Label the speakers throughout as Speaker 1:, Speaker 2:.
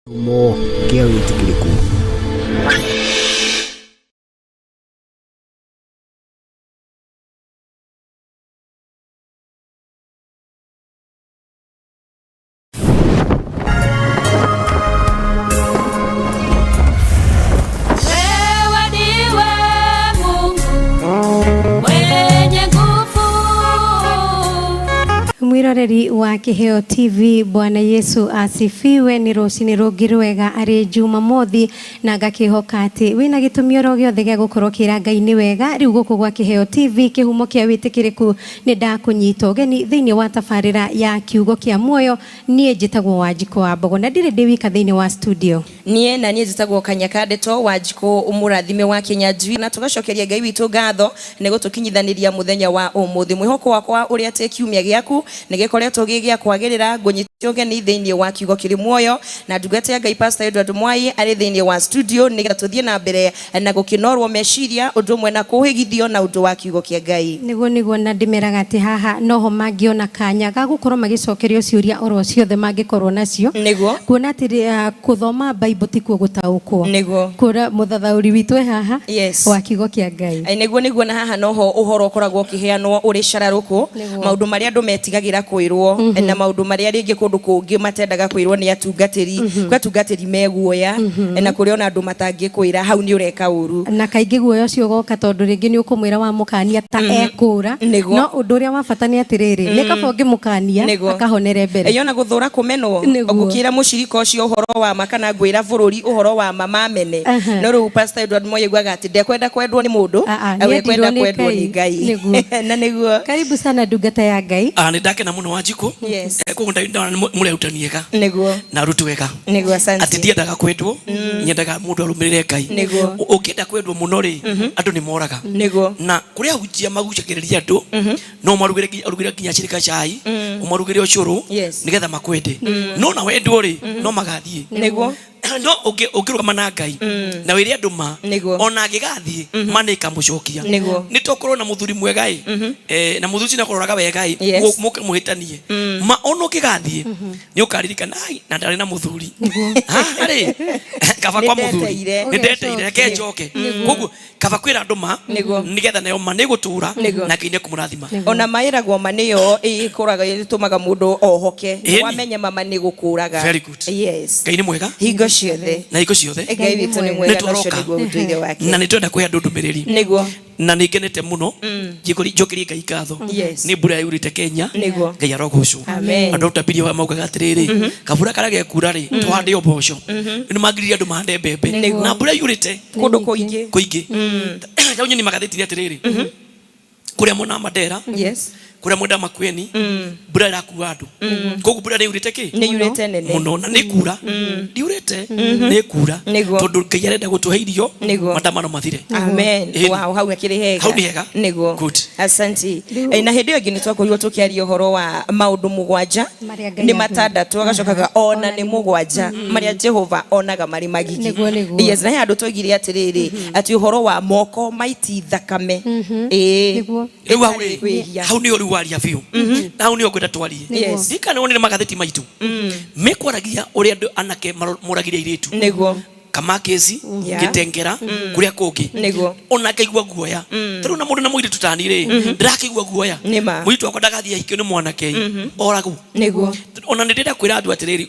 Speaker 1: Kĩhumo kĩa wĩtĩkĩrĩku.
Speaker 2: Wewe ndiwe Mungu mwenye nguvu.
Speaker 3: Mwiroreri wa Kiheo TV, Bwana Yesu asifiwe. Nĩ rũcinĩ rũngĩ rwega arĩ Jumamothi, na ngakĩhoka atĩ wĩna gĩtũmi oro gĩothe gĩa gũkorwo kĩra Ngai nĩ wega. Rĩu gũkũ gwa Kiheo TV, kĩhumo kĩa wĩtĩkĩrĩku, nĩ ndakũnyita ũgeni thĩinĩ wa tabarĩra ya kiugo kĩa muoyo. Niĩ njĩtagwo Wanjikũ wa Mbogo na ndirĩ ndĩ wika thĩinĩ wa studio.
Speaker 4: Niĩ na niĩ njĩtagwo Kanyaka Ndeto Wanjikũ mũrathime wa Kĩnyanjui, na tũgacokeria Ngai witũ ngatho nĩ gũtũkinyithanĩria mũthenya wa ũmũthĩ. Mwĩhoko wakwa ũrĩa atĩ kiumia gĩaku nĩ gĩkoretwo gĩ gĩa kwagĩrĩra. Ngũnyite ũgeni thĩinĩ wa kiugo kĩrĩ muoyo na ndungata ya Ngai Pastor Edward Mwai arĩ thĩinĩ wa studio nĩgetha tũthiĩ na mbere na gũkĩnorwo meciria ũndũ ũmwe na kũhĩgithio na ũndũ wa kiugo kĩa Ngai.
Speaker 3: Nĩguo na ndĩmeraga atĩ haha noho mangĩona kanya ga gũkorwo magĩcokerio ciũria oro ciothe mangĩkorwo nacio. Kuona atĩ gũthoma Bible tikuo gũtaũkwo. Kuona mũthathaũri witũ e haha wa kiugo kĩa Ngai.
Speaker 4: Nĩguo na haha noho ũhoro ũkoragwo ũkĩheanwo ũrĩ cararũkũ, maũndũ marĩa andũ metigagĩra kwĩrwo na maũndũ marĩa rĩngĩ kũndũ kũngĩ matendaga kwĩrwo nĩ atungatĩri. Kwĩ atungatĩri me guoya na kũrĩ ona andũ matangĩkwĩra hau nĩ ũreka ũru.
Speaker 3: Na kaingĩ guoya ũcio ũgoka tondũ rĩngĩ nĩ ũkũmwĩra wamũkania ta ekũra. No ũndũ ũrĩa wa bata nĩ atĩrĩrĩ, nĩ kaba ũngĩmũkania akahonere mbere.
Speaker 4: Ĩĩ, ona gũthũra kũmenwo. Ngũkĩra mũcirika ũcio ũhoro wa ma kana ngwĩra bũrũri ũhoro wa ma mamene. No rĩu Pastor Edward Moi augaga atĩ ndekwenda kwendwo nĩ mũndũ, we ekwenda kwendwo nĩ Ngai. Na nĩguo.
Speaker 3: Karibu sana ndungata ya Ngai.
Speaker 5: Nĩ ndakena mũno Wanjikũ. Koguo ndona nĩ mũrerutani ega. Na aruti wega.
Speaker 4: Nĩguo, asante.
Speaker 5: Atĩ ndiendaga kwendwo, nyendaga mũndũ arũmĩrĩre Ngai. Ũngĩenda kwendwo mũno rĩ, andũ nĩ moraga. Na kũrĩ ahunjia magucagĩrĩria andũ, no ũmarugĩre nginya cirika cai, ũmarugĩre ũcũrũ, nĩgetha makwende. No na wendwo rĩ, no magathiĩ. No ũngĩrũgama na Ngai na wĩre andũ ma, ona angĩgathiĩ, ma nĩ ĩkamũcokia. Nĩ tokorwo na mũthuri mwega ĩ, na mũthuri ũcio nĩakũroraga wega ĩ, mũke mũhĩtanie. Ma ona ũngĩgathiĩ, nĩ ũkaririkana, ai, na ndarĩ na mũthuri. Haha rĩ, kaba kwa mũthuri. Nĩ ndeteire, reke njoke. Koguo kaba kwĩra andũ ma, nĩgetha nayo ma nĩ ĩgũtũra, na Ngai nĩ ekũmũrathima.
Speaker 4: Ona ma ĩragwo ma nĩyo ĩkũraga, ĩtũmaga mũndũ ohoke. Wamenya mama nĩ gũkũraga.
Speaker 5: Very good. Ngai nĩ mwega.
Speaker 4: Hingo ciothe.
Speaker 5: Na hingo ciothe.
Speaker 4: Ngai witũ nĩ mwega, na ũcio nĩguo ũndũire wake.
Speaker 5: Na nĩ twenda kũhe andũ ndũmĩrĩri. Na nĩ ngenete mũno. Njokerie Ngai ngatho. Nĩ mbura yaurĩte Kenya. Ngai arogocwo. Andũ utabiria wa maugaga atĩrĩrĩ, kabura karĩa gekura rĩ, tũhande o mboco. Nĩ mangiririe andũ mahande mbembe. Na mbura yurĩte
Speaker 4: kũndũ kũingĩ.
Speaker 5: Kũingĩ. Rĩu nyoni magathĩti atĩrĩrĩ, kũrĩa mwena wa Mandera, kũrĩa mwena wa Makueni, mbura ĩrakua andũ. Koguo mbura nĩ yurĩte kĩ?
Speaker 4: Nĩ yurĩte nene.
Speaker 5: Mũno, na nĩ kura. Ndiurĩte, nĩ kura. Tondũ Ngai arenda gũtũhe irio, maandamano mathire.
Speaker 4: Amen. Wow, hau hakĩrĩ hega.
Speaker 5: Hau nĩ hega. Good.
Speaker 4: Asante. Na hĩndĩ ĩyo ĩngĩ nĩ twakorirwo tũkĩaria ũhoro wa maũndũ mũgwanja, nĩ matandatũ, agacokaga ona nĩ mũgwanja marĩa Jehova onaga marĩ magigi. Yes, na he handũ twaigire atĩrĩrĩ, atĩ ũhoro wa moko maiti thakame.
Speaker 5: Rĩu hau rĩ, hau nĩho rĩu waria biũ. Na hau nĩho ngwenda twarie. Ndikana wonire magathĩti maitũ. Mekwaragia ũrĩa andũ anake moragire airĩtu. Kamakesi, Gĩtengera, kũrĩa kũngĩ. Ona ngaigua guoya. Tondũ na mũndũ na mũirĩtu ta niĩ rĩ, ndĩrakĩigua guoya. Mũirĩtu wakwa ndagathiĩ ahikio nĩ mwanake ĩ, oragwo. Ona nĩ ndĩrenda kwĩra andũ atĩrĩrĩ,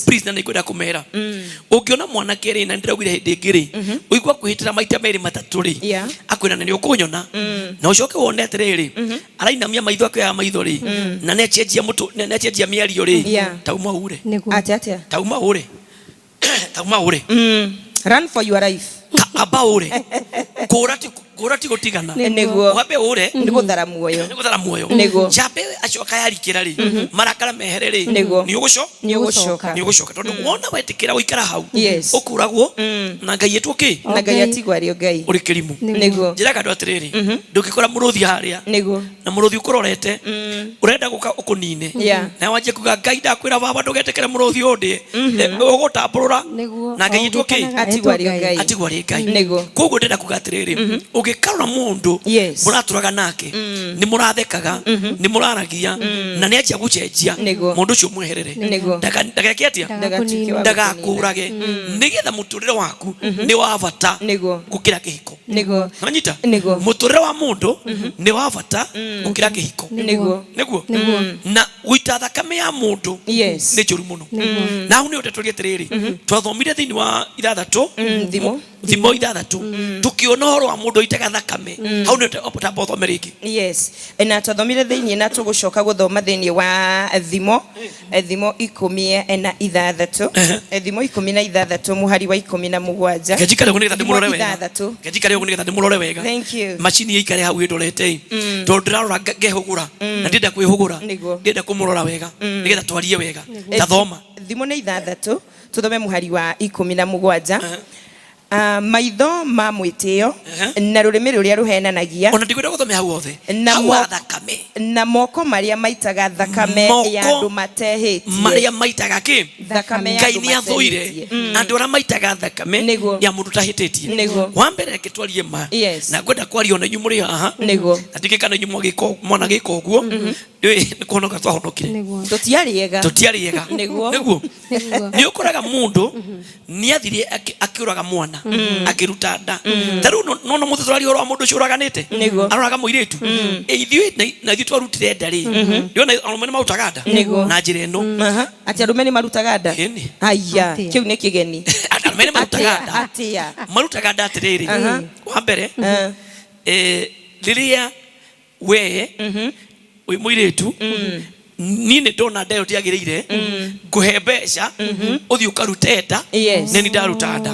Speaker 5: please, na nĩ ngwenda kũmera. Ũngĩona mwanake rĩ, na nĩ ndĩraugire hĩndĩ ĩngĩ rĩ, ũigua kwĩhĩtĩra maita merĩ matatũ rĩ, akwĩra nĩ ũkũnyona. Na ũcoke wone atĩrĩrĩ, arainamia maitho akĩoya maitho rĩ, na nĩ acenjia mũtũ, nĩ acenjia mĩario rĩ, tauma ure.
Speaker 4: Atĩa, atĩa?
Speaker 5: Tauma ure. Tauma ure.
Speaker 4: Run for your life.
Speaker 5: Amba ure. Kũra ti kũra ti gũtigana. Wambe ure.
Speaker 4: Nĩ gũthara muoyo.
Speaker 5: Nĩ gũthara muoyo. Njambe acoka yarikĩra rĩ, marakara mehere rĩ, nĩ ũgũco?
Speaker 4: Nĩ ũgũcoka.
Speaker 5: Nĩ ũgũcoka. Tondũ wona wetĩkĩra gũikara hau, ũkũragwo na Ngai etwo kĩ?
Speaker 4: Na Ngai atigwo arĩ o Ngai.
Speaker 5: Ũrĩ kĩrimũ. Njĩraga andũ atĩrĩrĩ, ndũngĩkora mũrũthi harĩa. Na mũrũthi ũkũrorete, ũrenda gũka ũkũnine. Na wanjie kuga Ngai ndakwĩra baba ndũgetĩkĩre mũrũthi ũyũ ndĩe. Ũgũtambũrũra. Na Ngai etwo kĩ?
Speaker 4: Atigwo arĩ o Ngai.
Speaker 5: Atigwo arĩ Ngai. Koguo ndĩrenda kuga atĩrĩrĩ, Ũngĩkarora mũndũ mũratũraga nake, nĩ mũrathekaga, nĩ mũraragia, na nĩ anjia gũcenjia, mũndũ ũcio mweherere. Ndageke atĩa?
Speaker 4: Ndagatuĩke wa
Speaker 5: Ndagakũrage, nĩgetha mũtũrĩre waku nĩ wa bata gũkĩra kĩhiko. Nanyita? Mũtũrĩre wa mũndũ nĩ wa bata gũkĩra kĩhiko. Nĩguo. Na gũita thakame ya mũndũ nĩ njũru mũno. Na hau nĩho ndatũria atĩrĩrĩ, twathomire thĩinĩ wa ithathatũ,
Speaker 4: Thimo.
Speaker 5: Thimo ithathatũ, tũkĩona ũhoro wa mũndũ aitaga thakame. Hau nĩho tamba ũthome rĩngĩ.
Speaker 4: Yes, na twathomire thĩinĩ na tũgũcoka gũthoma thĩinĩ wa Thimo, Thimo 16, Thimo 16 mũhari wa 17.
Speaker 5: Reke njikare ũguo nĩgetha
Speaker 4: Thimo
Speaker 5: ndĩmũrore wega.
Speaker 4: 6.
Speaker 5: Reke njikare ũguo nĩgetha ndĩmũrore wega.
Speaker 4: Thank you.
Speaker 5: Macini ĩikare hau ĩndorete, tondũ ndĩrarora ngehũgũra na ndĩrenda kwĩhũgũra. Ndĩrenda kũmũrora wega nĩgetha twarie wega. Tathoma.
Speaker 4: Thimo nĩ 6, tũthome mũhari wa 17. Maitho ma mwĩtĩo na rũrĩmĩ rũrĩa rũhenanagia,
Speaker 5: Ona ndikwenda gũthome hau hothe.
Speaker 4: Na
Speaker 5: Hau ha thakame.
Speaker 4: Na moko marĩa maitaga thakame
Speaker 5: Moko
Speaker 4: ya andũ matehĩtie.
Speaker 5: Marĩa maitaga kĩ?
Speaker 4: Thakame ya
Speaker 5: Ngai
Speaker 4: andũ
Speaker 5: nĩ athũire
Speaker 4: matehĩtie.
Speaker 5: Andũ arĩa maitaga thakame ya mũndũ ũtahĩtĩtie. Wa mbere, reke twarie ma. Na ngwenda kwaria ona inyuĩ mũrĩ haha. Na ndikĩ kana inyuĩ mwana gĩka ũguo nĩ kũhonoka twahonokire.
Speaker 4: Tũtiarĩ ega.
Speaker 5: Tũtiarĩ ega. Nĩguo. Nĩ ũkoraga mũndũ nĩ athire akĩũraga mwana, akĩruta nda. Ta rĩu nona mũthĩ tũraria ũhoro wa mũndũ ũcio ũraganĩte, aroraga mũirĩtu. Ithuĩ na ithuĩ twarutire nda rĩ, ndĩrona arũme nĩ marutaga nda na njĩra ĩno.
Speaker 4: Atĩ arũme nĩ marutaga nda?
Speaker 5: Ĩni.
Speaker 4: Aya,
Speaker 3: Atĩa?
Speaker 4: kĩu nĩ kĩgeni.
Speaker 5: Arũme nĩ marutaga nda.
Speaker 4: Atĩa?
Speaker 5: Marutaga nda atĩrĩrĩ, wa mbere, rĩrĩa we wĩ mũirĩtu, niĩ nĩ ndona nda ĩyo ndĩagĩrĩire, ngũhe mbeca ũthiĩ ũkarute nda. Nĩ ni ndaruta nda.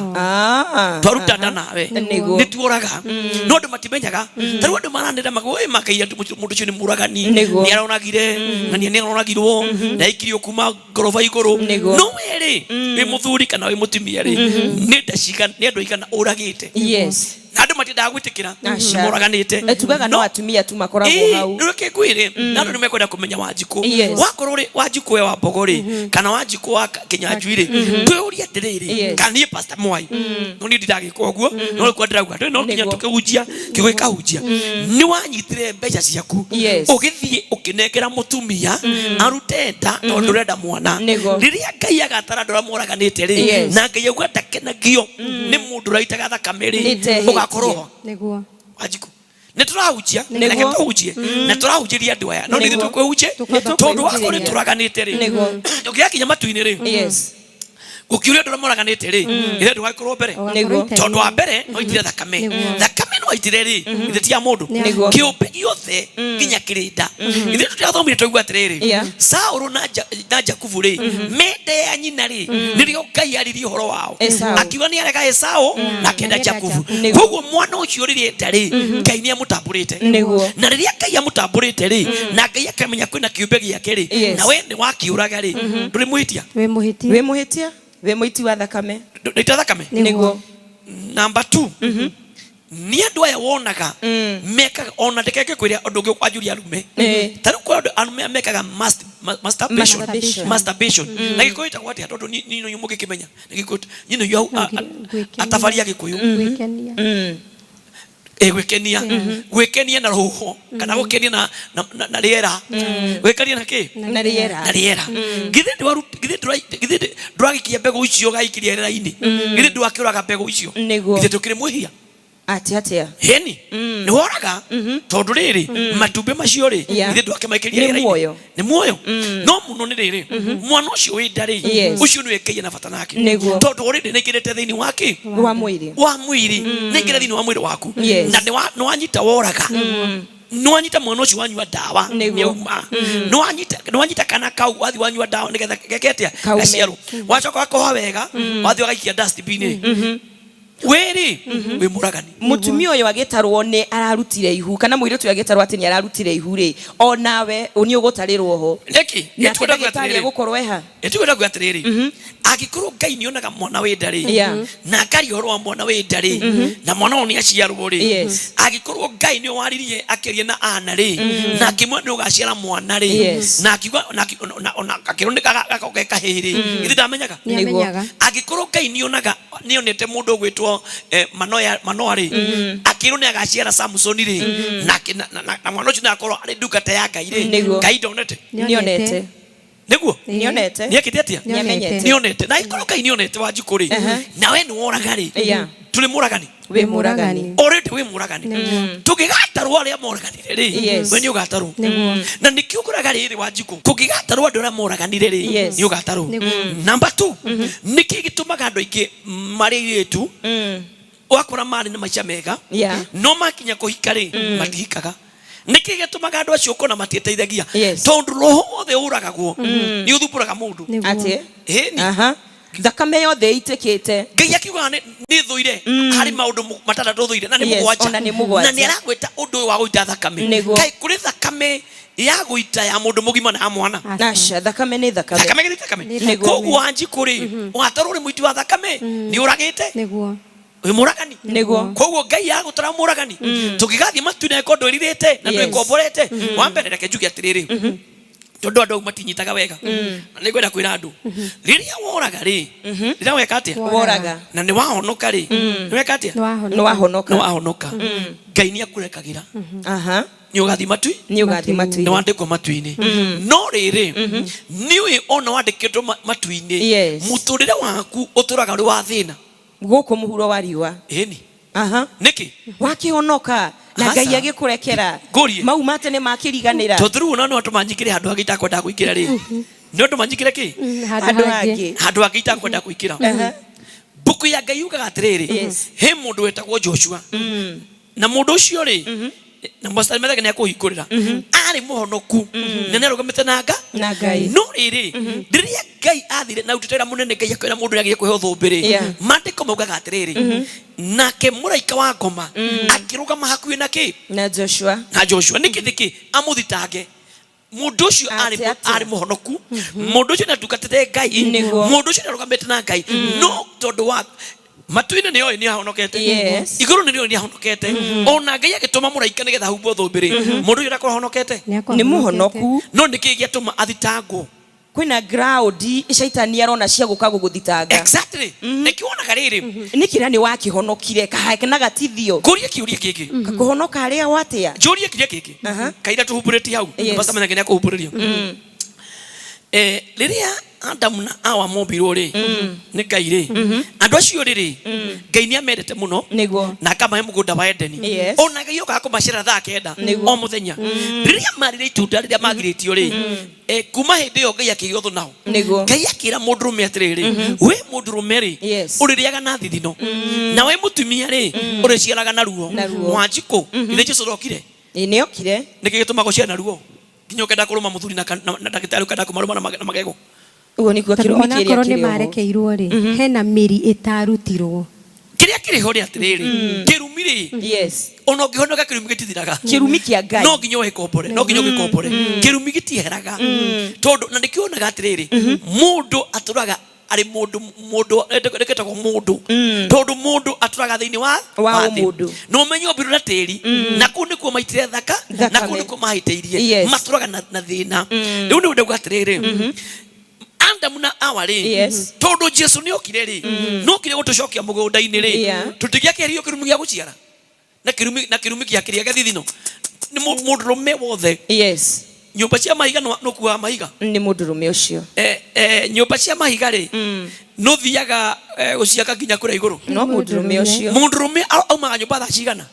Speaker 5: Twaruta nda nawe, nĩ tuoraga, no andũ matimenyaga. Ta rĩu andũ maranĩra magwo makaia mũndũ ũcio nĩ mũragani, nĩ aroragire na nĩ aroragirwo na aikirio kuma ngoroba igũrũ. No we rĩ, wĩ mũthuri kana wĩ mũtumia rĩ, nĩ nda cigana, nĩ andũ aigana ũragĩte? Na andũ matiendaga gwĩtĩkĩra
Speaker 4: Aca.
Speaker 5: moraganĩte.
Speaker 4: Tugaga no atumia tu makoragwo hau.
Speaker 5: Rĩu reke ngwĩre, na andũ nĩ mekwenda kũmenya Wanjikũ. Wakorwo rĩ Wanjikũ we wa Mbogo rĩ, kana Wanjikũ wa Kĩnyanjui rĩ, twĩũrie atĩrĩrĩ, kana niĩ Pastor Mwai, no niĩ ndindagĩka ũguo, no rĩu ndĩrauga ndũĩ no nginya tũkĩhunjia kiugo gĩkahunjia, nĩ wanyitire mbeca ciaku, ũgĩthiĩ ũkĩnengera mũtumia arute nda tondũ ndũrenda mwana. Rĩrĩa Ngai agatara andũ arĩa moraganĩte rĩ, na Ngai auga ndakenagio nĩ mũndũ ũraitaga thakame rĩ,
Speaker 4: Nĩtehĩtie.
Speaker 5: ũgakorwo ho. Wanjikũ, nĩ tũrahunjia. Reke tũhunjie na tũrahunjĩria andũ aya, no nĩ ithuĩ tũkwĩhunjia, tondũ wakorwo nĩ tũraganĩte rĩ, ũngĩgakinya matu-inĩ rĩ, gũkiũria andũ arĩa moraganĩte rĩ, ithe ndũgagĩkorwo mbere, tondũ wa mbere no aitire thakame. Thakame no aitire rĩ, ithe ti ya mũndũ. Kĩũmbe gĩothe nginya kĩrĩnda. Ithuĩ tũtirathomire twaigua atĩrĩrĩ, Saũlũ na Jakubu rĩ, menda ya nyina rĩ, nĩrĩo Ngai aririe ũhoro wao.
Speaker 4: Esau.
Speaker 5: Akiuga nĩ arega Esau na akenda
Speaker 3: na
Speaker 5: Jakubu.
Speaker 3: Jakubu.
Speaker 5: Koguo mwana ũcio rĩrĩa enda rĩ, Ngai nĩ amũtambũrĩte. Na rĩrĩa Ngai amũtambũrĩte rĩ, na Ngai akamenya kwĩna kĩũmbe gĩake rĩ, na we nĩ wakiũraga rĩ, ndũrĩ mũhĩtia.
Speaker 3: Wĩ mũhĩtia.
Speaker 4: Wĩ mũhĩtia, wĩ mũiti wa thakame.
Speaker 5: Ndũita thakame. Number 2, nĩ andũ aya wonaga mekaga, ona ndeke ngĩkwĩre ũndũ ũngĩ kwanjũria arume. Ta rĩu kwĩ andũ arume mekaga masturbation.
Speaker 3: Masturbation.
Speaker 5: Masturbation na Gĩkũyũ ĩtagwo atĩa? Tondũ niĩ no inyuĩ mũngĩkĩmenya na Gĩkũyũ, niĩ no inyuĩ
Speaker 3: Gwĩkenia.
Speaker 5: atabaria Gĩkũyũ.
Speaker 3: Gwĩkenia.
Speaker 5: Gwĩkenia, gwĩkenia na rũhuho kana gũkenia na rĩera, gwĩkenia na kĩ?
Speaker 4: Na rĩera.
Speaker 5: Na rĩera. Githĩ githĩ ndũragĩikia mbegũ icio ũgaikiria rĩera-inĩ? Githĩ ndwakĩũraga mbegũ icio? Githĩ ndũkĩrĩ mwĩhia?
Speaker 4: Atĩ atĩa?
Speaker 5: Heni nĩ woraga, tondũ rĩrĩ matumbĩ macio rĩ, githĩ ndwakĩmaikĩria
Speaker 4: Nĩ
Speaker 5: rĩera-inĩ?
Speaker 4: muoyo.
Speaker 5: Nĩ muoyo. No mũno nĩ rĩrĩ, mwana ũcio wĩ nda rĩ, ũcio nĩwe Ngai ena bata nake, tondũ already nĩ aingĩrĩte thĩinĩ wa kĩ?
Speaker 4: Wa mwĩrĩ.
Speaker 5: Wa mwĩrĩ. Nĩ aingĩra thĩinĩ wa mwĩrĩ waku. Na nĩ wanyita woraga, nĩ wanyita mwana ũcio wanyua ndawa, nĩauma. Nĩ wanyita kana kau wathi wanyua ndawa nĩgetha geke atĩa?
Speaker 4: Kaume.
Speaker 5: Gaciarwo. Wacoka wakoha wega, wathi ũgaikia dustbin rĩ, wĩrĩ wĩ mũragani.
Speaker 4: Mũtumia ũyũ agĩtarwo nĩ ararutire ihu, kana mũirĩtu ũyũ agĩtarwo atĩ nĩ ararutire ihu rĩ, onawe nĩ ũgũtarĩrwo ho.
Speaker 5: Nĩkĩ?
Speaker 4: Nake
Speaker 5: Nĩtwenda kuga
Speaker 4: ndagĩtarĩ
Speaker 5: atĩrĩrĩ.
Speaker 4: egũkorwo eha?
Speaker 5: Nĩtwenda kuga atĩrĩrĩ, angĩkorwo Ngai nĩ onaga mwana wĩ nda rĩ, na akaria ũhoro wa mwana wĩ nda rĩ, na mwana ũyũ nĩ aciarwo rĩ, angĩkorwo Ngai nĩ waririe akĩaria na Ana rĩ, na akĩmwĩra nĩ ũgaciara mwana rĩ, na akiuga, na akĩrwo nĩ gakoke kahĩĩ rĩ, githĩ ndamenyaga?
Speaker 3: Nĩamenyaga.
Speaker 5: Angĩkorwo Ngai nĩ onaga Nĩonete mũndũ ũgwĩtwo Manoa, Manoa rĩ, akĩrwo nĩ agaciara Samsoni rĩ, na mwana ũcio nĩ akorwo arĩ ndungata ya Ngai rĩ.
Speaker 4: Nĩguo.
Speaker 5: Ngai ndonete?
Speaker 4: Nĩonete.
Speaker 5: Nĩguo?
Speaker 4: Nĩonete.
Speaker 5: Nĩekĩte atĩa?
Speaker 4: Nĩamenyete.
Speaker 5: Nĩonete. Na ikorwo Ngai nĩonete, Wanjikũ rĩ, nawe nĩ woraga rĩ, tũrĩ mũragani.
Speaker 4: Wĩ mũragani.
Speaker 5: Already wĩ mũragani. Tũngĩgatarwo arĩa moraganire rĩ, we nĩ ũgatarwo. Na nĩkĩo ũkoraga rĩrĩ, Wanjikũ, kũngĩgatarwo andũ arĩa moraganire rĩ, nĩ ũgatarwo. Number 2, nĩkĩ gĩtũmaga andũ aingĩ marĩ airĩtu wakora marĩ na maica mega, no makinya kũhika rĩ, matihikaga? Nĩkĩ gĩtũmaga andũ acio ũkona matiĩteithagia? Tondũ roho wothe ũragagwo nĩ ũthumbũraga mũndũ.
Speaker 4: Atĩ?
Speaker 5: Ĩni.
Speaker 4: Aha. Thakame yothe ĩitĩkĩte.
Speaker 5: Ngai akiugaga nĩ thũire harĩ maũndũ matandatũ thũire, na nĩ mũgwanja.
Speaker 4: Ona nĩ mũgwanja.
Speaker 5: Na nĩ aragwĩta ũndũ ũyũ wa gũita thakame. Kaĩ kũrĩ thakame ya gũita ya mũndũ mũgima na ya mwana?
Speaker 4: Aca, thakame nĩ thakame.
Speaker 5: Thakame gĩthĩ thakame.
Speaker 4: Nĩguo.
Speaker 5: Koguo Wanjikũ rĩ, watarwo ũrĩ mũiti wa thakame, nĩ ũragĩte. Wĩ mũragani. Koguo Ngai agũtara mũragani tũngĩgathiĩ matu-inĩ angĩkorwo ndwĩrirĩte na ndwĩkomborete. Wa mbere, reke njuge atĩrĩrĩ, tondũ andũ au matinyitaga wega, na nĩngwenda kwĩra andũ, rĩrĩa woraga rĩ, rĩrĩa weka atĩa?
Speaker 4: Woraga.
Speaker 5: Na nĩ wahonoka rĩ, nĩ weka atĩa?
Speaker 4: Nĩ wahonoka.
Speaker 5: Nĩ wahonoka, Ngai nĩ akũrekagĩra. Nĩ ũgathiĩ matui.
Speaker 4: Nĩ ũgathiĩ
Speaker 5: Nĩ
Speaker 4: matu-inĩ.
Speaker 5: wandĩkwo matu-inĩ. No rĩrĩ, nĩũĩ ona wandĩkĩtwo matu-inĩ, mũtũrĩre waku ũtũraga ũrĩ wa thĩna.
Speaker 4: Gũkũ mũhuro wa riũa.
Speaker 5: Ĩni. Nĩkĩ?
Speaker 4: Wakĩhonoka na
Speaker 5: Aca.
Speaker 4: Ngai agĩkũrekera.
Speaker 5: Ngũrie.
Speaker 4: Mau ma tene makĩriganĩra.
Speaker 5: Tondũ rĩu ona no andũ manyingĩre handũ hangĩ itakwendaga kũingĩra rĩ, nĩ ũndũ manyingĩre kĩ?
Speaker 3: Handũ
Speaker 4: Handũ
Speaker 3: hangĩ.
Speaker 4: hangĩ.
Speaker 5: Handũ hangĩ itakwenda kũingĩra. Mbuku ya Ngai yugaga atĩrĩrĩ, he mũndũ wetagwo Joshua, na mũndũ ũcio rĩ, na Pastor Metheke nĩ akũhingũrĩra, arĩ mũhonoku na nĩ arũgamĩte na nga
Speaker 4: Na Ngai.
Speaker 5: No rĩrĩ, rĩrĩa Ngai athire na arutĩte wĩra mũnene, Ngai akwĩra mũndũ nĩagĩrĩire kũheo thũmbĩ rĩ, maandĩko maugaga atĩrĩrĩ, nake mũraika wa ngoma akĩrũgama hakuhĩ na kĩ?
Speaker 4: Na Joshua.
Speaker 5: Na Joshua. Nĩkĩ? Nĩkĩ amũthitange mũndũ ũcio arĩ
Speaker 4: Atĩ atĩa?
Speaker 5: Arĩ mũhonoku, mũndũ ũcio nĩatungatĩte Ngai, mũndũ ũcio nĩarũgamĩte na Ngai, no tondũ wa matu-inĩ nĩ oĩ nĩ ahonokete, igũrũ nĩ rĩoĩ nĩ ahonokete, ona Ngai agĩtũma mũraika nĩgetha ahumbwo thũmbĩ rĩ, mũndũ ũcio ndakorwo ahonokete.
Speaker 3: Nĩakorwo
Speaker 4: Nĩ
Speaker 3: ahonokete.
Speaker 4: mũhonoku.
Speaker 5: No nĩkĩ gĩatũma athitangwo?
Speaker 4: Kwĩna ground caitani arona cia gũka gũgũthitanga.
Speaker 5: Exactly, nĩkĩo wonaga rĩrĩ.
Speaker 4: Nĩ kĩrĩa nĩ wakĩhonokire na gatithio.
Speaker 5: Ngũrie kĩũria gĩkĩ.
Speaker 4: Kũhonoka harĩa watĩa?
Speaker 5: Njũrie kĩũria gĩkĩ. Kaira tũhumbũrĩtie hau. Pastor Manyanga nĩ akũhumbũrĩria. Rĩrĩa Adamu na Awa mombirwo rĩ nĩ Ngai rĩ, andũ acio rĩrĩ, Ngai nĩ amendete mũno na akamahe mũgũnda wa Edeni. Ona Ngai okaga kũmacerera thaa 9 o mũthenya. Rĩrĩa marire itunda rĩrĩa magirĩtio rĩ, kuma hĩndĩ ĩyo Ngai akĩgĩa ũthũ nao. Ngai akĩra mũndũrũme atĩrĩrĩ, we mũndũrũme rĩ, ũrĩrĩaga na thithino, na we mũtumia rĩ, ũrĩciaraga na ruo.
Speaker 4: Na ruo.
Speaker 5: Wanjikũ, ithe Jesu ndokire?
Speaker 4: Ĩ, nĩokire.
Speaker 5: Nĩkĩ gĩtũmaga ũciare na ruo nginya ũkenda kũrũma mũthuri na ndagĩtarĩ, ũkenda kũmarũma na magego?
Speaker 4: Ũguo nĩkuo
Speaker 3: Tondũ
Speaker 4: kĩrumi kĩrĩa
Speaker 3: onakorwo nĩ
Speaker 4: kĩrĩ oho.
Speaker 3: marekeirwo rĩ, hena mĩri ĩtarutirwo.
Speaker 5: Kĩrĩa kĩrĩ ho nĩ atĩrĩrĩ, kĩrumi rĩ, ona ũngĩhonoka kĩrumi gĩtithiraga.
Speaker 4: Kĩrumi kĩa Ngai.
Speaker 5: No nginya ũgĩkombore, no nginya ũgĩkombore. Kĩrumi gĩtieheraga, tondũ na nĩkĩo wonaga atĩrĩrĩ, mũndũ atũraga arĩ mũndũ, mũndũ nĩkĩtagwo mũndũ, tondũ mũndũ atũraga thĩinĩ wa
Speaker 4: Wa
Speaker 5: thĩ.
Speaker 4: ũmũndũ.
Speaker 5: Na ũmenye ũmbirwo na tĩri, na kũu nĩkuo maitire thaka, na kũu
Speaker 4: Thakame.
Speaker 5: nĩkuo mahĩtĩirie. Matũraga na thĩna. Rĩu nĩ ndauga atĩrĩrĩ, Adamu na Awa rĩ, tondũ Jesu nĩ okire rĩ, nokire gũtũcokia mũgũnda-inĩ rĩ, tũtingĩakĩherio kĩrumi gĩa gũciara na kĩrumi gĩa kĩrĩa gĩa thithino nĩ mũndũrũme wothe. Nyũmba cia mahiga nũkuaga mahiga.
Speaker 4: Nĩ mũndũrũme ũcio.
Speaker 5: Nyũmba cia mahiga rĩ, nũthiaga gũciaka nginya kũrĩa igũrũ.
Speaker 4: No mũndũrũme ũcio.
Speaker 5: Mũndũrũme aumaga nyũmba thaa cigana?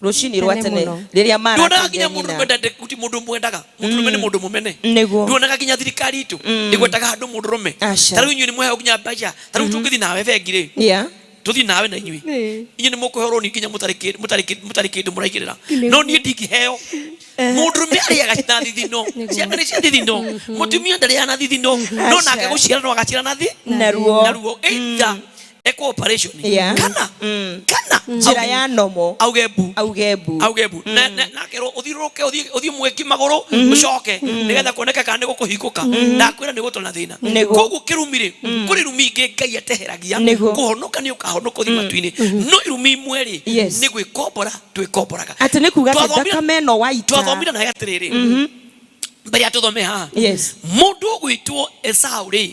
Speaker 4: Rũcinĩ rwa
Speaker 3: Tene
Speaker 4: tene
Speaker 3: mũno.
Speaker 4: rĩrĩa
Speaker 5: Nduonaga nginya
Speaker 4: marateithia
Speaker 5: mũndũ
Speaker 4: nyina.
Speaker 5: mwendete guti mũndũ mwendaga, mũndũrũme nĩ mũndũ mũmene. Nduonaga nginya thirikari itũ ĩgwetaga handũ mũndũrũme.
Speaker 4: Aca.
Speaker 5: Ta rĩu inyuĩ nĩ mũheo nginya mbeca, ta rĩu tũngĩthiĩ nawe bengi rĩ, tũthiĩ nawe na inyuĩ, inyuĩ nĩ mũkũheo rũni nginya mũtarĩ kĩndũ mũraigĩrĩra, no niĩ ndingĩheo. Mũndũrũme arĩaga na thithino, ciana nĩ cia thithino, mũtumia ndarĩaga na thithino, no
Speaker 4: Aca.
Speaker 5: nake gũciara no agaciara na thi
Speaker 4: Na ruo.
Speaker 5: Na ruo, either ekwo operation kana kana
Speaker 4: Njĩra ya nomo.
Speaker 5: Auge mbu.
Speaker 4: Auge mbu.
Speaker 5: Auge mbu na akerwo ũthiũrũrũke, ũthiĩ mweki magũrũ, ũcoke nĩgetha kuoneke kana nĩ gũkũhingũka. Ndakwĩra nĩ gũtũra na thĩna. Koguo kĩrumi rĩ, kũrĩ irumi ingĩ Ngai ateheragia. Kũhonoka nĩ ũkahonoka ũthiĩ matu-inĩ, no irumi imwe rĩ, nĩ gwĩkombora twĩkomboraga.
Speaker 4: Atĩ nĩ kuga atĩ thakame ĩno waita.
Speaker 5: Twathomire nawe atĩrĩrĩ, Mbere ya tũthome haha,
Speaker 4: Yes.
Speaker 5: mũndũ ũgwĩtwo Esau rĩ,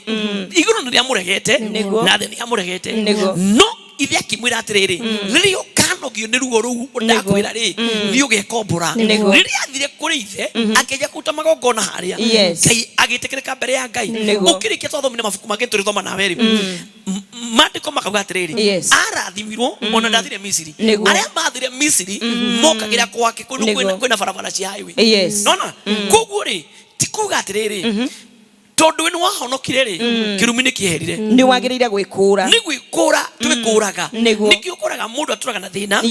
Speaker 5: igũrũ nĩ rĩamũregete na thĩ nĩ yamũregete. No ithe akĩmwĩra atĩrĩrĩ, rĩrĩa ũkanogio nĩ ruo rũu ndakwĩra rĩ, thiĩ ũgekombora. Rĩrĩa athire kũrĩ ithe, akĩanjia kũruta magongona harĩa, Ngai agĩtĩkĩrĩka mbere ya Ngai. Ũkĩrĩkia twathomire mabuku mangĩ tũrĩthoma nawe rĩ, maandĩko makauga atĩrĩrĩ, arathimirwo ona ndathire Misiri. Arĩa mathire Misiri mokagĩra gwake kũndũ kwĩna barabara cia highway. Nona koguo rĩ, ti kuga atĩrĩrĩ, tondũ we nĩ wahonokire rĩ, kĩrumi nĩ kĩeherire.
Speaker 4: Nĩ wagĩrĩire gwĩkũra.
Speaker 5: Nĩ gwĩkũra twĩkũraga. Nĩkĩo ũkoraga mũndũ atũraga na thĩna,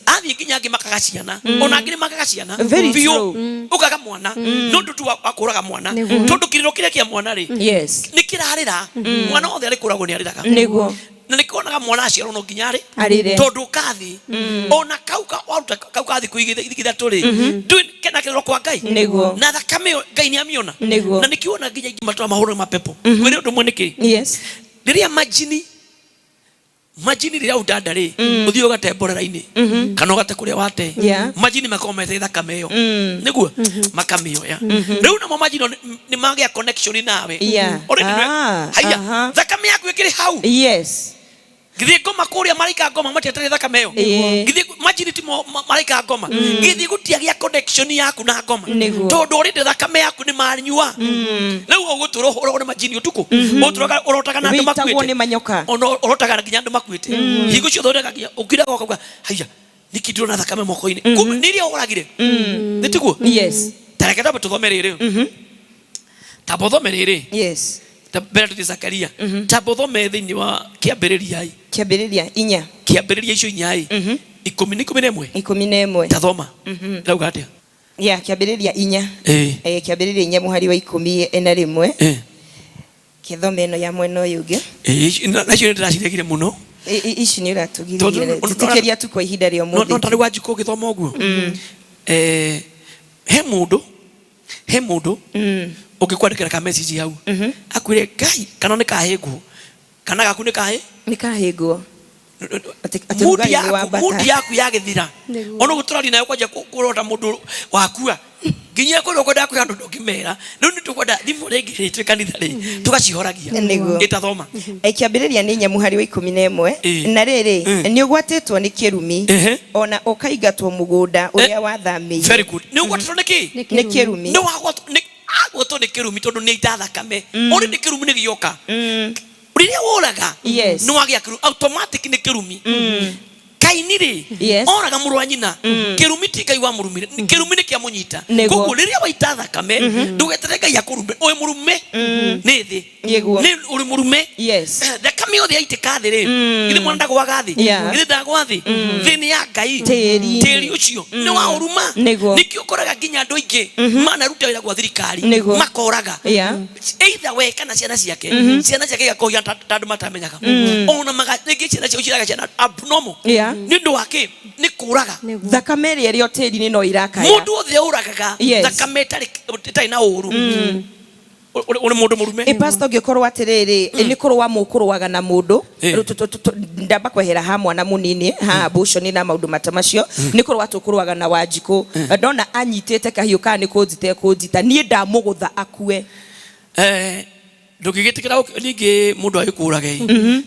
Speaker 5: athiĩ nginya angĩ makaga ciana, ona angĩ nĩ makaga ciana
Speaker 4: Very
Speaker 5: biũ,
Speaker 4: true.
Speaker 5: ũkaga mwana no ũndũ tu wa kũraga mwana, tondũ kĩrĩro kĩrĩa kĩa mwana rĩ, nĩ kĩrarĩra. Mwana wothe arĩ kũragwo nĩ arĩraga. Na nĩkĩo wonaga mwana aciarwo no nginya arĩ
Speaker 4: Arĩre.
Speaker 5: tondũ kathi ona kau ka waruta kau ka thikũ 3 rĩ, ndũĩ kena kĩrĩro kwa Ngai. Na thakame ĩyo Ngai nĩ amiona. Na nĩkĩo wona nginya ingĩ matũra mahũrwo nĩ mapepo. Kwĩrĩ ũndũ ũmwe nĩkĩ, rĩrĩa majini majini rĩrĩa ũndanda rĩ, ũthiĩ ũgate mborera-inĩ kana ũgate kũrĩa wate, majini makoragwo mete thakame ĩyo nĩguo makamĩoya. Rĩu namo majini nĩ magĩa connection nawe. Already haiya, thakame yaku ĩkĩrĩ hau. Githĩ ngoma kũrĩa maraika ngoma matiatarĩ thakame ĩyo? Githĩ majini timo maraika ngoma? Githĩ gũtiagĩa connection yaku na ngoma? Tondũ already thakame yaku nĩ manyua. Rĩu ũgũtũra ũhũragwo nĩ majini ũtukũ, ũtũraga ũrotaga na andũ
Speaker 4: Wĩitagwo
Speaker 5: makuĩte.
Speaker 4: Nĩ manyoka.
Speaker 5: Ona ũrotaga nginya andũ makuĩte. Hingo ciothe ũrega nginya ũkiraga ũkauga, haiya, nĩkĩ ndĩrona thakame moko-inĩ? Kumbe nĩ iria ũragire. Nĩ tiguo?
Speaker 4: Yes.
Speaker 5: Ta reke twambe tũthome rĩrĩ, tamba ũthome rĩrĩ. Ta mbere tũthiĩ Zakaria, tamba ũthome thĩinĩ wa Kĩambĩrĩria ĩ.
Speaker 4: Kĩambĩrĩria 4.
Speaker 5: Kĩambĩrĩria icio 4 ĩ, 10 nĩ 11.
Speaker 4: 11.
Speaker 5: Tathoma, ĩrauga atĩa?
Speaker 4: Ya Kĩambĩrĩria 4. Kĩambĩrĩria 4 mũhari wa 11. Kĩthome ĩno ya mwena ũyũ ũngĩ.
Speaker 5: Nacio nĩ ndĩraciregire mũno.
Speaker 4: Ici nĩ ũratũgiririe.
Speaker 5: Tondũ
Speaker 4: Tĩkĩria tu kwa ihinda rĩa
Speaker 5: no
Speaker 4: ũmũthĩ.
Speaker 5: Tarĩ Wanjikũ ũgĩthoma ũguo, he mũndũ ũngĩkwandĩkĩra ka message hau akwĩre Ngai kana nĩ kahĩngwo kana gaku nĩ kahĩ.
Speaker 4: Nĩ kahĩngwo. Atĩ
Speaker 5: Mood
Speaker 4: rugarĩ nĩ
Speaker 5: yaku
Speaker 4: wambata.
Speaker 5: Mood yaku yagĩthira, ona ũguo tũraria nawe kwanja kũrota mũndũ wakua nginya kũrĩa ũkwenda kwĩra andũ ndũngĩmera. Rĩu nĩ tũkwenda thimũ rĩngĩ rĩ, twĩ kanitha rĩ, tũgacihoragia. Ĩtathoma.
Speaker 4: Kĩambĩrĩria nĩ 4 mũhari wa 11. Na rĩrĩ, nĩ ũgwatĩtwo nĩ kĩrumi, ona ũkaingatwo mũgũnda ũrĩa wathamĩire.
Speaker 5: Very good. Nĩ ũgwatĩtwo nĩ kĩ?
Speaker 4: Nĩ kĩrumi.
Speaker 5: Nĩ wagwatwo nĩ agwatwo nĩ kĩrumi tondũ nĩ aita thakame. Already kĩrumi nĩ gĩoka rĩrĩa woraga. Nĩ wagĩa kĩrumi automatic, nĩ kĩrumi. Kaini rĩ, oraga mũrũ wa nyina, kĩrumi ti Ngai wamũrumire, kĩrumi nĩ kĩamũnyita. Koguo rĩrĩa waita thakame, ndũgetere Ngai akũrume. Ũrĩ mũrume nĩ thĩ. Nĩ ũrĩ mũrume. Thakame yothe yaitĩka thĩ rĩ, githĩ mwana ndagwaga thĩ? Githĩ ndagwa thĩ? Thĩ nĩ ya Ngai.
Speaker 4: Tĩĩri-inĩ.
Speaker 5: Tĩĩri ũcio nĩ wa ũruma. Nĩkĩo ũkoraga nginya andũ aingĩ manaruta wĩra gwa thirikari makoraga, either we kana ciana ciake, ciana ciake igakohia ta andũ matamenyaga, ona rĩngĩ ciana ciao ciraga ciana abnormal. Nĩ ũndũ wa kĩ? Nĩ kũraga.
Speaker 4: Thakame ĩrĩa ĩrĩ o tĩĩri-inĩ no irakaya.
Speaker 5: Mũndũ wothe ũragaga thakame ĩtarĩ na ũru, ũrĩ mũndũ mũrume.
Speaker 4: Ĩ pastor, ũngĩkorwo atĩrĩrĩ, nĩ kũrũa mũkũrũaga na mũndũ, rĩu ndamba kwehera ha mwana mũnini ha abortion na maũndũ mata macio, nĩ kũrũa tũkũrũaga na Wanjikũ, ndona anyitĩte kahiũ kana nĩ kũnjita ekũnjita, niĩ ndamũgũtha akue.
Speaker 5: Ndũngĩgĩtĩkĩra ningĩ mũndũ agĩkũrage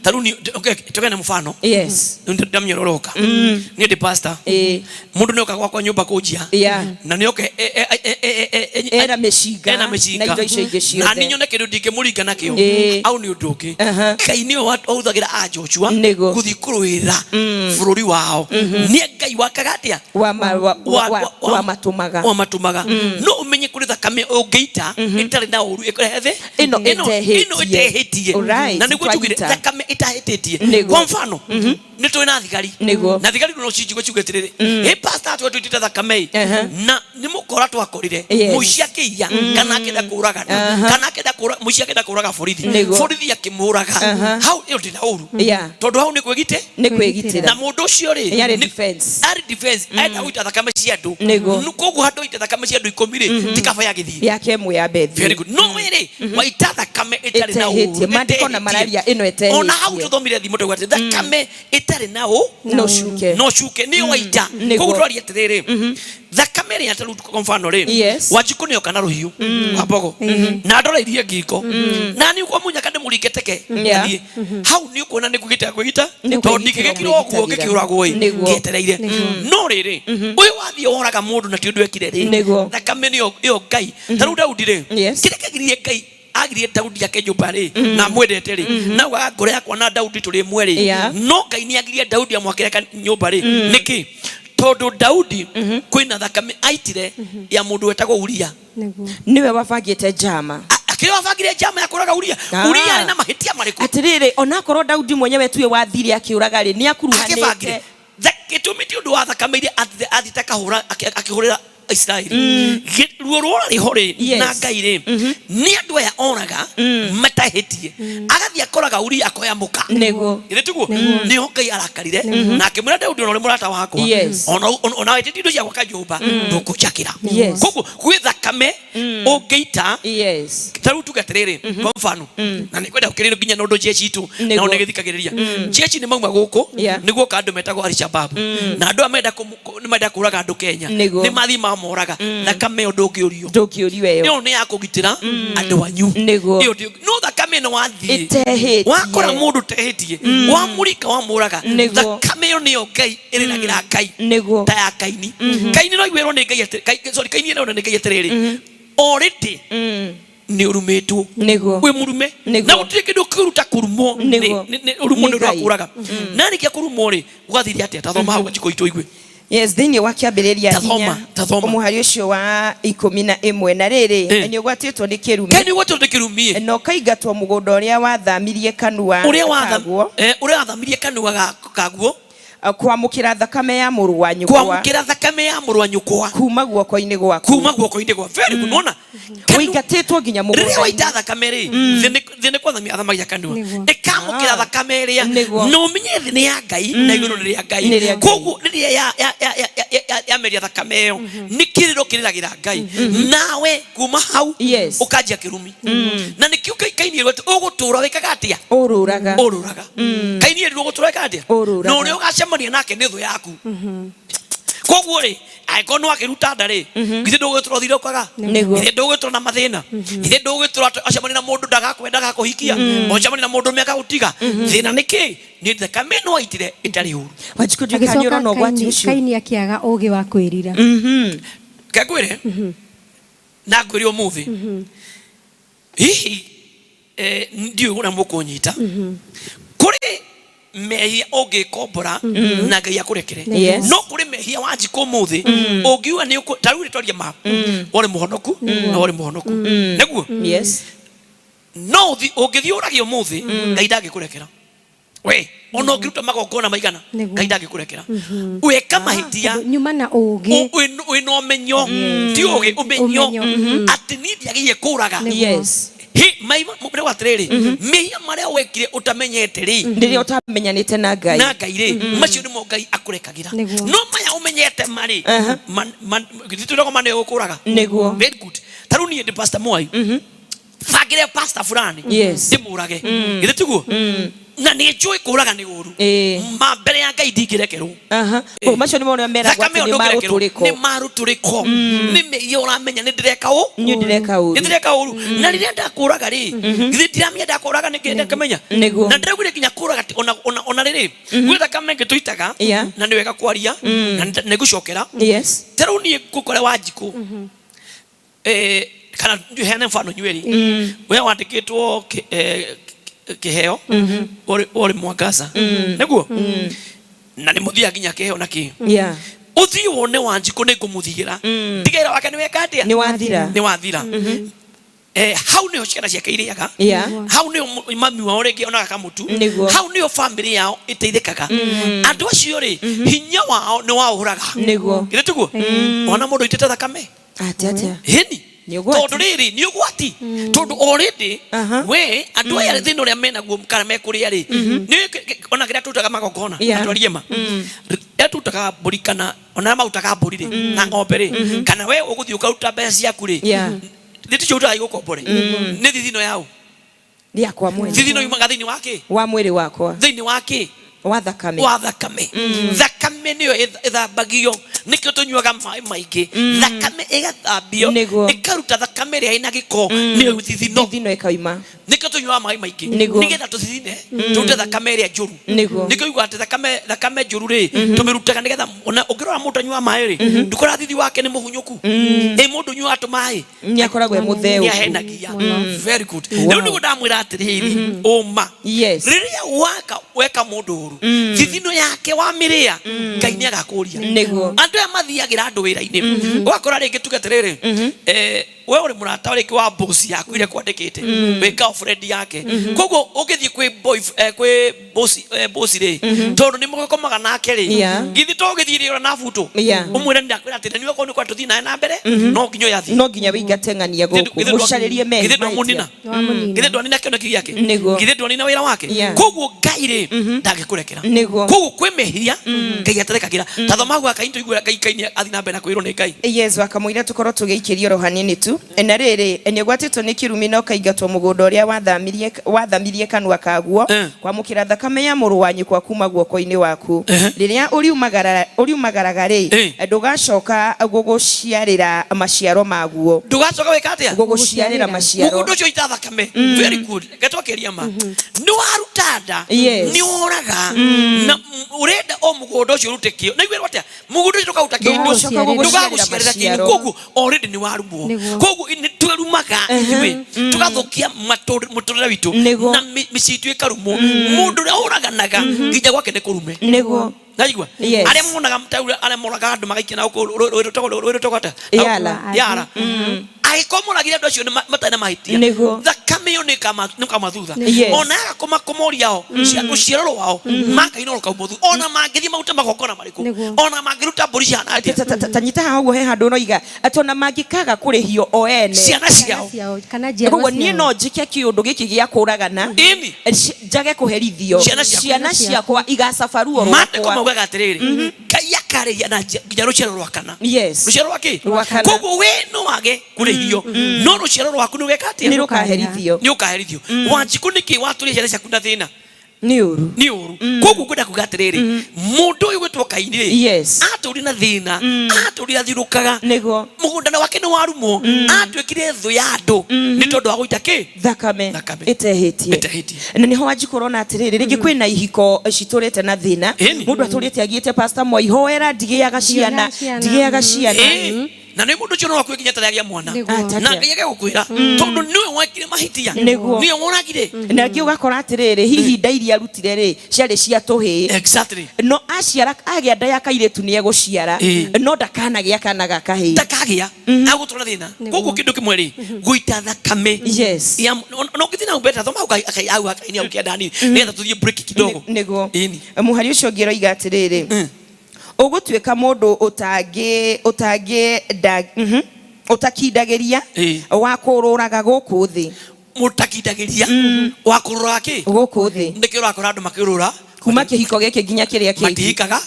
Speaker 5: ta rĩu okay, tũgene mũbano. Rĩu ndamĩororoka, niĩ ndĩ pastor. Mũndũ nĩoka gwakwa nyũmba kũnjia na nĩoke
Speaker 4: ena mĩcinga
Speaker 5: ena mĩcinga
Speaker 4: na indo icio ingĩ
Speaker 5: na
Speaker 4: ciothe.
Speaker 5: niĩ nyone kĩndũ ndingĩmũringa nakĩo. Au nĩ ũndũ ũngĩ. Ngai nĩwe wahũthagĩra a Joshua gũthiĩ kũrũĩra bũrũri wao. Nĩ Ngai wakaga atĩa?
Speaker 4: Wamatũmaga.
Speaker 5: Wamatũmaga. No ũmenye kũrĩ thakame ũngĩita ĩtarĩ na ũru ĩkũrehe thĩ.
Speaker 4: Ĩno
Speaker 5: ĩno
Speaker 4: ĩtehĩtie.
Speaker 5: Ĩtehĩtie. Na nĩguo njugire
Speaker 4: twanyita.
Speaker 5: Thakame ĩtahĩtĩtie. Kwa mfano, nĩ tũrĩ na thigari. Na thigari no cinjigue ciuge atĩrĩrĩ, ĩ pastor, atwe tũitĩte thakame ĩ na nĩ mũkora twakorire mũici akĩiya kana akĩenda kũragana kana akĩenda kũra mũici akĩenda kũraga borithi, borithi akĩmũraga, hau ĩyo ndĩna ũru, tondũ hau nĩ kwĩgite
Speaker 4: Nĩ kwĩgitĩra.
Speaker 5: Na mũndũ ũcio rĩ,
Speaker 4: Yarĩ defense.
Speaker 5: Arĩ defense, enda gũita thakame cia andũ. Koguo handũ aite thakame cia andũ 10 rĩ, ti kaba yagĩthiĩ
Speaker 4: yake ĩmwe ya
Speaker 5: Very
Speaker 4: mbethi.
Speaker 5: good. No wĩrĩ waita thakame ĩtarĩ na
Speaker 4: Ĩtehĩtie.
Speaker 5: ũru,
Speaker 4: Maandĩko na
Speaker 5: ĩtehĩtie.
Speaker 4: mararia ĩno ĩtehĩtie.
Speaker 5: Ona hau Hau tuthomire thimo tauga atĩ thakame ĩtarĩ na ũ
Speaker 4: No cuke.
Speaker 5: No cuke nĩyo waita. Koguo twarie atĩrĩrĩ, thakame ĩrĩa ta rĩu kwa mfano rĩ,
Speaker 4: Yes.
Speaker 5: Wanjikũ nĩoka na rũhiũ wa mbogo na ndoreirie ngingo na niĩ kwa munyaka ndĩmũringe teke
Speaker 4: Yeah.
Speaker 5: athiĩ hau, nĩ ũkuona nĩ kwĩgitĩra kwĩgita,
Speaker 4: Nĩ
Speaker 5: tondũ
Speaker 4: kwĩgitĩra
Speaker 5: ndingĩgĩkira ũguo
Speaker 4: kwĩgitagĩra.
Speaker 5: ngĩkĩũragwo ĩ
Speaker 4: Nĩguo.
Speaker 5: ngĩetereire. No rĩrĩ, ũyũ wathiĩ woraga mũndũ na ti ũndũ ekire rĩ,
Speaker 4: Nĩguo.
Speaker 5: thakame nĩyo ĩyo Ngai. Ta rĩu Daudi rĩ,
Speaker 4: Yes.
Speaker 5: kĩrĩa kĩgirie Ngai agirie Daudi ake nyũmba rĩ na amwendete rĩ, na augaga ngoro yakwa na Daudi tũrĩ ĩmwe rĩ,
Speaker 4: Yeah.
Speaker 5: no Ngai nĩ agirie Daudi amwakĩre nyũmba rĩ nĩkĩ? Tondũ Daudi kwĩna thakame aitire ya mũndũ wetagwo Uria.
Speaker 3: Nĩguo.
Speaker 4: Niwe wabangĩte njama.
Speaker 5: Akĩrĩa wabangire njama ya kũraga Uria.
Speaker 4: Ah.
Speaker 5: Uria arĩ na mahĩtia marĩkũ?
Speaker 4: Atĩrĩrĩ, onakorwo Daudi mwenyewe tuwe wathire akĩũraga rĩ, nĩ
Speaker 5: Akĩbangire
Speaker 4: akuruhanĩte.
Speaker 5: Gĩtũmi ti ũndũ wa thakame iria athite akahũra akĩhũrĩra Isiraeli. Ruo rwarĩ ho rĩ
Speaker 4: Yes.
Speaker 5: na Ngai rĩ, nĩ andũ aya oraga matahĩtie, agathiĩ akoraga Uria akoya mũka.
Speaker 4: Nĩguo.
Speaker 5: Githĩ tiguo nĩho Ngai arakarire na akĩmwĩra Daudi, ona ũrĩ mũrata wakwa,
Speaker 4: Yes.
Speaker 5: ona wetĩtie indo cia gwaka nyũmba, ndũkũnjakĩra.
Speaker 4: Yes.
Speaker 5: Koguo gwĩ thakame ũngĩita.
Speaker 4: Yes.
Speaker 5: Ta rĩu tuge atĩrĩrĩ, kwa mfano, na nĩ kwenda gũkĩrĩrwo nginya na ũndũ jeshi itũ
Speaker 4: Nĩguo.
Speaker 5: nao nĩ gĩthikagĩrĩria jeshi nĩ mauma gũkũ
Speaker 4: Yeah.
Speaker 5: nĩguo ka andũ metagwo Al-Shabaab, na andũ aya menda nĩ menda kũraga andũ Kenya.
Speaker 4: Nĩguo.
Speaker 5: Nĩ mathiĩ mamoraga, thakame ĩyo ndũngĩũrio.
Speaker 4: Ndũngĩũrio ĩyo.
Speaker 5: Ĩyo nĩ ya kũgitĩra andũ anyu.
Speaker 4: Nĩguo.
Speaker 5: Ĩyo no thakame ĩno wathiĩ
Speaker 4: Ĩtehĩtie.
Speaker 5: wakora mũndũ tehĩtie, wamũrika wamũraga,
Speaker 4: Nĩguo.
Speaker 5: thakame ĩyo nĩyo Ngai ĩrĩragĩra Ngai.
Speaker 4: Nĩguo.
Speaker 5: Ta ya Kaini. Kaini no iguĩrwo nĩ Ngai sorry, Kaini ĩrerwo nĩ Ngai atĩrĩrĩ, already nĩ ũrumĩtwo.
Speaker 4: Nĩguo.
Speaker 5: Wĩ mũrume.
Speaker 4: Nĩguo.
Speaker 5: Na gũtirĩ kĩndũ kĩũru ta kũrumwo.
Speaker 4: Nĩguo.
Speaker 5: Ũrumwo
Speaker 4: Nĩ
Speaker 5: nĩ ũndũ wa
Speaker 4: Ngai.
Speaker 5: kũraga na rĩkia kũrumwo rĩ, gwathire atĩa? Tathoma hau njikũ itũ igue.
Speaker 4: Yes, thĩinĩ wa kĩambĩrĩria
Speaker 5: Tathoma,
Speaker 4: 4
Speaker 5: tathoma.
Speaker 4: mũhari ũcio wa 11, na rĩrĩ, nĩ ũgwatĩtwo nĩ kĩrumi
Speaker 5: Kaini ũgwatĩtwo nĩ kĩrumi
Speaker 4: na ũkaingatwo mũgũnda ũrĩa wathamirie kanua
Speaker 5: ũrĩa watha
Speaker 4: kaguo
Speaker 5: ũrĩa wathamirie kanua kaguo
Speaker 4: kwamũkĩra thakame ya mũrũ wa nyũkwa
Speaker 5: kwamũkĩra thakame ya mũrũ wa nyũkwa
Speaker 4: kuma guoko-inĩ gwaku.
Speaker 5: Kuma guoko-inĩ gwa, very good, nona
Speaker 4: Ũingatĩtwo nginya
Speaker 5: rĩrĩa
Speaker 4: mũgũnda.
Speaker 5: waita thakame rĩ, thĩ nĩ kwathamia athamagia kanua
Speaker 3: Nĩguo.
Speaker 5: ĩkamũkĩra
Speaker 4: Ah.
Speaker 5: thakame ĩrĩa.
Speaker 4: Nĩguo.
Speaker 5: Na ũmenye thĩ nĩ ya Ngai na igũrũ nĩ rĩa
Speaker 4: Nĩ
Speaker 5: Ngai.
Speaker 4: rĩa Ngai.
Speaker 5: Koguo rĩrĩa yameria thakame ĩyo, nĩ kĩrĩro kĩrĩragĩra Ngai, nawe kuma hau
Speaker 4: Yes.
Speaker 5: ũkanjia kĩrumi, na nĩkĩo Kaini erwo atĩ ũgũtũra wĩkaga atĩa?
Speaker 4: Ũrũraga.
Speaker 5: Ũrũraga. Kaini erirwo ũgũtũra wĩkaga atĩa?
Speaker 4: Ũrũraga.
Speaker 5: Na ũrĩa ũgacemania nake nĩ thũ yaku. Koguo rĩ, angĩkorwo nĩ wakĩruta nda rĩ, githĩ ndũgũgĩtũra ũthire ũkaga?
Speaker 4: Nĩguo.
Speaker 5: Githĩ ndũgũgĩtũra na mathĩna? Githĩ ndũgũgĩtũra atĩ acemania na mũndũ ndagakwenda agakũhikia, ocemania na mũndũ ũmwe agagũtiga? Thĩna nĩ kĩ? Nĩ thakame ĩno waitire ĩtarĩ ũru.
Speaker 4: Wanjikũ, ndiũĩ kana nĩ ũrona
Speaker 3: Agĩcoka
Speaker 4: ũgwati
Speaker 3: Kaini,
Speaker 4: ũcio.
Speaker 3: Kaini akĩaga ũgĩ wa kwĩrira.
Speaker 5: Kengwĩre na ngwĩre ũmũthĩ, hihi ndiũĩ ũrĩa mũkũnyita, kũrĩ mehia ũngĩkombora na Ngai akũrekere.
Speaker 4: Yes.
Speaker 5: No kũrĩ mehia Wanjikũ ũmũthĩ ũngiuga nĩ ta rĩu rĩtwaria ma warĩ mũhonoku na warĩ mũhonoku nĩguo.
Speaker 4: Yes.
Speaker 5: No ũngĩthiĩ ũrage ũmũthĩ, Ngai ndangĩkũrekera we, ona ũngĩruta magongona maigana.
Speaker 3: Nĩguo.
Speaker 5: Ngai ndangĩkũrekera weka mahĩtia.
Speaker 3: Tondũ nyuma na ũgĩ.
Speaker 5: Wĩna ũmenyo, ti ũgĩ, ũmenyo.
Speaker 3: Ũmenyo,
Speaker 5: Atĩ niĩ ndiagĩrĩire kũraga.
Speaker 3: Nĩguo.
Speaker 4: Yes.
Speaker 5: Hi maima atĩrĩrĩ, mehia marĩa wekire ũtamenyete rĩ,
Speaker 4: Rĩrĩa ũtamenyanĩte na Ngai.
Speaker 5: Na Ngai rĩ, macio nĩmo Ngai akũrekagĩra.
Speaker 3: Nĩguo.
Speaker 5: No maya ũmenyete marĩ githĩ ma nĩyo gũkũraga.
Speaker 4: Nĩguo.
Speaker 5: Very good. Ta rĩu niĩ ndĩ Pastor Mwai, bangĩre pastor fulani ndĩmũrage, githĩ tiguo? Na nĩ njũĩ kũraga nĩ ũru. Ma mbere ya Ngai ndingĩrekerwo.
Speaker 4: Aha. Koguo macio nĩmo marĩa meragwo
Speaker 5: Thakame
Speaker 4: atĩ
Speaker 5: ĩyo
Speaker 4: nĩ
Speaker 5: ndũngĩrekerwo
Speaker 4: marũtũrĩko.
Speaker 5: Nĩ marũtũrĩko, nĩ mehia ũramenya nĩ ndĩreka ũ
Speaker 4: Niĩ ndĩreka ũru.
Speaker 5: Nĩ ndĩreka ũru, na rĩrĩa ndakũraga rĩ, githĩ ndiramenya ndakũraga nĩ ndakĩmenya?
Speaker 4: Nĩguo.
Speaker 5: Na ndĩraugire nginya kũraga ona rĩrĩ gwĩ thakame ĩngĩ tũitaga. Na nĩ wega kwaria na nĩ ngũcokera.
Speaker 4: Yes.
Speaker 5: Ta rĩu niĩ ngũkore Wanjikũ, kana heane mfano nyweri we wandĩkĩtwo kĩheo ũrĩ Mwangaza nĩguo, na nĩ mũthiaga nginya kĩheo na kĩ ũthiĩ wone Wanjikũ nĩ ngũmũthiĩra ndigĩra wake nĩ weka atĩa?
Speaker 4: Nĩ wathira.
Speaker 5: Nĩ wathira. Hau nĩho ciana ciake irĩaga. Hau nĩho mami wao rĩngĩ onaga kamũtu.
Speaker 4: Nĩguo.
Speaker 5: Hau nĩho famĩlĩ yao ĩteithĩkaga. Andũ acio rĩ, hinya wao nĩ waũhũraga.
Speaker 4: Nĩguo.
Speaker 5: Githĩ tiguo ona mũndũ aitĩte thakame?
Speaker 4: Atĩ atĩa?
Speaker 5: Hĩni.
Speaker 4: Nĩ ũgwati.
Speaker 5: Tondũ rĩrĩ nĩ ũgwati, tondũ already we andũ aya thĩna ũrĩa menaguo kana mekũrĩa rĩ, nĩ ona kĩrĩa tũrutaga magongona, atwarie ma rĩrĩa tũrutaga mbũri kana ona arĩa marutaga mbũri rĩ na ng'ombe rĩ, kana we ũgũthiĩ ũkaruta mbeca ciaku rĩ, nĩ ticio ũrutaga igũkombore, nĩ thithino yao.
Speaker 4: Rĩakwa mwene.
Speaker 5: Thithino yumaga thĩinĩ wa kĩ?
Speaker 4: Wa mwĩrĩ wakwa.
Speaker 5: Thĩinĩ wa kĩ?
Speaker 4: Wa thakame.
Speaker 5: Wa thakame. Thakame nĩyo ĩthambagio, nĩkĩo tũnyuaga maĩ maingĩ. Thakame ĩgathambio,
Speaker 4: Nĩguo.
Speaker 5: ĩkaruta thakame ĩrĩa ĩna gĩko, nĩyo thithino.
Speaker 4: Thithino ĩkauma.
Speaker 5: Nĩkĩo tũnyuaga maĩ maingĩ,
Speaker 4: Nĩguo.
Speaker 5: nĩgetha tũthithine, tũrute thakame ĩrĩa njũru.
Speaker 4: Nĩguo.
Speaker 5: Nĩkĩo ugaga atĩ thakame, thakame njũru rĩ, tũmĩrutaga nĩgetha ona ũngĩrora mũndũ anyuaga maĩ rĩ, ndũkora thithi wake nĩ mũhunyũku. Ĩ mũndũ ũnyuaga tũmaĩ
Speaker 4: Nĩ akoragwo e mũtheu.
Speaker 5: Nĩ ahenagia. Very good. Rĩu nĩguo ndamwĩra atĩrĩrĩ, ũma,
Speaker 4: Yes.
Speaker 5: rĩrĩa waka weka mũndũ ũru, thithino yake wamĩrĩa, Ngai nĩ agakũria.
Speaker 4: Nĩguo.
Speaker 5: Andũ aya mathiagĩra andũ wĩra-inĩ, ũgakora rĩngĩ tuge atĩrĩrĩ, we ũrĩ mũrata rĩngĩ wa boss yaku ĩrĩa kwandĩkĩte, wĩ girlfriend yake, koguo ũngĩthiĩ kwĩ boy, kwĩ boss, boss rĩ, tondũ nĩ mũgĩkomaga nake rĩ, githĩ to ũgĩthiĩ rĩ na buto, ũmwĩre nĩ ndakwĩra atĩ nĩ okorwo nĩ kwa tũthiĩ nawe na mbere, no nginya ũyũ athiĩ.
Speaker 4: No nginya wĩingate ng'ania gũkũ, mũcarĩrie me
Speaker 5: Githĩ ndwamũnina?
Speaker 3: Nĩwamũnina.
Speaker 5: Githĩ ndwanina kĩoneki gĩake?
Speaker 4: Nĩguo.
Speaker 5: Githĩ ndwanina wĩra wake? Koguo Ngai rĩ, ndangĩkũrekera.
Speaker 4: Nĩguo.
Speaker 5: Koguo kwĩ mehia Ngai atarekagĩra. Ta thoma hau Kaini tũigue Ngai Kaini athiĩ na mbere na kwĩrwo nĩ Ngai.
Speaker 4: Yesu akamũira tũkorwo tũgĩikĩrio oro hanini tu. Na rĩrĩ, nĩũgwatĩtwo nĩ kĩrumi na ũkaingatwo mũgũnda ũrĩa wathamirie, wathamirie kanua kaguo, kwamũkĩra thakame ya mũrũ wa nyũkwa kuma guoko-inĩ waku. Rĩrĩa ũriumagara, ũriumagaraga rĩ, ndũgacoka gũgũciarĩra maciaro maguo.
Speaker 5: Ndũgacoka gwĩka atĩa?
Speaker 4: Gũgũciarĩra maciaro.
Speaker 5: Mũgũnda ũcio ita thakame. Very good. Reke twakeria ma. Nĩ waruta nda,
Speaker 4: Yes.
Speaker 5: nĩ woraga, na ũrenda o mũgũnda ũcio ũrute kĩo. Na iguĩrwo atĩa? Mũgũnda ũcio ndũkaruta kĩndũ.
Speaker 4: Ndũgacoka gũgũciarĩra
Speaker 5: Ndũgagũciarĩra kĩndũ.
Speaker 4: maciaro.
Speaker 5: Koguo already nĩ warumwo.
Speaker 3: Nĩguo.
Speaker 5: Koguo nĩ twerumaga ithuĩ, tũgathũkia mũtũrĩre witũ,
Speaker 4: Nĩguo.
Speaker 5: na mĩciĩ itũ ĩkarumwo. Mũndũ ũrĩa ũraganaga nginya gwake nĩ kũrume.
Speaker 4: Nĩguo.
Speaker 5: Naigua?
Speaker 4: Yes.
Speaker 5: Arĩa monaga ta arĩa moraga andũ magaikia na gũkũ rũĩ rũtagwo atĩa?
Speaker 4: Yala.
Speaker 5: Yara. Angĩkorwo moragire andũ acio nĩ matarĩ na mahĩtia,
Speaker 4: Nĩguo.
Speaker 5: thakame ĩyo nĩ ĩkama thutha.
Speaker 4: Yes.
Speaker 5: Ona yaga kũmoria o, rũciaro rwao, makai no rũkauma thutha. Ona mangĩthiĩ maruta magongona marĩkũ,
Speaker 3: Nĩguo.
Speaker 5: ona mangĩruta mbũri cihana atĩa.
Speaker 4: Ta nyita haha ũguo he handũ ũroiga atĩ ona mangĩkaga kũrĩhio o ene.
Speaker 5: Ciana ciao.
Speaker 3: Ciao, kana njiarwa
Speaker 4: Koguo niĩ
Speaker 3: ciao.
Speaker 4: no njĩke kĩũndũ gĩkĩ gĩa kũragana,
Speaker 5: Ĩni.
Speaker 4: njage kũherithio,
Speaker 5: Ciana ciakwa.
Speaker 4: ciana ciakwa igacabarua
Speaker 5: Maandĩko
Speaker 4: rwakwa.
Speaker 5: maugaga atĩrĩrĩ, Ngai akarĩhia na nginya rũciaro rwa kana.
Speaker 4: Yes.
Speaker 5: Rũciaro rwa kĩ?
Speaker 4: Rwa kana.
Speaker 5: Koguo we no wage kũrĩhio, no rũciaro rwaku nĩ ũgeka atĩa?
Speaker 4: Nĩ rũkaherithio.
Speaker 5: Nĩ ũkaherithio. Wanjikũ nĩkĩ watũria ciana ciaku na thĩna?
Speaker 4: Nĩ ũru.
Speaker 5: Nĩ ũru. Koguo ngwenda kuga atĩrĩrĩ, mũndũ ũyũ gwĩtwo Kaini rĩ,
Speaker 4: Yes.
Speaker 5: atũrire na thĩna, atũrire athiũrũkaga,
Speaker 4: Nĩguo.
Speaker 5: mũgũnda wake nĩ warumwo, atuĩkire thũ ya andũ nĩ tondũ wa gũita kĩ?
Speaker 4: Thakame.
Speaker 5: Thakame.
Speaker 4: Ĩtehĩtie.
Speaker 5: Ĩtehĩtie.
Speaker 4: Na nĩho Wanjikũ ũrona atĩrĩrĩ, rĩngĩ kwĩna ihiko citũrĩte na thĩna,
Speaker 5: Ĩni.
Speaker 4: mũndũ atũrĩte agiĩte pastor Mwaihoera ndigĩaga ciana,
Speaker 3: ciana.
Speaker 4: ndigĩaga ciana.
Speaker 5: Na nĩ mũndũ ũcio no akue nginya atarĩ agĩa mwana.
Speaker 3: Nĩguo.
Speaker 5: Na Ngai agegũkwĩra tondũ nĩwe wekire mahĩtia,
Speaker 4: Nĩguo.
Speaker 5: nĩwe woragire.
Speaker 4: Na angĩ ũgakora atĩrĩrĩ, hihi nda iria arutire rĩ, ciarĩ cia tũhĩĩ.
Speaker 5: Exactly.
Speaker 4: No aciara agĩa nda ya kairĩtu nĩ egũciara, no ndakanagĩa kana ga kahĩĩ.
Speaker 5: Ndakagĩa, agũtũra thĩna. Koguo kĩndũ kĩmwe rĩ, gũita thakame.
Speaker 4: Yes.
Speaker 5: Ya, no ngĩthiĩ na mbere, thoma hau hau hakaini hau kĩanda hanini, nĩgetha tũthiĩ break kidogo.
Speaker 4: Nĩguo.
Speaker 5: Ĩni.
Speaker 4: Mũhari ũcio ũngĩ ũroiga atĩrĩrĩ, ũgũtuĩka mũndũ ũtangĩ ũtangĩ nda ũtakindagĩria, wa kũrũraga gũkũ thĩ.
Speaker 5: Mũtakindagĩria, wa kũrũraga kĩ?
Speaker 4: Gũkũ thĩ.
Speaker 5: Nĩkĩo ũrakora andũ makĩrũra
Speaker 4: kuma kĩhiko gĩkĩ nginya kĩrĩa kĩngĩ.
Speaker 5: Matihikaga,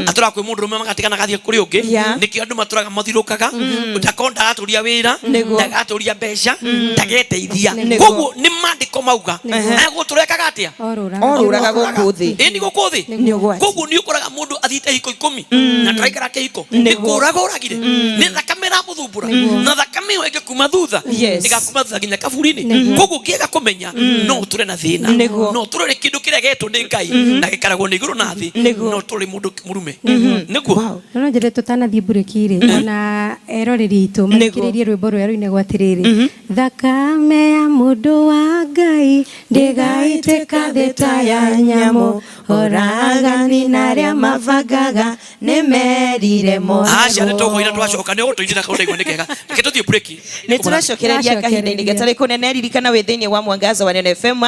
Speaker 5: atũraga kwĩ mũndũ ũrũme magatigana gathiĩ kũrĩ ũngĩ. Nĩkĩo andũ matũraga mathirũkaga, ndako ndagatũria wĩra,
Speaker 4: Nĩguo.
Speaker 5: ndagatũria mbeca, ndageteithia.
Speaker 4: Nĩguo.
Speaker 5: Koguo nĩ maandĩko mauga egũtũrekaga atĩa?
Speaker 3: Orũraga.
Speaker 4: Orũraga gũkũ thĩ.
Speaker 5: Ĩni gũkũ thĩ.
Speaker 4: Nĩ ũgwati.
Speaker 5: Koguo nĩ ũkoraga mũndũ athiĩte hiko 10 na ndaraikara kĩhiko, nĩ
Speaker 4: Nĩguo.
Speaker 5: kũraga ũragire, nĩ thakame ĩramũthumbũra, na thakame ĩyo ĩngĩkuma thutha,
Speaker 4: Yes.
Speaker 5: ĩgakuma thutha nginya kaburi-inĩ. Koguo ũngĩaga kũmenya, no ũtũre na thĩna,
Speaker 4: Nĩguo.
Speaker 5: no ũtũre kĩndũ kĩrĩa gĩetwo nĩ Ngai na gĩkaragwo nĩ igũrũ na thĩ,
Speaker 4: Nĩguo.
Speaker 5: no ũtũre mũndũ mũrume. Nĩguo.
Speaker 4: Wow.
Speaker 3: No njĩre tũtanathiĩ mburĩki rĩ, ona eroreri aitũ mathikĩrĩrie rwĩmbo rũrĩa rũinagwo atĩrĩrĩ, thakame ya mũndũ wa Ngai ndĩgaitĩka thĩ ta ya nyamũ, oragani na arĩa mabangaga nĩ merire
Speaker 5: Aca nĩ tũkũina twacoka, nĩ ũgũtũinĩra kaũndũ ndaigua nĩ kega. Reke tũthiĩ break.
Speaker 4: Nĩ tũracokereria kahinda-inĩ gatarĩ kũnene. Ririkana wĩ thĩinĩ wa Mwangaza wa Neno FM,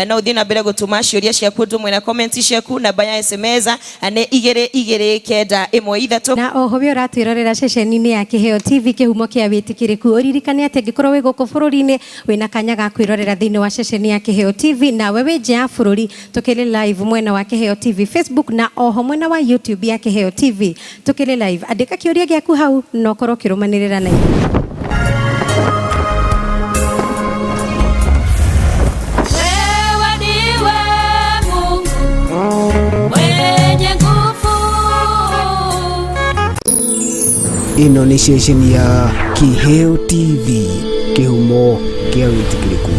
Speaker 4: no ũthiĩ na mbere gũtũma ciũria ciaku ũndũ ũmwe na comment ciaku. Namba ya SMS nĩ 2 2 9 1 3.
Speaker 3: Na oho we ũratwĩrorera ceceni-inĩ ya Kĩheo TV, kĩhumo kĩa wĩtĩkĩrĩku, ũririkane atĩ angĩkorwo wĩ gũkũ bũrũri-inĩ wĩna kanya ga kwĩrorera thĩinĩ wa ceceni ya Kĩheo TV, nawe wĩ nja ya bũrũri tũkĩrĩ live mwena wa Kĩheo TV Facebook na oho mwena wa YouTube ya Kĩheo TV tũkĩrĩ live. Andĩka kĩũria gĩaku hau na ũkorwo ũkĩrũmanĩrĩra na ithuĩ.
Speaker 1: Ĩno nĩ ceceni ya Kĩheo TV, kĩhumo kĩa wĩtĩkĩrĩku.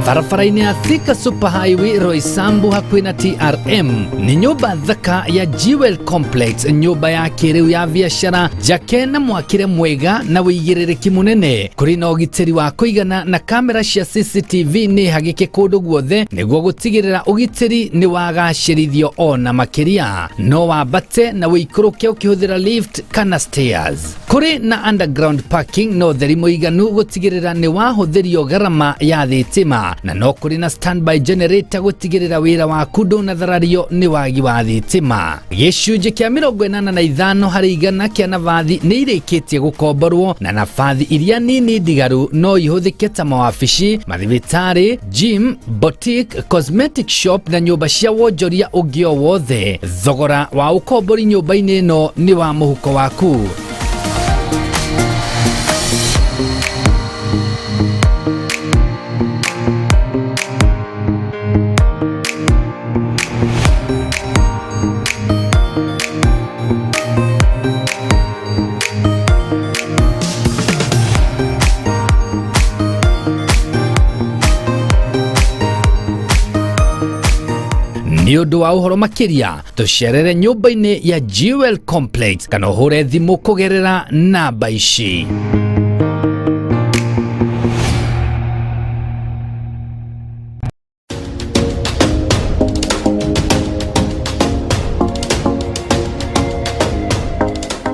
Speaker 6: Barabara-inĩ ya Thika Super Highway Roysambu hakuhĩ na TRM nĩ nyũmba thaka ya Jewel Complex, nyũmba ya kĩrĩu ya biacara njake na mwakĩre mwega na wĩigĩrĩrĩki mũnene. Kũrĩ na ũgitĩri wa kũigana na kamera cia CCTV nĩ hagĩke kũndũ guothe nĩguo gũtigĩrĩra ũgitĩri nĩ wagacĩrithio ona makĩria. No wambate na wĩikũrũke ũkĩhũthĩra lift kana stairs. Kũrĩ na underground parking na ũtheri mũiganu gũtigĩrĩra nĩ wahũthĩrio gharama ya thitima, na no kũrĩ na standby generator gũtigĩrĩra wĩra waku ndũnatharario nĩ wagi wa thitima. Gĩcunjĩ kĩa 85 harĩ igana kĩa nabathi nĩ irĩkĩtie gũkomborwo, na nabathi iria nini ndigaru no ihũthĩke ta mawabici, mathibitarĩ, gym, boutique, cosmetic shop na nyũmba cia wonjoria ũngĩ o wothe. Thogora wa ũkombori nyũmba-inĩ ĩno nĩ wa mũhuko waku. Nĩ ũndũ wa ũhoro makĩria tũcerere nyũmba-inĩ ya Jewel Complex kana ũhũre thimũ kũgerera namba ici.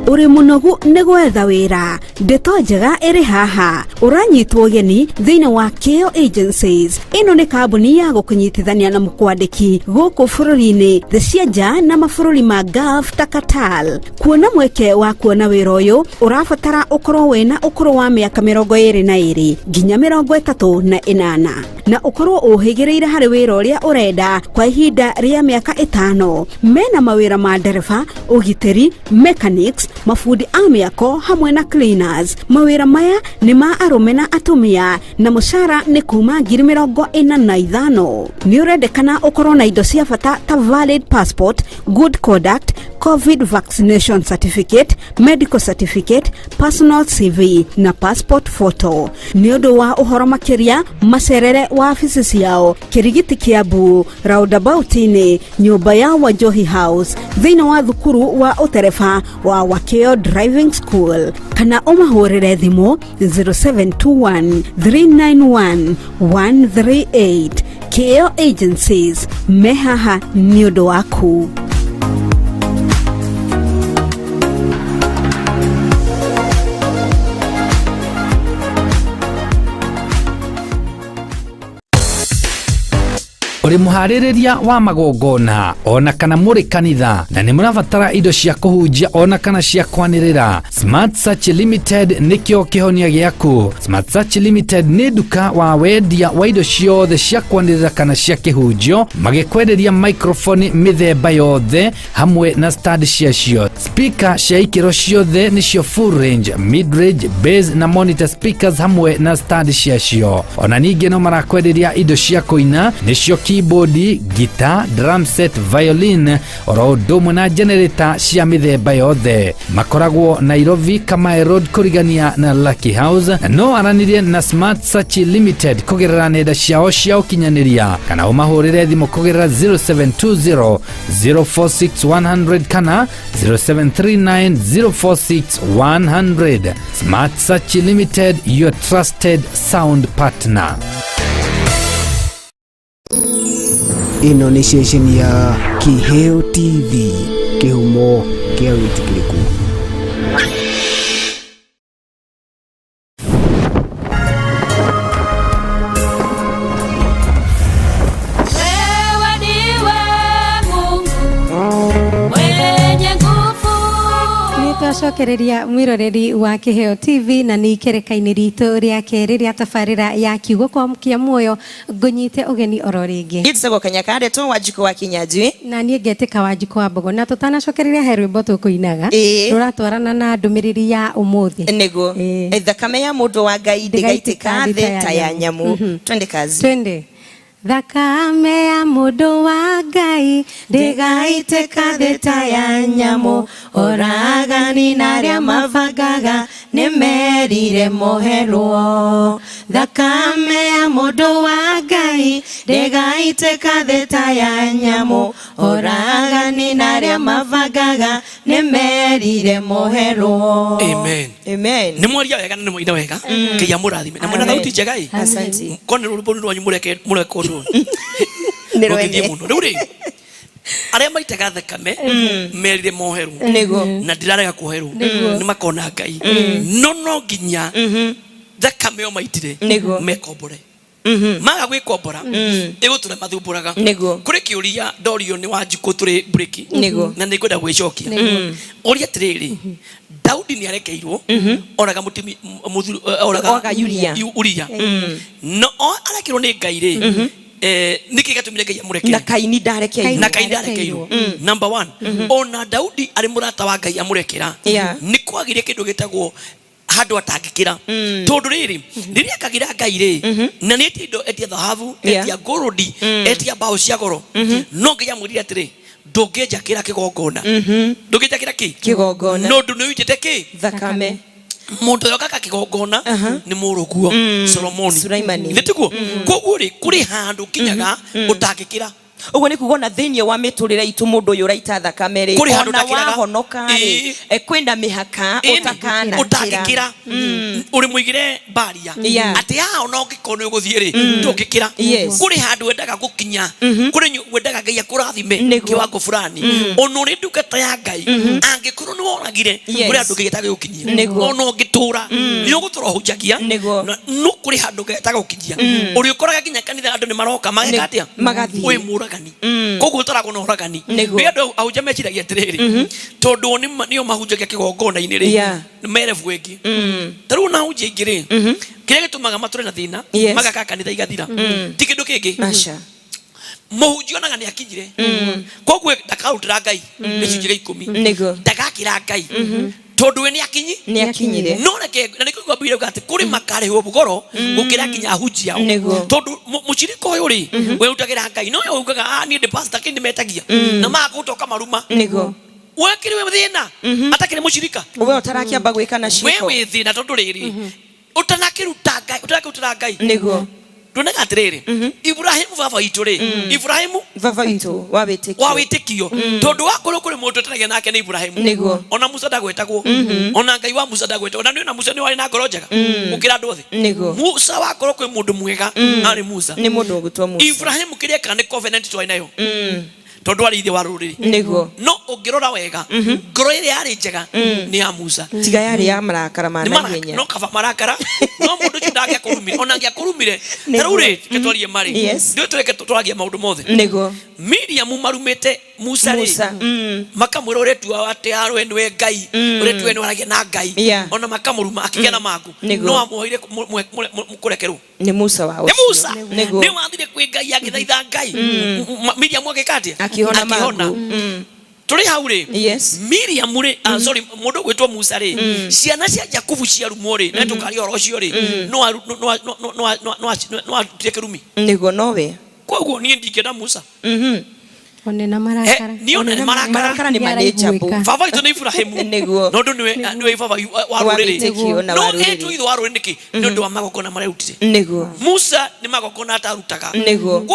Speaker 7: Ũrĩ mũnogu nĩ gwetha wĩra, ndeto njega ĩrĩ haha. Ũranyitwo ũgeni thĩinĩ wa Keo Agencies. Ĩno nĩ kambuni ya gũkũnyitithania na mũkwandĩki gũkũ bũrũri-inĩ, thĩ cia nja na mabũrũri ma Gulf ta Qatar. Kuona mweke wa kuona wĩra ũyũ ũrabatara ũkorwo wĩna ũkũrũ wa mĩaka 22 nginya 38 na ũkorwo ũhĩgĩrĩire harĩ wĩra ũrĩa ũrenda kwa ihinda rĩa mĩaka 5. Mena mawĩra ma ndereba, ũgitĩri, mechanics, mabundi a mĩako hamwe na cleaners. Mawĩra maya nĩ ma arũme na atumia na mũcara nĩ kuma 45,000. Nĩ ũrendekana ũkorwo na indo cia bata ta valid passport, good conduct, COVID vaccination certificate, medical certificate, personal CV na passport photo. Nĩ ũndũ wa ũhoro makĩria macerere wabici ciao Kĩrigiti Kiambu, roundabout-inĩ, nyũmba ya Wanjohi House, thĩinĩ wa thukuru wa ũtereba wa Wakeo Driving School, kana ũmahũrĩre thimũ 0721 391 138. Keo Agencies, me haha nĩ ũndũ waku.
Speaker 6: Ũrĩ mũharĩrĩria wa magongona ona kana mũrĩ kanitha na nĩ mũrabatara indo cia kũhunjia ona kana cia kwanĩrĩra, Smart Search Limited nĩkĩo kĩhonia gĩaku. Smart Search Limited nĩ nduka wa wendia wa indo ciothe cia kwanĩrĩra kana cia kĩhunjio, magĩkwenderia microphone mĩthemba yothe hamwe na stand ciacio, speaker cia ikĩro ciothe nĩcio full range, mid range, bass na monitor speakers hamwe na stand ciacio. Ona ningĩ no marakwenderia indo cia kũina nĩcio keyboard, guitar, drum set, violin oro ũndũ ũmwe na generator cia mĩthemba yothe. Makoragwo Nairobi, Kamae Road kũrigania na Lucky House. Na no aranĩrie na Smart Search Limited kũgerera nenda ciao cia ũkinyanĩria kana ũmahũrĩre thimũ kũgerera 0720 046 100 kana 0739 046 100. Smart Search Limited, your trusted sound partner.
Speaker 1: Ĩno nĩ ceceni ya Kĩheo TV, kĩhumo kĩa wĩtĩkĩrĩku.
Speaker 2: Wewe ndiwe Mungu mwenye nguvu.
Speaker 3: Nĩ twacokereria mwĩroreri wa Kĩheo TV na nĩ ikereka-inĩ ritũ rĩa kerĩ rĩa tabarĩra ya kiugo kwa kĩa muoyo, ngũnyite ũgeni oro rĩngĩ.
Speaker 4: Gĩtagwo Kanyaka Ndeto wa Njiko wa Kinyanjui.
Speaker 3: Na niĩ ngetĩka Wanjikũ wa Mbogo, na tũtanacokereria he rwĩmbo tũkũinaga rũratwarana na ndũmĩrĩri ya ũmũthĩ.
Speaker 4: Nĩguo. Thakame ya mũndũ wa Ngai ndĩgaitĩka thĩ ta ya nyamũ. Twende kazi.
Speaker 3: Twende. Thakame ya mũndũ wa Ngai ndĩgaitĩka thĩ ta ya nyamũ, oragani na arĩa mabangaga nĩ merire moherwo. Thakame ya mũndũ wa Ngai ndĩgaitĩka thĩ ta ya nyamũ, oragani na arĩa mabangaga nĩ merire moherwo.
Speaker 5: Amen.
Speaker 4: Amen.
Speaker 5: Nĩ mwaria wega na nĩ mwaina wega. Ngai amũrathime. Na mwĩna thauti njega ĩ.
Speaker 4: Asante.
Speaker 5: Korwo nĩ rwĩmbo rũu rwanyu mũreke mũreke ũndũ.
Speaker 4: Nĩ
Speaker 5: Rũngĩthiĩ
Speaker 4: rwene.
Speaker 5: mũno. Rĩu rĩ arĩa maitaga thakame merire moherwo.
Speaker 4: Nĩguo.
Speaker 5: Na ndirarega kuoherwo. Nĩ makona Ngai. No no nginya thakame o maitire
Speaker 4: Nĩguo.
Speaker 5: mekombore. Maga gwĩkombora ĩgũtũra mathumbũraga.
Speaker 4: Nĩguo.
Speaker 5: Kũrĩ kĩũria ndorio nĩ Wanjikũ tũrĩ break.
Speaker 4: Nĩguo.
Speaker 5: Na nĩ ngwenda gwĩcokia. Ũria atĩrĩrĩ, Daudi nĩ arekeirwo oraga mũtumi mũthuri oraga
Speaker 4: Oraga Uria.
Speaker 5: Uria. No o arekeirwo nĩ Ngai rĩ, nĩkĩ gĩatũmire Ngai amũrekere?
Speaker 4: Na Kaini ndarekeirwo.
Speaker 5: Na Kaini ndarekeirwo. Number one, ona Daudi arĩ mũrata wa Ngai amũrekera,
Speaker 4: Yeah.
Speaker 5: nĩ kwagire kĩndũ gĩtagwo handũ atangĩkĩra. Tondũ rĩrĩ, rĩrĩa akagĩra Ngai rĩ, na nĩ etia indo, etia thahabu,
Speaker 4: Yeah.
Speaker 5: etia ngũrũndi, etia mbaũ cia goro, no Ngai amwĩrire atĩrĩ, ndũngĩnjakĩra kĩgongona. Ndũngĩnjakĩra kĩ?
Speaker 4: Kĩgongona.
Speaker 5: No ũndũ nĩ ũitĩte kĩ?
Speaker 4: Thakame.
Speaker 5: Mũndũ ũrĩa ũgaka kĩgongona nĩ mũrũguo Solomoni.
Speaker 4: Sulaimani.
Speaker 5: Nĩ tiguo? Koguo rĩ, kũrĩ handũ nginyaga ũtangĩkĩra.
Speaker 4: Ũguo nĩ kuga ona thĩinĩ wa mĩtũrĩre itũ mũndũ ũyũ ũraita thakame rĩ,
Speaker 5: Kũrĩ handũ
Speaker 4: ona
Speaker 5: ũtakĩraga.
Speaker 4: wahonoka rĩ,
Speaker 5: Ĩĩ.
Speaker 4: kwĩna mĩhaka
Speaker 5: Ĩni,
Speaker 4: ũtakanakĩra.
Speaker 5: ũtangĩkĩra. Ũrĩ mũigĩre mbaria.
Speaker 4: Yeah.
Speaker 5: Atĩ haha ona ũngĩkorwo nĩ ũgũthiĩ rĩ, ndũngĩkĩra.
Speaker 4: Yes.
Speaker 5: Kũrĩ handũ wendaga gũkinya, kũrĩ wendaga Ngai akũrathime
Speaker 4: Nĩguo.
Speaker 5: kĩwango fulani. Ona ũrĩ ndungata ya Ngai, angĩkorwo nĩ woragire,
Speaker 4: Yes.
Speaker 5: kũrĩ handũ Ngai atagĩgũkinyia.
Speaker 4: Nĩguo.
Speaker 5: Ona ũngĩtũra, nĩ ũgũtũra ũhunjagia.
Speaker 4: Nĩguo.
Speaker 5: No kũrĩ handũ Ngai atagũkinyia. Ũrĩũkoraga nginya kanitha andũ nĩ maroka mageka atĩa?
Speaker 4: Magathiĩ.
Speaker 5: Wĩ mũragani. Koguo ũtaragwo na ũragani.
Speaker 4: Nĩguo.
Speaker 5: Nĩ andũ ahunjia meciragia atĩrĩrĩ, tondũ o nĩo mahunjagia kĩgongona-inĩ rĩ,
Speaker 4: Yeah.
Speaker 5: nĩ merebu ĩngĩ. Ta rĩu ona ahunjia aingĩ rĩ, kĩrĩa gĩtũmaga matũre na thĩna,
Speaker 4: Yes.
Speaker 5: magaka kanitha igathira, ti kĩndũ kĩngĩ.
Speaker 4: Aca.
Speaker 5: Mũhunjia onaga nĩ akinyire. Koguo ndakarutĩra Ngai gĩcunjĩ gĩa ikũmi.
Speaker 4: Nĩguo.
Speaker 5: Ndagakĩra Ngai. Tondũ we nĩ akinyi.
Speaker 4: Nĩ akinyire.
Speaker 5: No reke, na nĩkĩo ngwambĩrĩria kuuga atĩ kũrĩ makarĩhwo goro gũkĩra nginya ahunjia ao.
Speaker 4: Nĩguo.
Speaker 5: Tondũ mũcirika ũyũ rĩ, we ũrutagĩra Ngai. No we ugaga, niĩ ndĩ pastor, kĩ nĩmetagia. Na magagũtoka maruma.
Speaker 4: Nĩguo.
Speaker 5: We kĩrĩ we thĩna, atakĩrĩ mũcirika.
Speaker 4: We ũtarakĩamba gwĩka na
Speaker 5: We
Speaker 4: ciĩko.
Speaker 5: wĩ thĩna tondũ rĩrĩ, ũtanakĩruta Ngai, ũtanakĩrutĩra Ngai.
Speaker 4: Nĩguo.
Speaker 5: Tuonaga atĩrĩrĩ, Ibrahimu baba witũ rĩ, Ibrahimu
Speaker 4: Baba witũ wa wĩtĩkio.
Speaker 5: Wa wĩtĩkio. Tondũ wakorwo kũrĩ mũndũ ũtaragia nake nĩ Ibrahimu.
Speaker 4: Nĩguo.
Speaker 5: Ona Musa ndagwetagwo. Ona Ngai wa Musa ndagwetagwo. Na nĩ ona Musa nĩ warĩ na ngoro njega gũkĩra andũ othe.
Speaker 4: Nĩguo.
Speaker 5: Musa wakorwo kwĩ mũndũ mwega arĩ Musa.
Speaker 4: Nĩ mũndũ ũgwĩtwo Musa.
Speaker 5: Ibrahimu kĩrĩa ekaga nĩ covenant twarĩ nayo. Tondũ arĩ ithe wa rũrĩrĩ.
Speaker 4: Nĩguo.
Speaker 5: No ũngĩrora wega, ngoro ĩrĩa yarĩ njega nĩ ya Musa.
Speaker 4: Tiga yarĩ ya marakara ma
Speaker 5: Nĩ
Speaker 4: naihenya.
Speaker 5: No kaba marakara, no mũndũ ũcio ndangĩakũrumire, ona angĩakũrumire.
Speaker 4: Nĩguo.
Speaker 5: Ta rĩu rĩ, reke twarie marĩ.
Speaker 4: Yes.
Speaker 5: Ndĩũĩ tũreke twarie maũndũ mothe.
Speaker 4: Nĩguo.
Speaker 5: Miriam marumĩte Musa rĩ,
Speaker 4: Musa.
Speaker 5: Makamwĩra ũretua atĩ arwe nĩwe Ngai, ũretua nĩ waragia na Ngai.
Speaker 4: Yeah.
Speaker 5: Ona makamũruma akĩgĩa na mangũ.
Speaker 4: Nĩguo.
Speaker 5: No amuoire kũrekerwo.
Speaker 4: Nĩ Musa wa
Speaker 5: Nĩ
Speaker 4: ũcio.
Speaker 5: Musa.
Speaker 4: Nĩguo.
Speaker 5: Nĩ wathire kwĩ Ngai agĩthaitha Ngai. Miriam agĩka atĩa?
Speaker 4: Akĩhona mangũ.
Speaker 5: Tũrĩ hau rĩ,
Speaker 4: Yes.
Speaker 5: Miriam rĩ, sorry, mũndũ ũgwĩtwo Musa rĩ, ciana cia Jakubu ciarumwo rĩ, na tũkaria ũhoro ũcio rĩ, no arutire kĩrumi.
Speaker 4: Nĩguo nowe.
Speaker 5: Koguo niĩ ndingĩenda Musa.
Speaker 3: One na marakara.
Speaker 5: Niĩ one nĩ marakara.
Speaker 4: Marakara nĩ
Speaker 3: Nĩaraiguĩka.
Speaker 4: manĩnjabũ.
Speaker 5: Baba witũ nĩ Ibrahimu.
Speaker 4: Nĩguo.
Speaker 5: No ũndũ nĩwe baba wa
Speaker 4: Wa
Speaker 5: rũrĩrĩ.
Speaker 4: wĩtĩkio na
Speaker 5: No
Speaker 4: wa rũrĩrĩ.
Speaker 5: etwo ithe wa rũrĩrĩ nĩkĩ? Nĩ ũndũ wa magongona marĩa arutire.
Speaker 4: Nĩguo.
Speaker 5: Musa nĩ magongona atarutaga.
Speaker 4: Nĩguo.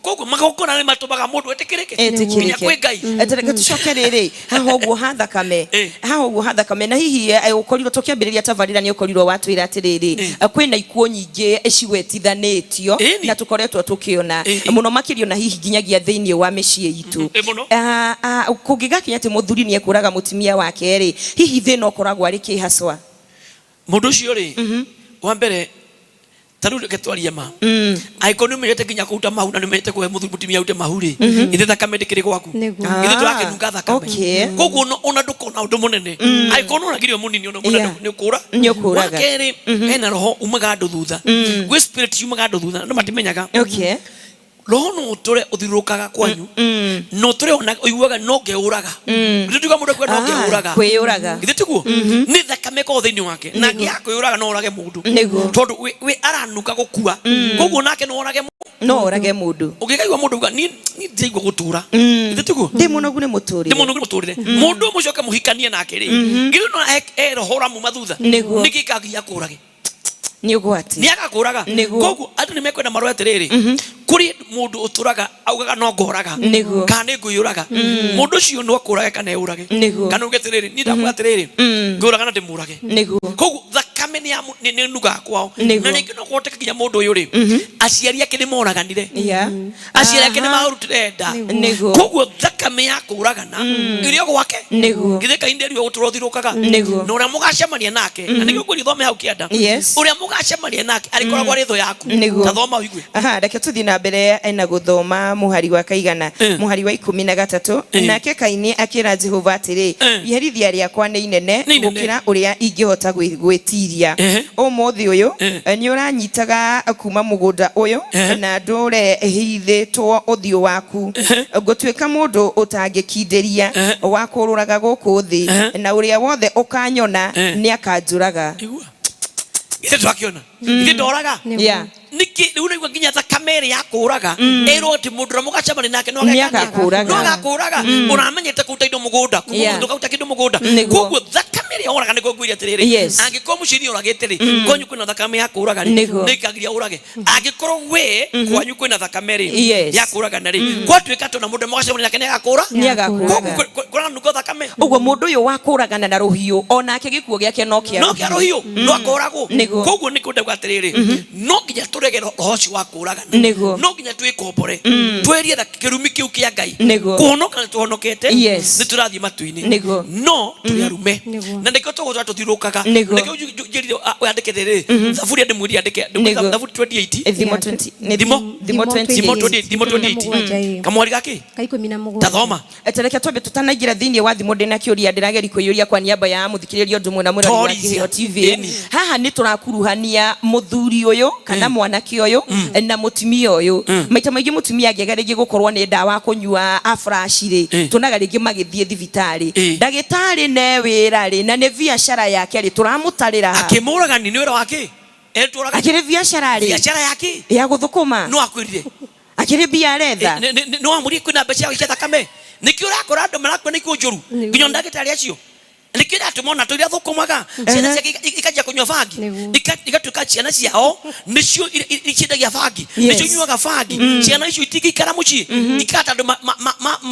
Speaker 5: Koguo magongona nĩ matũmaga mũndũ etĩkĩrĩke.
Speaker 4: Etĩkĩrĩke.
Speaker 5: Nginya kwĩ Ngai.
Speaker 4: Reke tũcoke rĩrĩ haha ũguo ha thakame. Haha ũguo ha thakame na hihi ũkorirwo tũkĩambĩrĩria tabarĩra nĩ ũkorirwo watwĩra atĩrĩrĩ, kwĩna ikuũ nyingĩ cigwetithanĩtio na tũkoretwo tũkĩona mũno makĩria na hihi nginyagia thĩinĩ wa mĩciĩ itũ.
Speaker 5: Mũno.
Speaker 4: Kũngĩgakinya atĩ mũthuri nĩ ekũraga mũtumia wake rĩ, hihi thĩna ũkoragwo arĩ kĩ haswa?
Speaker 5: Mũndũ ũcio rĩ, wa mbere ta rĩu reke twarie ma. Angĩkorwo nĩ ũmenyete nginya kũruta mahu na nĩ ũmenyete kũhe mũthuri mũtumia arute mahu rĩ, ithe thakame ndĩkĩrĩ gwaku.
Speaker 3: Nĩguo.
Speaker 5: Ithe tũrakĩnunga thakame.
Speaker 4: Okay.
Speaker 5: Koguo ona ndũkona ũndũ mũnene. Angĩkorwo nĩ ũragire mũnini ona mũnene
Speaker 4: Yeah.
Speaker 5: nĩ ũkũra.
Speaker 4: Nĩ ũkũraga.
Speaker 5: Wa kerĩ, hena roho umaga andũ thutha. Gwĩ spirit yumaga andũ thutha, andũ matimenyaga.
Speaker 4: Okay.
Speaker 5: Roho no ũtũre ũthiũrũrũkaga kwanyu, na ũtũre ona ũiguaga no ngeũraga. Githĩ tuga mũndũ akuga no ngeũraga?
Speaker 4: Kwĩyũraga.
Speaker 5: Githĩ tiguo? Nĩ thakame ĩkoragwo thĩinĩ wake, na angĩaga kwĩyũraga no orage mũndũ. Tondũ we aranuka gũkua, koguo nake no orage.
Speaker 4: No orage mũndũ.
Speaker 5: Ũngĩkaigua mũndũ auga niĩ ndiraigua gũtũra, githĩ tiguo?
Speaker 4: Ndĩ mũnogu nĩ mũtũrĩre.
Speaker 5: Ndĩ mũnogu nĩ mũtũrĩre. Mũndũ ũyũ mũcoke mũhikanie nake rĩ, githĩ no e roho ũramuma thutha? Nĩkĩ kagiria akũrage?
Speaker 4: Nĩ ũgwati.
Speaker 5: Nĩ agakũraga. Koguo andũ nĩ mekwenda marore atĩrĩrĩ, kũrĩ mũndũ ũtũraga augaga no ngoraga kana nĩ ngwĩyũraga. Mũndũ ũcio no akũrage kana eũrage. Kana uge atĩrĩrĩ, niĩ ndakwĩra atĩrĩrĩ, ngwĩyũraga na ndĩmũrage. Koguo thakame nĩ nĩ kwao. Na rĩngĩ no kũhoteke nginya mũndũ ũyũ rĩ, aciari ake nĩ moraganire, aciari ake nĩ marutire nda. Koguo thakame ya kũragana ĩrĩ o gwake. Githĩ Ngai nderirwo gũtũra ũthirũkaga? Na ũrĩa mũgacemania nake, na nĩkĩo ngwĩria ũthome hau kĩanda, ũrĩa mũgacemania nake arĩkoragwo arĩ thũ yaku. Ta thoma ũigue.
Speaker 4: Aha, reke tũthiĩ na mbere na gũthoma mũhari wa kaigana, mũhari wa 13. Nake Kaini akĩra Jehova atĩrĩ, iherithia rĩakwa nĩ inene gũkĩra ũrĩa ingĩhota gwĩtiria. Ũmũthĩ ũyũ nĩ ũranyitaga kuma mũgũnda ũyũ, na ndũre hithĩtwo ũthiũ waku. Ngũtuĩka mũndũ ũtangĩkindĩria, wa kũrũraga gũkũ thĩ, na ũrĩa wothe ũkanyona nĩ akanjũraga.
Speaker 5: Igua. Ithe twakĩona ithe ndoraga. Nĩkĩ rĩu ũraigua nginya thakame ĩrĩa ya kũraga ĩrwo atĩ mũndũ ũrĩa mũgacemania nake no
Speaker 4: ageka?
Speaker 5: No agakũraga. Ũramenyete kũruta indo mũgũnda, ndũkaruta kĩndũ mũgũnda. Koguo thakame ĩrĩa ũraga, nĩguo ngwĩre atĩrĩrĩ, angĩkorwo mũciĩ nĩ ũragĩte rĩ, kwanyu kwĩna thakame ya kũraga rĩ, nĩkagiria ũrage. Angĩkorwo we kwanyu kwĩna thakame rĩ ya kũragana rĩ, gwatuĩka atĩ ona mũndũ mũgacemania nake nĩ agakũra.
Speaker 4: Nĩ agakũraga.
Speaker 5: Kũranuka thakame.
Speaker 4: Ũguo mũndũ ũyũ wa kũragana na rũhiũ, onake gĩkuũ gĩake no kĩa
Speaker 5: no kĩa rũhiũ, no akũragwo. Koguo nĩ kwenda atĩrĩrĩ, no nginya tũrege roho ũcio wa kũragana. No nginya twĩkombore, twerie na kĩrumi kĩu kĩa Ngai. Kũhonoka nĩ tũhonokete, nĩ tũrathiĩ matu-inĩ, no tũrĩ arume, na nĩkĩo tũgũtũra tũthiũrũrũkaga. Nĩkĩo njĩrire wandĩke rĩrĩ thaburi, ndĩmwĩrire andĩke thaburi 28.
Speaker 4: Thimo 20, Thimo? Thimo
Speaker 5: 28. Thimo 28 kamwari gakĩ
Speaker 3: Ka 17.
Speaker 5: Tathoma.
Speaker 4: Tareke twambe tutanaingĩra thĩinĩ wa thimũ, ndĩna kĩũria ndĩrageria kwĩyũria kwa niaba ya mũthikĩrĩria ũndũ ũmwe na mwĩrori wa
Speaker 5: Torithia.
Speaker 4: Kĩheo TV. Haha nĩ tũrakuruhania mũthuri ũyũ kana mwanake ũyũ na mũtumia ũyũ. Maita maingĩ mũtumia angĩaga rĩngĩ gũkorwo nĩ ndawa kũnyua afrashi rĩ, tuonaga rĩngĩ magĩthiĩ thibitarĩ. Ndagĩtarĩ ne wĩra rĩ, na nĩ biacara yake rĩ, tũramũtarĩra ha?
Speaker 5: Akĩmũragani nĩ wĩra wake etũraga.
Speaker 4: Akĩrĩ biacara rĩ
Speaker 5: biacara yake
Speaker 4: ya gũthũkũma.
Speaker 5: No akwĩrire.
Speaker 4: Akĩrĩ mbia aretha.
Speaker 5: Nĩ wamũrie kwĩna mbeca cia thakame, nĩkĩo ũrakora andũ marakua na ikuũ njũru, nginya ndagĩtarĩ acio. Nĩkĩo iratũma ona tũrĩa thũkũmaga ciana ciake ikanjia kũnyua bangi, igatuĩka ciana ciao nĩcio ciendagia bangi, nĩcio inyuaga bangi. Ciana icio itingĩikara mũciĩ, ikata andũ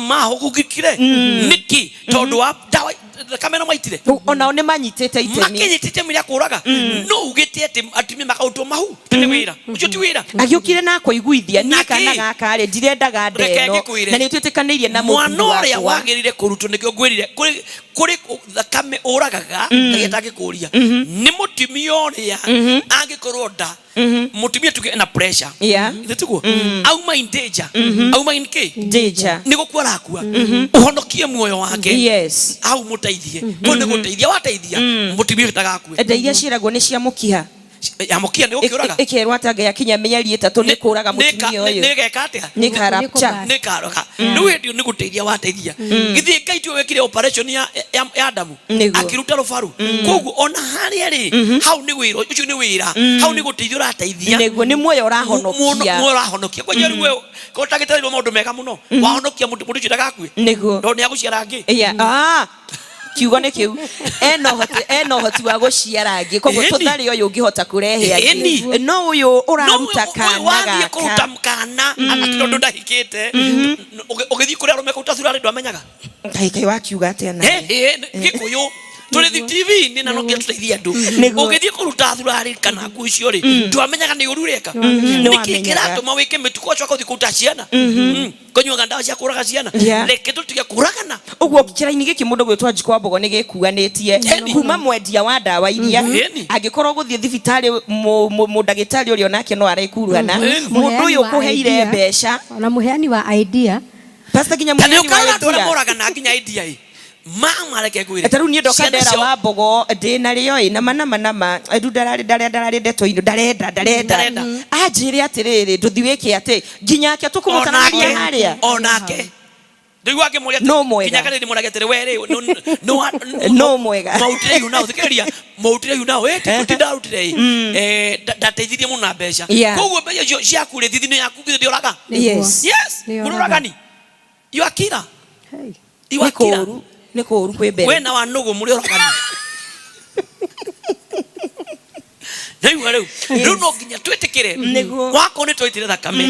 Speaker 5: mahũgũkire. Nĩkĩ? Tondũ wa ndawa, thakame no maitire.
Speaker 4: Onao nĩ manyitĩte itemi.
Speaker 5: Makinyĩte itemi rĩa kũraga. No ugĩte atĩ atumia makarutwo mahu atĩ nĩ wĩra ũcio? Ti wĩra.
Speaker 4: Agĩũkire na akũiguithia niĩ
Speaker 5: Na
Speaker 4: kana
Speaker 5: kĩ?
Speaker 4: gaka rĩ, ndirendaga
Speaker 5: Reke
Speaker 4: ndeno
Speaker 5: ngĩkwĩre.
Speaker 4: na nĩ twĩtĩkanĩirie na
Speaker 5: mwana
Speaker 4: mũthuri
Speaker 5: ũrĩa
Speaker 4: wakwa.
Speaker 5: wagĩrĩire kũrutwo, nĩkĩo ngwĩrire kũrĩ thakame ũragaga Ngai atangĩkũria, nĩ mũtumia ũrĩa angĩkorwo nda, mũtumia tuge ena pressure. Githĩ tiguo? Auma in danger, auma in kĩ?
Speaker 4: Danger.
Speaker 5: Nĩ gũkua arakua, ũhonokie muoyo wake. Au mũteithie, kũu nĩ gũteithia wateithia mũtumia ũcio ndagakue.
Speaker 4: Nda iria ciĩragwo nĩ cia mũkiha.
Speaker 5: Yamũkia nĩ gũkĩũraga.
Speaker 4: Ĩkerwo atĩ anga yakinya mĩeri 3 nĩ kũraga mũtumia ũyũ.
Speaker 5: Nĩ geka atĩa?
Speaker 4: Nĩ karapcha.
Speaker 5: Nĩ karoga. Rĩu hĩndĩ ĩyo nĩ gũteithia wateithia. Githĩ Ngai tiwe wekire operation ya Adamu? Akĩruta rũbaru. Koguo ona harĩa rĩ, hau nĩ wĩra ũcio, nĩ wĩra hau, nĩ gũteithia ũrateithia.
Speaker 4: Nĩguo, nĩ muoyo ũrahonokia.
Speaker 5: Muoyo ũrahonokia. Kwanja rĩu we ko ndagĩtarĩ maũndũ mega mũno, wahonokia mũndũ ũcio ndagakue, tondũ nĩ agũciara angĩ.
Speaker 4: Yeah. Ah, kiugo nĩ kĩu, ena ũhoti wa gũciara angĩ, koguo tũtharĩ ũyũ ũngĩhota kũrehe angĩ, no ũyũ ũraruta kana
Speaker 5: wathiĩ
Speaker 4: gaka
Speaker 5: kũruta kana agakĩra ũndũ ndahikĩte, ũgĩthiĩ kũrĩa arũme kũruta thurarĩ ndwamenyaga.
Speaker 4: Ngai, Ngai wakiuga atĩa nawe?
Speaker 5: Gĩkũyũ tũrĩ TV-inĩ na no nginya tũteithie andũ. Ũgĩthiĩ kũruta thurarĩ kana nguo icio rĩ, ndwamenyaga nĩ ũru ũreka? Nĩkĩ
Speaker 4: Nĩwamenyaga.
Speaker 5: kĩratũma wĩke mĩtugo ũcoka ũthiĩ kũruta ciana, kũnyuaga ndawa cia kũraga ciana? Reke tũtige kũragana.
Speaker 4: Ũguo kĩraini gĩkĩ mũndũ gwĩtwo Njikwa Mbogo nĩ gĩkuanĩtie kuma mwendia wa ndawa iria, angĩkorwo gũthiĩ thibitarĩ mũndagĩtarĩ ũrĩa onake no arekuruhana, mũndũ ũyũ
Speaker 3: Mũheani wa
Speaker 4: ũkũheire
Speaker 3: idea.
Speaker 4: mbeca.
Speaker 3: Ona mũheani wa idea.
Speaker 4: Pastor, nginya
Speaker 5: Ta nĩ
Speaker 4: mũheani wa
Speaker 5: ũkaga andũ arĩa
Speaker 4: idea.
Speaker 5: moragana nginya idea ĩ. Mama reke ngwĩre.
Speaker 4: Ta rĩu niĩ ndoka
Speaker 5: Ciana
Speaker 4: ndera
Speaker 5: ciao-
Speaker 4: wa mbogo ndĩ narĩo ĩ nama nama nama rĩu ndararĩ ndarĩa ndararĩ ndeto-inĩ ndarenda ndarenda
Speaker 5: Ndarenda.
Speaker 4: Anjĩre atĩrĩrĩ, ndũthi wĩke atĩ nginyake tũkũmũtaranĩria harĩa.
Speaker 5: Onake ndĩigua akĩmũria.
Speaker 4: No mwega.
Speaker 5: Nginya kana ndĩmũragia atĩrĩ, we rĩ no
Speaker 4: No mwega.
Speaker 5: Mautire yu nao thikĩrĩria, mautire yu nao ĩ ti ndarutire ĩ. Ndateithirie mũno na mbeca. Koguo mbeca icio ciaku rĩ, thithino yaku githĩ ndĩũraga?
Speaker 4: Yes.
Speaker 5: Yes.
Speaker 3: Nĩũraga.
Speaker 5: Mũrũragani, you are killer.
Speaker 3: Hey.
Speaker 5: You are
Speaker 4: Nĩ
Speaker 5: killer.
Speaker 4: kũũru, nĩ kũũru kwĩ mbere.
Speaker 5: We na wa nũgũ mũrĩ oragani. Naigua rĩu rĩu no nginya twĩtĩkĩre.
Speaker 4: Nĩguo.
Speaker 5: Wakorwo nĩ twaitire thakame,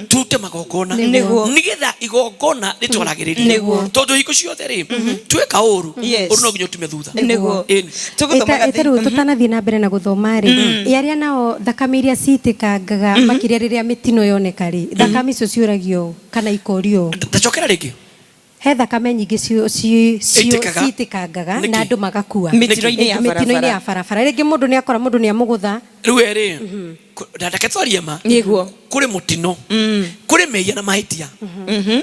Speaker 5: turute magongona.
Speaker 4: Nĩguo.
Speaker 5: Nĩgetha igongona rĩtwaragĩrĩrie.
Speaker 4: Nĩguo.
Speaker 5: Tondũ hingo ciothe rĩ, twĩka ũru,
Speaker 4: Yes.
Speaker 5: ũru no nginya ũtume thutha.
Speaker 4: Nĩguo.
Speaker 5: Ĩni.
Speaker 4: Tũgũthomaga
Speaker 3: Ĩta rĩu tũtanathiĩ na mbere na gũthoma rĩ, ĩ arĩa nao thakame iria citĩkangaga makĩria rĩrĩa mĩtino yoneka rĩ, thakame icio ciũragio ũ kana ikorio ũ?
Speaker 5: Ndacokera rĩngĩ.
Speaker 3: He thakame nyingĩ
Speaker 5: Ĩitĩkaga.
Speaker 3: citĩkangaga
Speaker 5: Nĩkĩ?
Speaker 3: na andũ magakua.
Speaker 4: Mĩtino-inĩ ya
Speaker 3: Mĩtino-inĩ
Speaker 4: barabara.
Speaker 3: ya barabara, rĩngĩ mũndũ nĩ akora mũndũ nĩ amũgũtha.
Speaker 5: Rĩu erĩ, reke twarie ma.
Speaker 4: Nĩguo.
Speaker 5: Kũrĩ mũtino, kũrĩ mehia na mahĩtia,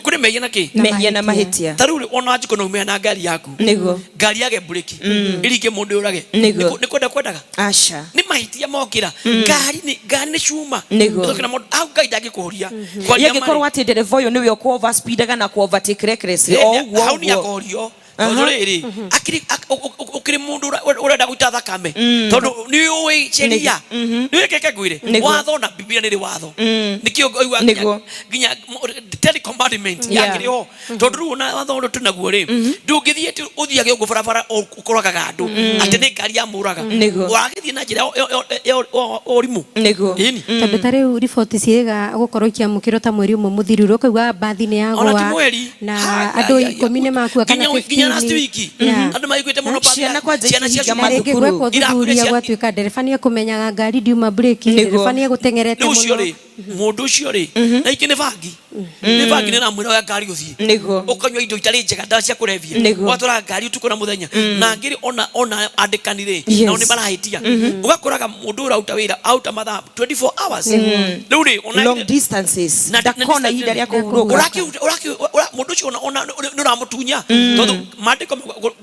Speaker 5: kũrĩ mehia na kĩ?
Speaker 3: Na
Speaker 4: Mehia na
Speaker 3: mahĩtia.
Speaker 4: mahĩtia.
Speaker 5: Ta rĩu rĩ, ona njiko no ume na ngari yaku.
Speaker 4: Nĩguo.
Speaker 5: Ngari yage mburĩki, ĩringe mũndũ yũrage.
Speaker 4: Nĩguo.
Speaker 5: Nĩ kwenda kwendaga?
Speaker 4: Aca.
Speaker 5: Nĩ mahĩtia mokĩra. Ngari nĩ cuma.
Speaker 4: Nĩguo.
Speaker 5: Ĩthũkĩra mũndũ hau, Ngai ndangĩkũhoria. Kwaria ma rĩ,
Speaker 4: Yangĩkorwo atĩ ndereba ũyũ nĩwe ũkũ overspeedaga na kũ overtake recklessly, o ũguo
Speaker 5: hau nĩ
Speaker 4: ũguo.
Speaker 5: akorio, tondũ rĩrĩ akĩrĩ mũndũ ũrenda gũita thakame, tondũ nĩ ũĩ sheria nĩ ũĩ keke ngwĩre.
Speaker 4: Nĩguo.
Speaker 5: Watho na Biblia nĩ rĩ watho, nĩkĩo ngaigua
Speaker 4: Nĩguo.
Speaker 5: nginya Ten Commandment yakĩrĩ ho, tondũ rĩu ona watho ũrĩa twĩnaguo rĩ, ndũngĩthiĩ atĩ ũthiage ũguo barabara ũkoragaga andũ atĩ nĩ ngari yamũraga.
Speaker 4: Nĩguo.
Speaker 5: Ũragĩthiĩ na njĩra ya ũrimũ.
Speaker 4: Nĩguo.
Speaker 5: Ĩni.
Speaker 3: Tondũ ta rĩu riboti ciĩga gũkorwo ikĩamũkĩrwo ta mweri ũmwe mũthiru, rĩ ũkaigua mbathi nĩ
Speaker 5: Ona ti
Speaker 3: yagũa
Speaker 5: mweri.
Speaker 3: na
Speaker 5: Ha,
Speaker 3: andũ
Speaker 5: ya, ya,
Speaker 3: 10 nĩ makua kana
Speaker 5: nginya last
Speaker 3: 15.
Speaker 5: week andũ maiguĩte mũno bathi
Speaker 4: Ciana kwanja
Speaker 5: ciana cia
Speaker 4: ikihinga
Speaker 3: Na rĩngĩ
Speaker 4: mathukuru.
Speaker 3: gwekwo
Speaker 5: Irakuire
Speaker 3: ũthuthuria gwatuĩka ndereba nĩ ekũmenyaga ngari ndiuma breki,
Speaker 4: Nĩguo.
Speaker 3: ndereba nĩ egũteng'erete
Speaker 5: Rĩu ũcio
Speaker 3: mũno.
Speaker 5: rĩ, mũndũ ũcio rĩ, na ingĩ nĩ bangi, nĩ bangi, nĩ ramwĩra oya ngari ũthiĩ.
Speaker 4: Nĩguo.
Speaker 5: Ũkanyua indo itarĩ njega, ndawa cia kũrebia.
Speaker 4: Nĩguo.
Speaker 5: Ũgatwara ngari ũtukũ na mũthenya, na angĩ rĩ, ona andĩkani rĩ,
Speaker 4: Yes.
Speaker 5: nao nĩ marahĩtia. Ũgakoraga mũndũ ũyũ ũraruta wĩra auta mathaa 24 hours rĩu rĩ, ona
Speaker 4: Long distances, ndakona ihinda rĩa kũhurũka.
Speaker 5: Mũndũ ũcio ona nĩ ũramũtunya, tondũ maandĩko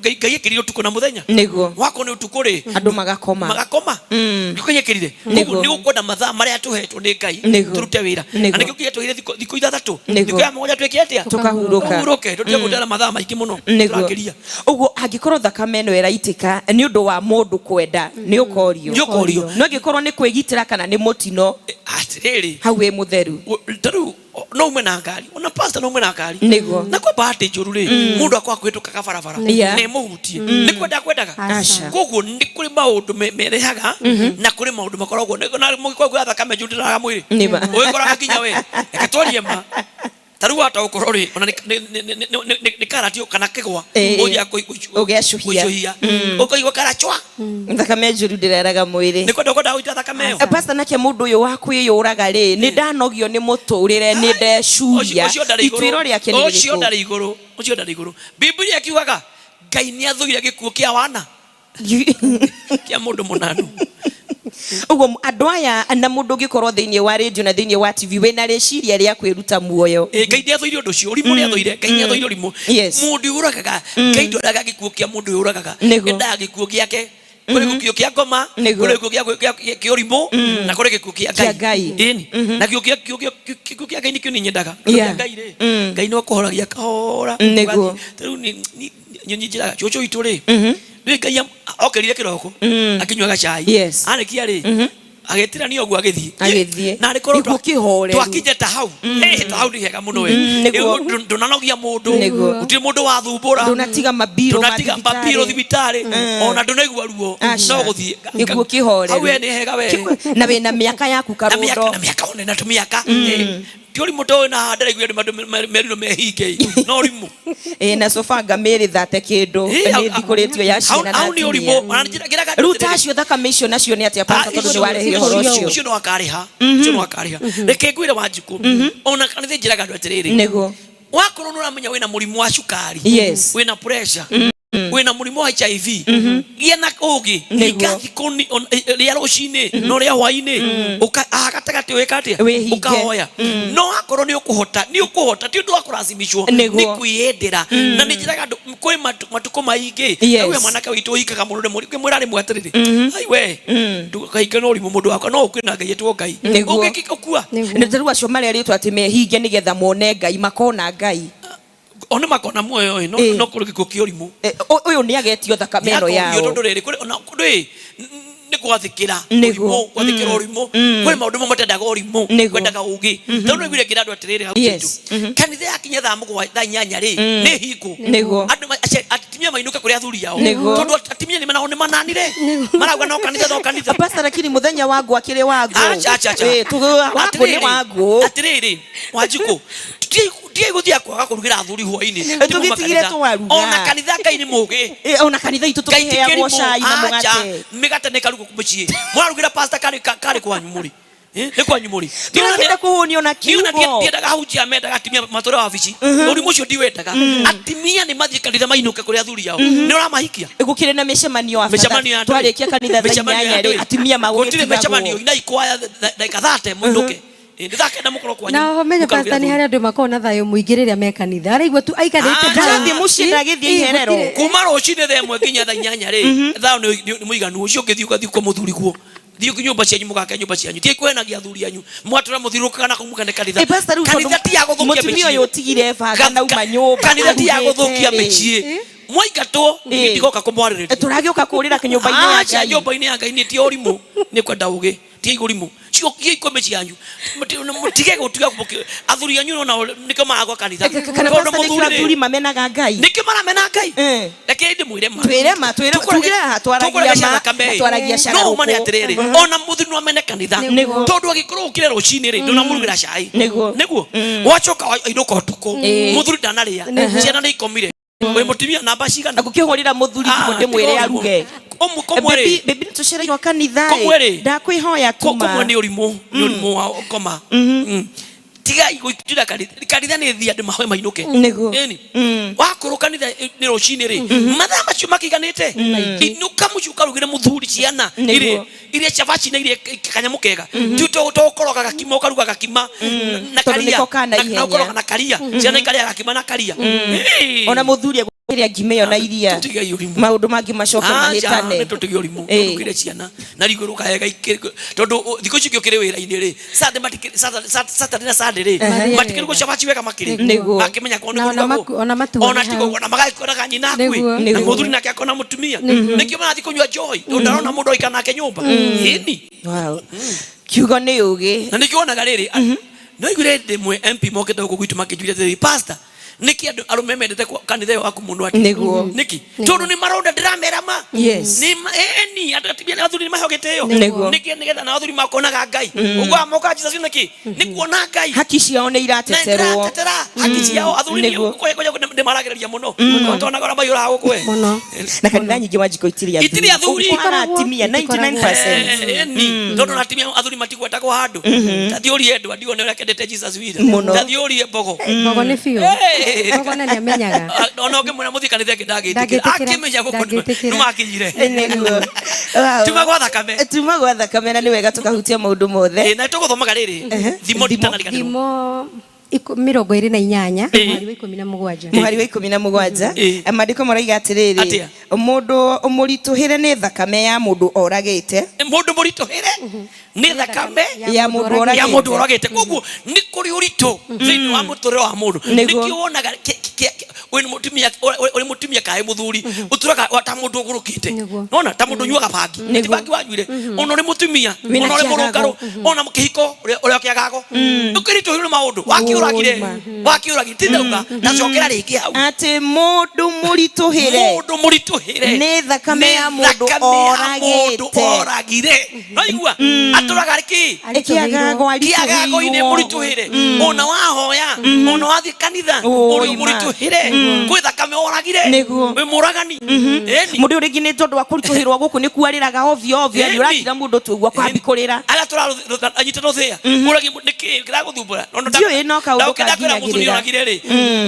Speaker 5: Ngai Ngai ekĩrire ũtukũ na mũthenya.
Speaker 4: Nĩguo.
Speaker 5: Wakorwo nĩ ũtukũ rĩ,
Speaker 4: Andũ magakoma.
Speaker 5: Magakoma, nĩkĩo ekĩrire.
Speaker 4: Nĩguo.
Speaker 5: Koguo nĩ gũkwenda mathaa marĩa tũhetwo nĩ Ngai
Speaker 4: Nĩguo.
Speaker 5: tũrute wĩra, na
Speaker 4: Nĩguo.
Speaker 5: nĩkĩo kĩrĩa twĩrire thikũ 6,
Speaker 4: Nĩguo.
Speaker 5: thikũ ya 7 twĩke atĩa?
Speaker 4: Tũkahurũka.
Speaker 5: Tũhurũke, tũtige gũtera mathaa maingĩ mũno.
Speaker 4: Nĩguo.
Speaker 5: Tũrakĩria.
Speaker 4: Ũguo angĩkorwo thakame ĩno ĩraitĩka nĩ ũndũ wa mũndũ kwenda, nĩ ũkorio.
Speaker 5: Nĩ ũkorio.
Speaker 4: No angĩkorwo nĩ kwĩgitĩra kana nĩ mũtino,
Speaker 5: Atĩrĩrĩ,
Speaker 4: hau wĩ mũtheru.
Speaker 5: Ta rĩu no ume na ngari, ona pastor no ume na ngari.
Speaker 4: Nĩguo.
Speaker 5: Na kwa bahati njũru rĩ, mũndũ akorwo akũhĩtũkaga barabara
Speaker 4: Yeah.
Speaker 5: na ĩmũhutie, nĩ kwenda kwendaga.
Speaker 3: Aca.
Speaker 5: Koguo nĩ kũrĩ maũndũ merehaga na kũrĩ maũndũ makoragwo na mũgĩkorwo kwĩ thakame njũru ndĩraga mwĩrĩ.
Speaker 4: Nĩ ma.
Speaker 5: Ũgĩkoraga nginya we reke twarie ma, ta rĩu wahota gũkorwo rĩ, ona nĩ karatio kana kĩgwa ũthiaga
Speaker 4: Ũgecũhia.
Speaker 5: gwĩcũhia, ũkaigua karacwa.
Speaker 4: Thakame njũru ndĩreraga mwĩrĩ.
Speaker 5: Nĩ kwenda kwenda gũita thakame ĩyo.
Speaker 4: Pastor, nake mũndũ ũyũ wa kwĩyũraga rĩ, nĩ ndanogio nĩ mũtũrĩre, nĩ ndecuria,
Speaker 5: Ũcio ndarĩ igũrũ.
Speaker 4: Ituĩro rĩake nĩ
Speaker 5: Ũcio
Speaker 4: rĩrĩkũ?
Speaker 5: ndarĩ igũrũ, ũcio ndarĩ igũrũ. Biblia kiugaga Ngai nĩ athũire gĩkuũ kĩa wana, kĩa mũndũ mũnanu.
Speaker 4: Ũguo andũ aya na mũndũ ũngĩkorwo thĩinĩ wa radio na thĩinĩ wa TV wĩna rĩciria rĩa kwĩruta muoyo.
Speaker 5: Ĩ, Ngai nĩ athũire ũndũ ũcio, ũrimũ nĩ athũire, Ngai nĩ athũire ũrimũ. Mũndũ ũragaga, Ngai ndoraga gĩkuũ kĩa mũndũ ũragaga.
Speaker 4: Nĩguo.
Speaker 5: Endaga gĩkuũ gĩake. Kũrĩ gĩkuũ kĩa ngoma,
Speaker 4: Nĩguo.
Speaker 5: kũrĩ gĩkuũ kĩa ũrimũ, na kũrĩ gĩkuũ kĩa
Speaker 4: Kĩa
Speaker 5: Ngai.
Speaker 4: Ngai.
Speaker 5: Ĩni. Na gĩkuũ kĩa Ngai nĩkĩo niĩ nyendaga. Gĩkuũ
Speaker 4: Yeah.
Speaker 5: kĩa Ngai rĩ, Ngai no akũhoragia kahora.
Speaker 4: Nĩguo.
Speaker 5: Ũgathiĩ. Ta rĩu niĩ njĩraga cũcũ witũ rĩ, rĩ Ngai okĩrire kĩroko akĩnyuaga cai. Arĩkia rĩ, agĩtirania ũguo agĩthiĩ.
Speaker 4: Agĩthiĩ.
Speaker 5: Na arĩ korwo
Speaker 4: Nĩguo kĩhoreru.
Speaker 5: twakinya ta hau. Ta hau nĩ hega mũno we.
Speaker 4: Nĩguo.
Speaker 5: Ĩ, ndũnanogia mũndũ.
Speaker 4: Nĩguo.
Speaker 5: Gũtirĩ mũndũ wathumbũra.
Speaker 4: Ndũnatiga mabiro ma
Speaker 5: Ndũnatiga
Speaker 4: thibitarĩ.
Speaker 5: mabiro thibitarĩ. Ona ndũnaigua ruo.
Speaker 4: Aca.
Speaker 5: No gũthiĩ.
Speaker 4: Gĩkuũ kĩhoreru.
Speaker 5: Hau we nĩ hega we.
Speaker 4: Na wĩna mĩaka yaku
Speaker 5: Na mĩaka
Speaker 4: karũndo.
Speaker 5: na mĩaka one na tũmĩaka. Ti ũrimũ to na ndĩraigua andũ merirwo mehinge. No ũrimũ.
Speaker 4: Ĩ, na sofa ngamĩrĩ thate kĩndũ nĩ thikũrĩtio ya ciana na
Speaker 5: Hau nĩ
Speaker 4: atumia.
Speaker 5: ũrimũ. Ona njĩraga
Speaker 4: Rĩu ta acio thakame icio nacio nĩ atĩa, Pastor, tondũ nĩ warehe ũhoro ũcio?
Speaker 5: Ũcio no akarĩha, ũcio no akarĩha. Reke ngwĩre Wanjikũ, ona kana nĩ njĩraga andũ atĩrĩrĩ,
Speaker 4: Nĩguo.
Speaker 5: wakorwo nĩ ũramenya wĩna mũrimũ wa cukari, wĩna pressure, wĩna mũrimũ wa HIV, gĩa na ũgĩ.
Speaker 4: Nĩguo.
Speaker 5: Hinga thikũ rĩa rũcinĩ no rĩa hwainĩ, haha gatagatĩ wĩka atĩa?
Speaker 4: Wĩhinge.
Speaker 5: Ũkahoya. No akorwo nĩ ũkũhota, nĩ ũkũhota, ti ũndũ wa kũracimicwo.
Speaker 4: Nĩguo.
Speaker 5: Nĩ kwĩyendera. Na nĩ njĩraga andũ Kwĩ matukũ maingĩ.
Speaker 4: Yes.
Speaker 5: We mwanake witũ ũhikaga mũno nĩ ngĩmwĩra rĩmwe atĩrĩrĩ, ai we, ndũkahinge na ũrimũ mũndũ wakwa, no ũkue na Ngai etwo Ngai.
Speaker 4: Nĩguo.
Speaker 5: Ũngĩkũkua.
Speaker 4: Nĩ ta rĩu acio marerĩtwo atĩ mehinge nĩgetha mone Ngai, makona Ngai.
Speaker 5: O nĩ makona muoyo ĩ, no no kũrĩ gĩkuũ kĩa ũrimũ.
Speaker 4: Ũyũ nĩ agetio thakame ĩno
Speaker 5: Nĩakorio
Speaker 4: yao.
Speaker 5: tondũ rĩrĩ kũrĩ ona rĩ nĩ gwathĩkĩra
Speaker 4: Nĩguo.
Speaker 5: ũrimũ, gwathĩkĩra ũrimũ. Kwĩ maũndũ mamwe matendaga ũrimũ,
Speaker 4: Nĩguo.
Speaker 5: kwendaga ũgĩ. Tondũ nĩguire ngĩra andũ atĩrĩrĩ hau
Speaker 4: Yes.
Speaker 5: Kĩndũ. Kanitha yakinya thaa mũgwanja, thaa inyanya rĩ, nĩ hingo.
Speaker 4: Nĩguo.
Speaker 5: Andũ atumia mainũke kũrĩ athuri ao.
Speaker 4: Nĩguo.
Speaker 5: Tondũ atumia nĩ nao nĩ mananire. Marauga no kanitha, no kanitha.
Speaker 4: Pastor, lakini muthenya wa ngũ akĩrĩ wa ngũ.
Speaker 5: Acha, acha, acha.
Speaker 4: Wa ngũ nĩ
Speaker 5: Atĩrĩrĩ,
Speaker 4: wa ngũ.
Speaker 5: Atĩrĩrĩ, Wanjikũ, tigai gũthiĩ kwaga kũrugĩra athuri hwainĩ.
Speaker 4: Ĩ, tũgĩtigire twaruga.
Speaker 5: Ona kanitha Ngai nĩ mũgĩ.
Speaker 4: Ona kanitha itũ
Speaker 5: Ngai ti
Speaker 4: tũkĩheagwo
Speaker 5: kĩrimũ.
Speaker 4: cai na
Speaker 5: Acha,
Speaker 4: mũgate.
Speaker 5: mĩgate nĩ ĩkarugwo mũciĩ. Mũrarugĩra pastor karĩ kwanyu mũrĩ. Nĩ kwanyu mũrĩ.
Speaker 4: Tũrakĩenda kũhũnio na
Speaker 5: Niĩ ona
Speaker 4: kiugo.
Speaker 5: ndiendaga ahunjia mendaga atumia matũre wabici. Ũrimũ ũcio ndiwendaga. Atumia nĩ mathiĩ kanitha mainũke kũrĩ athuri ao. Nĩ ũramahikia?
Speaker 4: Gũkĩrĩ na mĩcemanio after
Speaker 5: Mĩcemanio ya
Speaker 4: that.
Speaker 5: andũ ĩ.
Speaker 4: Twarĩkia kanitha thaa
Speaker 5: Mĩcemanio ya
Speaker 4: inyanya
Speaker 5: andũ
Speaker 4: rĩ,
Speaker 5: ĩ.
Speaker 4: atumia
Speaker 5: Gũtirĩ mĩcemanio
Speaker 4: magũgĩtigagwo.
Speaker 5: ina ikwaya ndagĩka 30 mũinũke. Nĩ thaa kenda mũkorwo kwanyu.
Speaker 3: Na ũmenye
Speaker 5: mũkarugĩra
Speaker 3: pastor nĩ
Speaker 5: athuri.
Speaker 3: harĩa andũ makoragwo na thayũ mũingĩ rĩrĩa me kanitha, araigua tu aikarĩte
Speaker 5: Ah,
Speaker 3: down.
Speaker 4: Ndathiĩ mũciĩ ndagĩthiĩ iherero.
Speaker 3: Gũtirĩ.
Speaker 5: Kuma rũcinĩ thaa ĩmwe nginya thaa inyanya rĩ, thayũ nĩ mũiganu. Ũcio ũngĩ thiĩ ũgathiĩ kwa mũthuri guo, thiĩ nyũmba cianyu, mũgake nyũmba cianyu, tigai kũhenagia athuri anyu, mũgatũra mũthiũrũrũkaga na kũu mũkene kanitha.
Speaker 4: Ĩ, pastor, rĩu tondũ
Speaker 5: Kanitha ti ya gũthũkia
Speaker 4: mũtumia
Speaker 5: mĩciĩ.
Speaker 4: ũyũ ũtigire banga na uma nyũmba
Speaker 5: Kanitha ti ya
Speaker 4: arugĩte
Speaker 5: gũthũkia
Speaker 4: rĩ.
Speaker 5: mĩciĩ. Mwaingatwo ndigoka kũmwarĩrĩria.
Speaker 4: Tũragĩũka kũrĩra nyũmba-inĩ ya
Speaker 5: Aca,
Speaker 4: Ngai.
Speaker 5: nyũmba-inĩ ya Ngai nĩ ti ũrimũ, nĩ kwenda ũgĩ, ti ũrimũ. Ciokiai kwĩ mĩciĩ yanyu. Mũtige gũtiga athuri anyu nona nĩkĩo maragwa kanitha.
Speaker 4: Kana
Speaker 5: Tondũ
Speaker 4: pastor, nĩkĩo
Speaker 5: mũthuri rĩ,
Speaker 4: athuri mamenaga Ngai?
Speaker 5: Nĩkĩo maramena Ngai? Reke ndĩmwĩre ma.
Speaker 4: Twĩre ma, tugire haha twaragia
Speaker 5: Tũkũragia
Speaker 4: ma,
Speaker 5: thakame ĩ.
Speaker 4: na twaragia
Speaker 5: No ũma nĩ
Speaker 4: cararũkũ.
Speaker 5: atĩrĩrĩ, ona mũthuri no amene kanitha.
Speaker 4: Nĩguo.
Speaker 5: Tondũ angĩkorwo ũkire rũcinĩ rĩ, ndũnamũrugĩra cai.
Speaker 4: Nĩguo.
Speaker 5: Nĩguo. Wacoka wainũka ũtukũ, mũthuri ndanarĩa, ciana nĩ ikomire. Wĩ mũtumia namba cigana?
Speaker 4: Ngũkĩhũrĩra mũthuri thimũ
Speaker 5: Ah,
Speaker 4: ndĩmwĩre
Speaker 5: tiga
Speaker 4: aruge.
Speaker 5: ũrimũ. Kũmwe rĩ.
Speaker 4: Baby, baby, nĩtũcereirwo kanitha ĩ.
Speaker 5: Kũmwe rĩ.
Speaker 4: Ndakwĩhoya tuma.
Speaker 5: Kũmwe nĩ ũrimũ, nĩ ũrimũ wa ũkoma. Tigai gũitira kanitha. Kanitha nĩ thiĩ andũ mahoe mainũke.
Speaker 4: Nĩguo.
Speaker 5: Ĩni. Wakorwo kanitha nĩ rũcinĩ rĩ, mathaa macio makĩiganĩte. Inũka mũciĩ ũkarugĩre mũthuri ciana.
Speaker 4: Nĩguo.
Speaker 5: Irie cabaci na irie kanyamũ kega. Ti tũkoroga gakima ũkaruga gakima na
Speaker 4: Tondũ
Speaker 5: karia.
Speaker 4: nĩko ka
Speaker 5: Na
Speaker 4: naihenya.
Speaker 5: ũkoroga na karia. Ciana ikarĩa gakima na karia. Ĩĩ.
Speaker 4: Ona mũthuri egũkĩrĩa ngima ĩyo na iria.
Speaker 5: Tũtige ũrimũ.
Speaker 4: Maũndũ mangĩ macoke
Speaker 5: Aca,
Speaker 4: mahĩtane.
Speaker 5: nĩ tũtige ũrimũ.
Speaker 4: Ĩĩ.
Speaker 5: Tũrugĩre ciana. Na rĩu rũkahega tondũ thikũ ici ũngĩ ũkĩrĩ wĩra-inĩ rĩ, Sunday matikĩ-, Saturday na Sunday rĩ, matikĩrugwo cabaci wega makĩrĩ.
Speaker 4: Nĩguo.
Speaker 5: Makĩmenya kwao nĩ
Speaker 3: Na ona
Speaker 5: kũrugagwo.
Speaker 3: ona matuo
Speaker 5: Ona
Speaker 3: nĩ
Speaker 5: tigo,
Speaker 3: hau.
Speaker 5: ona magagĩkora nyina akue.
Speaker 3: Nĩguo.
Speaker 5: Na
Speaker 4: Nĩguo.
Speaker 5: mũthuri nake akona mũtumia. Nĩkĩo marathiĩ kũnyua njohi, tondũ ndarona mũndũ aikara nake nyũmba. Ĩni.
Speaker 4: Wow. Kiugo nĩ ũgĩ.
Speaker 5: Na nĩkĩo wonaga rĩrĩ, no iguire hĩndĩ ĩmwe MP mokĩte gũkũ gwitũ makĩnjũria atĩrĩrĩ, pastor, nĩkĩ andũ arũme mendete kanitha ĩyo waku mũno atĩ?
Speaker 4: Nĩguo.
Speaker 5: Nĩkĩ? Tondũ nĩ maronda ndĩramera ma.
Speaker 4: Yes.
Speaker 5: Nĩ ĩni, andũ atumia na athuri nĩ maheo gĩtĩo.
Speaker 4: Nĩguo.
Speaker 5: Nĩkĩ? Nĩgetha na athuri makonaga Ngai. Ũguo amoka Jesus nĩkĩ? Nĩ kuona Ngai.
Speaker 4: Haki ciao nĩ
Speaker 5: Na
Speaker 4: irateterwo.
Speaker 5: ndĩratetera haki ciao athuri nĩ
Speaker 4: Nĩguo.
Speaker 5: kũrĩa ndĩmaragĩrĩria mũno. Tonaga ũrĩa maiyũraga gũkũ we.
Speaker 3: Mũno.
Speaker 4: Na kanitha nyingĩ Wanjikũ itirĩ athuri.
Speaker 5: Itirĩ athuri.
Speaker 4: Ũkoraga atumia 99%.
Speaker 5: Ĩni, tondũ na atumia athuri matigwetagwo handũ. Ta thiĩ ũrie Edward one ũrĩa akendete Jesus witũ.
Speaker 4: Mũno.
Speaker 5: Ta thiĩ ũrie Mbogo.
Speaker 3: Mbogo nĩ biũ.
Speaker 5: Hey.
Speaker 3: Mbogo na nĩamenyaga.
Speaker 5: Ona ũngĩmwĩra mũthiĩ kanitha ĩngĩ ndangĩtĩkĩra.
Speaker 3: Ndangĩtĩkĩra.
Speaker 5: Akĩmenya gũkũ
Speaker 3: Ndangĩtĩkĩra.
Speaker 5: nĩmakinyire.
Speaker 4: Nĩguo. Wow.
Speaker 5: Tuma gwa thakame.
Speaker 4: Tuma gwa thakame na nĩ wega tũkahutia maũndũ mothe.
Speaker 5: Ĩ, na tũgũthomaga rĩrĩ thimo nditanariganĩrwo.
Speaker 3: Thimo 28, mũhari wa 17.
Speaker 4: Mũhari wa 17. Maandĩko maroiga atĩrĩrĩ,
Speaker 5: Atĩa?
Speaker 4: mũndũ mũritũhĩre nĩ thakame ya mũndũ oragĩte.
Speaker 5: Mũndũ mũritũhĩre nĩ thakame
Speaker 4: Ya mũndũ oragĩte.
Speaker 5: ya mũndũ oragĩte. Koguo nĩ kũrĩ ũritũ thĩinĩ wa mũtũrĩre wa mũndũ.
Speaker 4: Nĩguo.
Speaker 5: Nĩkĩo wonaga ũyũ nĩ mũtumia, ũrĩ mũtumia kaĩ mũthuri, ũtũraga ta mũndũ ũgũrũkĩte.
Speaker 3: Nĩguo.
Speaker 5: Nona ta mũndũ ũnyuaga bangi. Ti
Speaker 4: Nĩguo.
Speaker 5: bangi wanyuire. Ona ũrĩ mũtumia,
Speaker 4: Wĩna
Speaker 5: ona ũrĩ
Speaker 4: kĩagago.
Speaker 5: mũrũngarũ, ona kĩhiko, ũrĩa kĩagago. Ũkĩritũhĩrwo nĩ maũndũ. Wakĩũragire. Wakĩũragire. Ti ndauga. Ndacokera rĩngĩ hau.
Speaker 4: Atĩ mũndũ mũritũhĩre.
Speaker 5: Mũndũ mũritũhĩre.
Speaker 4: Nĩ thakame ya
Speaker 5: Nĩ
Speaker 4: mũndũ
Speaker 5: thakame ya mũndũ
Speaker 4: oragĩte.
Speaker 5: oragire. Noigua? Atũraga kĩ?
Speaker 4: Kĩagago
Speaker 5: Kĩagago-inĩ
Speaker 4: aritũhĩirwo.
Speaker 5: mũritũhĩre. Ona wahoya, ona wathiĩ kanitha,
Speaker 4: Oi,
Speaker 5: ũrĩ
Speaker 4: ma.
Speaker 5: mũritũhĩre. Kwĩ thakame oragire.
Speaker 4: Nĩguo.
Speaker 5: Wĩ mũragani. Ĩni.
Speaker 4: Mũndũ ũyũ rĩngĩ nĩ tondũ wa kũritũhĩrwo gũkũ nĩ kuarĩraga ovyo ovyo,
Speaker 5: Ĩni.
Speaker 4: nĩ ũrakira mũndũ tu ũguo kwambi kũrĩra.
Speaker 5: Arĩa anyite rũthĩa. Ũragie nĩkĩ kĩragũthumbũra? Ona
Speaker 4: Ndiũĩ no kaũndũ
Speaker 5: ndakwĩra mũthuri
Speaker 4: kanginyagĩrĩra.
Speaker 5: oragire rĩ.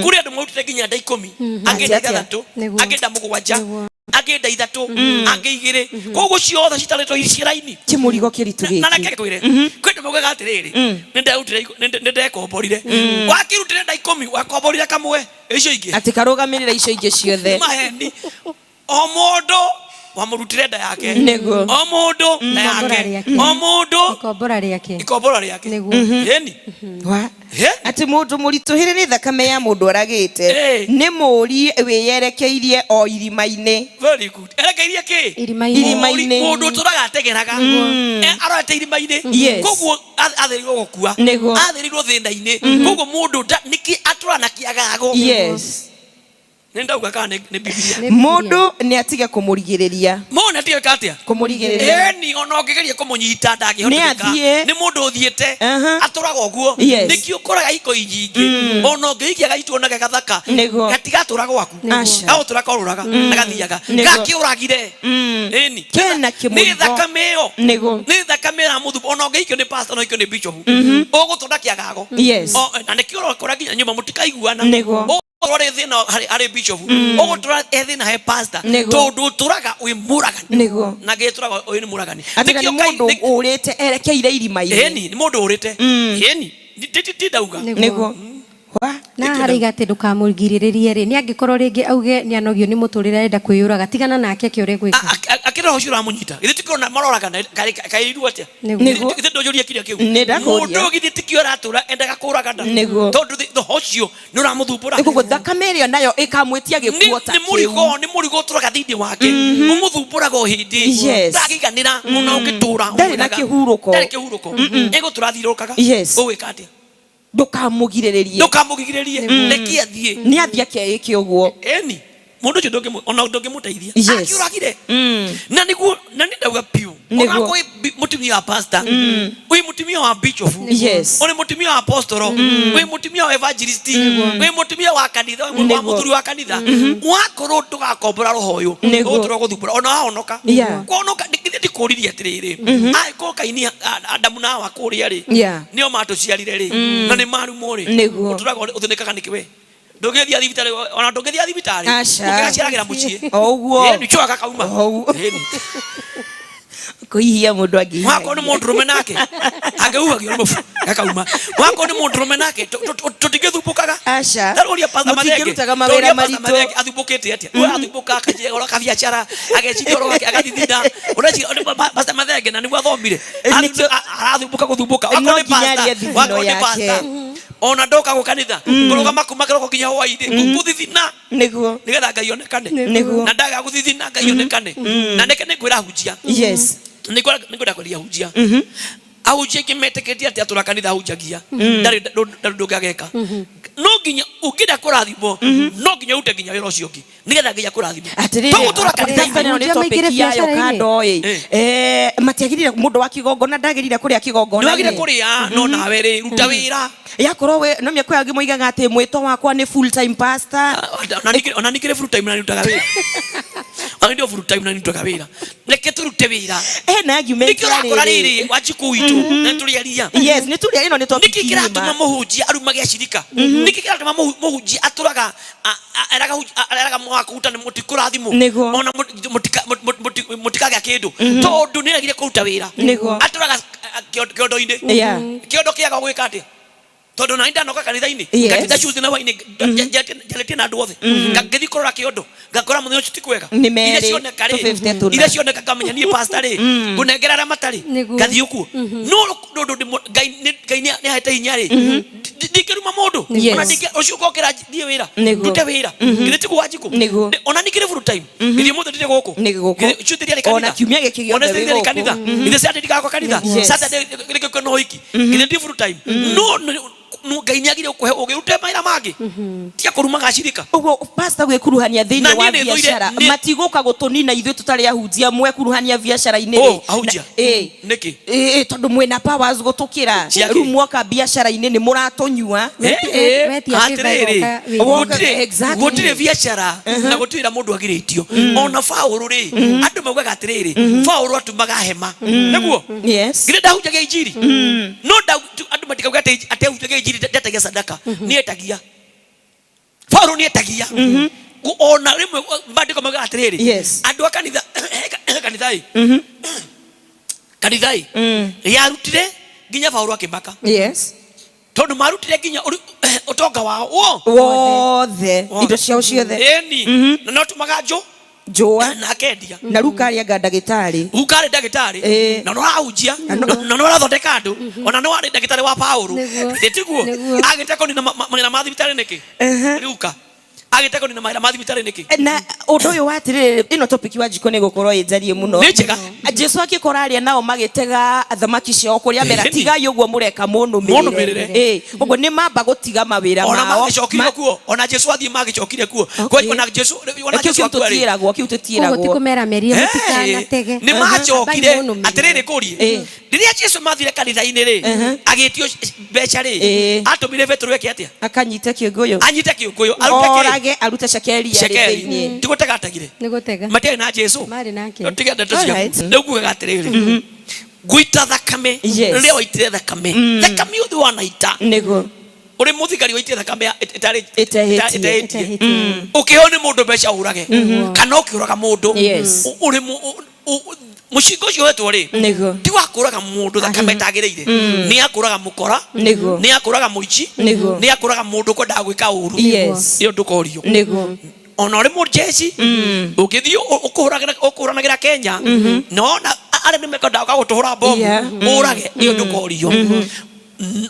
Speaker 5: Kũrĩ andũ marutĩte nginya nda 10, angĩ nda
Speaker 4: Atĩa, atĩa?
Speaker 5: 6,
Speaker 3: Nĩguo.
Speaker 5: angĩ nda 7.
Speaker 3: Nĩguo.
Speaker 5: Angĩ nda ithatũ, angĩ igĩrĩ, koguo ciothe citarĩtwo ciĩ raini.
Speaker 4: Ti mũrigo kĩritũ
Speaker 5: Na reke
Speaker 4: gĩkĩ.
Speaker 5: ngwĩre, kwĩ andũ maugaga atĩrĩrĩ, nĩ nderutire nĩ ndekomborire. Wakĩrutire nda 10, wakomborire kamwe, icio ingĩ
Speaker 4: Atĩ karũgamĩrĩra icio ingĩ ciothe.
Speaker 5: Nĩ maheni. O mũndũ wamũrutire nda yake. O mũndũ nda
Speaker 3: Ikombora
Speaker 5: yake.
Speaker 3: rĩake.
Speaker 5: O mũndũ
Speaker 3: Ikombora rĩake.
Speaker 5: Ikombora rĩake. Ĩni.
Speaker 4: Wa.
Speaker 5: Ĩ?
Speaker 4: Atĩ mũndũ mũritũhĩre nĩ thakame ya mũndũ aragĩte nĩ mũũri wĩyerekeirie o irima-inĩ.
Speaker 5: Very good. Erekeirie kĩ?
Speaker 3: Irima-inĩ.
Speaker 4: Irima-inĩ.
Speaker 5: Mũndũ ũtũraga ategeraga. Arorete irima-inĩ. Koguo athĩrĩirwo gũkua. Athĩrĩirwo thĩna-inĩ. Koguo mũndũ nĩkĩ atũra na kĩagago. Nĩ ndauga kana nĩ Bibilia?
Speaker 3: Nĩ.
Speaker 4: Mũndũ nĩ atige kũmũrigĩrĩria.
Speaker 5: Mũndũ nĩ atige atĩa?
Speaker 4: Kũmũrigĩrĩria.
Speaker 5: Ĩni, ona ũngĩgeria kũmũnyita ndangĩhotekeka.
Speaker 4: Nĩ athiĩ.
Speaker 5: Nĩ mũndũ ũthiĩte. Atũraga ũguo. Nĩkĩo ũkoraga iko nyingĩ, ona ũngĩhikia gaitũ onake gathaka, gatigatũra gwaku.
Speaker 4: Aca.
Speaker 5: Gagũtũra korũraga na gathiaga. Gakĩũragire. Ĩni.
Speaker 4: Kena
Speaker 5: Nĩ
Speaker 4: kĩmũrigo.
Speaker 5: thakame ĩyo. Nĩ thakame ĩramũthumba. Ona ũngĩhikio nĩ pastor, ona ũhikio nĩ bishop, ũgũtũra kĩagago. Na nĩkĩo ũrakora nginya nyũmba mũtikaiguana. Ũgũtũra rĩ thĩna harĩ bishop, ũgũtũra e thĩna he pastor, tondũ ũtũraga wĩ mũragani. Na gĩtũraga ũyũ nĩ mũragani.
Speaker 4: Atĩ na
Speaker 5: Nĩkĩo
Speaker 4: nĩ
Speaker 5: Ngai-
Speaker 4: mũndũ ũrĩte erekeire irima-inĩ.
Speaker 5: Ĩni, nĩ mũndũ ũrĩte. Ĩni, ti ndauga.
Speaker 4: Wa.
Speaker 3: Na haraiga atĩ ndũkamũgirĩrĩrie rĩ, nĩ angĩkorwo rĩngĩ auge nĩ anogio nĩ mũtũrĩre, arenda kwĩyũraga, tigana nake ke ũrĩa gwĩka.
Speaker 5: Akĩroho ũcio ũramũnyita, githĩ ti kũrona maroragana kaĩrirwo atĩa? Githĩ ndũnjũrie kĩrĩa kĩu?
Speaker 4: Nĩ ndakũria.
Speaker 5: Mũndũ githĩ tikĩo aratũra endaga kũragana? Tondũ roho ũcio nĩ ũramũthumbũra.
Speaker 4: Koguo thakame ĩrĩa nayo ĩkamwĩtia gĩkuo ta
Speaker 5: Nĩ
Speaker 4: kĩu.
Speaker 5: mũrigo, nĩ mũrigo ũtũraga thĩinĩ wake, ũmũthumbũraga o hĩndĩ. Ndangĩiganĩra ona ũngĩtũra
Speaker 4: Ndarĩ na
Speaker 5: ũmwĩraga.
Speaker 4: kĩhurũko.
Speaker 5: Ndarĩ kĩhurũko, egũtũra athiũrũrũkaga. Ũgwĩka atĩa?
Speaker 4: Ndũkamũgirĩrĩrie.
Speaker 5: Ndũkamũgirĩrĩrie, reke athiĩ.
Speaker 4: Nĩ athiĩ akeĩke ũguo.
Speaker 5: Ĩni, mũndũ ũcio ona ndũngĩmũteithia. Akĩũragire. Na nĩguo na nĩ ndauga piũ. Ona kwĩ mũtumia wa pastor, wĩ mũtumia wa bishop, ũrĩ mũtumia wa apostolo, wĩ mũtumia wa evangelist, wĩ mũtumia wa kanitha, wĩ wa mũthuri wa kanitha, wakorwo ndũgakombora roho ũyũ, ũgũtũra gũthumbũra ona wahonoka. Kwonoka githĩ ndikũririe atĩrĩrĩ, angĩkorwo Kaini Adamu na Hawa kũrĩa rĩ, nĩo matũciarire rĩ, na nĩ marumwo rĩ, ũtũraga ũthĩnĩkaga nĩkĩ we? Ndũngĩthiĩ thibitarĩ, ona ndũngĩthiĩ thibitarĩ.
Speaker 4: Aca.
Speaker 5: Ũngĩgaciaragĩra mũciĩ.
Speaker 4: O ũguo.
Speaker 5: Ĩni, cũa gakauma.
Speaker 4: O ũguo.
Speaker 5: Ĩni.
Speaker 4: Kũihia mũndũ angĩihia.
Speaker 5: Wakorwo nĩ mũndũrũme nake angĩhuhagio nĩ mũbu gakauma. Wakorwo nĩ mũndũrũme nake tũtingĩthumbũkaga.
Speaker 4: Aca.
Speaker 5: Tarũria Pastor Mathenge.
Speaker 4: Mũtingĩrutaga mawĩra
Speaker 5: Tarũria Pastor
Speaker 4: maritũ.
Speaker 5: Mathenge athumbũkĩte atĩa? We athumbũkaga akanjia ũhoro kabiacara, ageciria ũhoro wake, agathithina. Ũreciria Pastor Mathenge na nĩguo athomire. Arathumbũka gũthumbũka.
Speaker 4: No
Speaker 5: Wakorwo nĩ
Speaker 4: nginya
Speaker 5: pastor,
Speaker 4: arĩe thithino
Speaker 5: wakorwo nĩ
Speaker 4: yake.
Speaker 5: pastor. Ona ndoka gũ kanitha kũrũgama kuma kĩroko nginya hwainĩ gũthithina, nĩgetha Ngai onekane. Na ndaga gũthithina Ngai onekane. Na nĩke nĩngwĩra ahunjia, nĩngwenda kweria ahunjia, ahunjia aingĩ metĩkĩtie atĩ atũra kanitha ahunjagia ndarĩ ndarĩ ũndũ ũngĩ ageka. No nginya ũngĩenda kũrathimwo, no nginya ũrute nginya wĩra ũcio ũngĩ nĩgetha nginya kũrathimwo.
Speaker 4: Atĩrĩrĩ,
Speaker 5: To gũtũra kanitha-inĩ.
Speaker 4: tabana ĩno nĩ
Speaker 3: Ahunjia
Speaker 4: topic
Speaker 3: maingĩre
Speaker 4: yayo
Speaker 3: biacara-inĩ.
Speaker 4: kando ĩ. Matiagĩrĩire, mũndũ wa kĩgongona ndagĩrĩire kũrĩa
Speaker 5: Nĩ
Speaker 4: kĩgongona-inĩ.
Speaker 5: wagire kũrĩa, no nawe rĩ, ruta wĩra.
Speaker 4: Yakorwo we no mĩako yangĩ moigaga atĩ mwĩto wakwa nĩ full time pastor.
Speaker 5: Ona ningĩ full time na nĩrutaga wĩra, ona ndio full time na nĩrutaga wĩra. Reke tũrute wĩra.
Speaker 4: Hena argument
Speaker 5: Nĩkĩo ũrakora rĩrĩ Wanjikũ witũ na tũrĩ aria.
Speaker 4: Yes, nĩ tũrĩ, ĩno nĩ topic
Speaker 5: Nĩkĩ kĩratũma
Speaker 4: ng'ima.
Speaker 5: mũhunjia arumage acirika? Nĩkĩ kĩratũma mũhunjia atũraga eraga mwakũruta nĩ mũtikũrathimwo, ona mũtikagĩa kĩndũ, tondũ nĩ agire kũruta wĩra? Atũraga kĩondo-inĩ. Kĩondo kĩaga gwĩka atĩa? Tondũ nani ndanoka kanitha-inĩ, ngatinda Tuesday na hwainĩ njarĩtie na andũ othe, ngĩthiĩ kũrora kĩondo ngakora mũthenya ũcio ti kwega.
Speaker 4: Nĩ
Speaker 5: Iria
Speaker 4: merĩ,
Speaker 5: cioneka rĩ,
Speaker 4: 250 tũna.
Speaker 5: iria cioneka ngamenya niĩ pastor rĩ, ngũnengera arĩa matarĩ, ngathiĩ ũguo. No ũndũ Ngai nĩ ahete hinya rĩ, ndingĩruma mũndũ. Ona ũcio ũkokĩra thiĩ wĩra, ndute wĩra. Githĩ tiguo Wanjikũ? Ona ningĩ full time. Githĩ ũmũthĩ ndirĩ gũkũ?
Speaker 4: Nĩ gũkũ.
Speaker 5: Githĩ Tuesday ndiarĩ kanitha?
Speaker 4: Ona kiumia gĩkĩ gĩothe
Speaker 5: Ona Tuesday
Speaker 4: wĩ
Speaker 5: ndiarĩ
Speaker 4: gũkũ.
Speaker 5: kanitha? Githĩ Saturday ndigakwa kanitha? Saturday rĩngĩ kwĩna ũhiki. Githĩ ndi full time? No Ngai nĩ agire gũkũhe ũgĩ ũrute mawĩra mangĩ, tiga kũrumaga acirika.
Speaker 4: Ũguo pastor gwĩkuruhania
Speaker 5: Na
Speaker 4: thĩinĩ
Speaker 5: niĩ
Speaker 4: wa
Speaker 5: nĩ thũire-
Speaker 4: biacara, matigũka gũtũnina ithuĩ tũtarĩ ahunjia mwekuruhania biacara-inĩ
Speaker 5: Oh,
Speaker 4: rĩ.
Speaker 5: ahunjia?
Speaker 4: Ĩ.
Speaker 5: Nĩkĩ?
Speaker 4: Ĩ, tondũ mwĩna powers gũtũkĩra.
Speaker 5: Ciakĩ?
Speaker 4: Rĩu mwoka biacara-inĩ nĩ mũratũnyua.
Speaker 3: Wetia favor
Speaker 5: Atĩrĩrĩ,
Speaker 3: ĩgoka wĩra.
Speaker 4: Exactly.
Speaker 5: Gũtirĩ biacara na gũtirĩ wĩra mũndũ agirĩtio. Ona Paũlũ rĩ, andũ maugaga atĩrĩrĩ, Paũlũ atumaga hema nĩguo. Githĩ ndahunjagia injiri? No andũ matikauga atĩ ahunjagia injiri ndetagia sadaka. Nĩ etagia. Paũlũ nĩ etagia. Ona rĩmwe maandĩko maugaga atĩrĩrĩ,
Speaker 4: Yes.
Speaker 5: andũ a kanitha, kanitha ĩ, kanitha ĩ yarutire nginya Paũlũ akĩmaka.
Speaker 4: Yes.
Speaker 5: Tondũ marutire nginya ũtonga wao wo
Speaker 4: wothe, indo ciao ciothe.
Speaker 5: Ĩni, na no tumaga njũ
Speaker 4: njũa
Speaker 5: na akendia.
Speaker 4: Na Luka arĩ anga ndagĩtarĩ.
Speaker 5: Luka arĩ ndagĩtarĩ.
Speaker 4: Ĩĩ.
Speaker 5: Na no arahunjia, na no arathondeka andũ, ona no arĩ ndagĩtarĩ wa Paũlũ.
Speaker 3: Nĩguo.
Speaker 5: Ĩ tiguo?
Speaker 3: Nĩguo.
Speaker 5: Agĩte kũnina mawĩra ma thibitarĩ nĩkĩ? Luka agĩte kũnina mawĩra ma thibitarĩ nĩkĩ?
Speaker 4: Na ũndũ ũyũ wa atĩrĩrĩ, ĩno topic wa njiko nĩ gũkorwo ĩ njariĩ mũno.
Speaker 5: Nĩ njega.
Speaker 4: Jesu akĩkora arĩa nao magĩtega thamaki ciao kũrĩa mera,
Speaker 5: Ĩni.
Speaker 4: tigai ũguo mũreka,
Speaker 5: Mũnũmĩrĩre.
Speaker 4: mũnũmĩrĩre. Ĩ, ũguo nĩ mamba gũtiga mawĩra
Speaker 5: Ona
Speaker 4: mao.
Speaker 5: magĩcokire kuo, ona Jesu athiĩ magĩcokire kuo.
Speaker 4: Okay.
Speaker 5: Ona Jesu, ona
Speaker 4: Kĩu
Speaker 5: Jesu
Speaker 4: kĩu
Speaker 5: akua rĩ,
Speaker 4: tũtiĩragwo, kĩu
Speaker 3: Koguo ti
Speaker 4: tũtiĩragwo.
Speaker 3: kũmera merie mũtikanatege.
Speaker 5: Nĩ macokire.
Speaker 3: Ambai mũnũmĩrĩre.
Speaker 5: Atĩrĩrĩ, kũrie,
Speaker 4: Ĩ.
Speaker 5: rĩrĩa Jesu mathire kanitha-inĩ rĩ, agĩtio mbeca rĩ,
Speaker 4: Ĩ.
Speaker 5: atũmire Petero eke atĩa?
Speaker 4: Akanyite kĩũngũyũ.
Speaker 5: Anyite kĩũngũyũ, arute kĩ?
Speaker 4: Orage, arute cekeri yarĩ
Speaker 5: Cekeri.
Speaker 4: thĩinĩ.
Speaker 5: Ti gũtega ategire?
Speaker 3: Nĩ gũtega.
Speaker 5: Matiarĩ na Jesu.
Speaker 3: Marĩ nake.
Speaker 5: Tige ndeto ciaku.
Speaker 4: Alright.
Speaker 5: Rĩu ngugaga atĩrĩrĩ, ngũita thakame.
Speaker 4: Yes.
Speaker 5: Rĩrĩa waitire thakame, thakame ũthĩ wanaita,
Speaker 4: Nĩguo.
Speaker 5: ũrĩ mũthigari waitire thakame ĩtarĩ
Speaker 4: Ĩtehĩtie.
Speaker 5: ĩtehĩtie,
Speaker 3: Ĩtehĩtie.
Speaker 5: ũkĩheo nĩ mũndũ mbeca ũrage kana ũkĩũraga mũndũ,
Speaker 4: Yes.
Speaker 5: ũrĩ mũcinga ũcio wetwo rĩ,
Speaker 4: Nĩguo.
Speaker 5: ti wa kũraga mũndũ thakame ĩtagĩrĩire, nĩ akũraga mũkora,
Speaker 4: Nĩguo.
Speaker 5: nĩ akũraga mũici,
Speaker 4: Nĩguo.
Speaker 5: nĩ akũraga mũndũ kwendaga gwĩka ũru.
Speaker 4: Yes.
Speaker 5: Ĩyo ndũkorio.
Speaker 4: Nĩguo.
Speaker 5: Ona ũrĩ mũjeci ũngĩthiĩ ũkũhũranagĩra Kenya, na wona arĩa nĩ mekwendaga gũtũhũra bomu,
Speaker 4: Yeah.
Speaker 5: ũrage, ĩyo ndũkorio.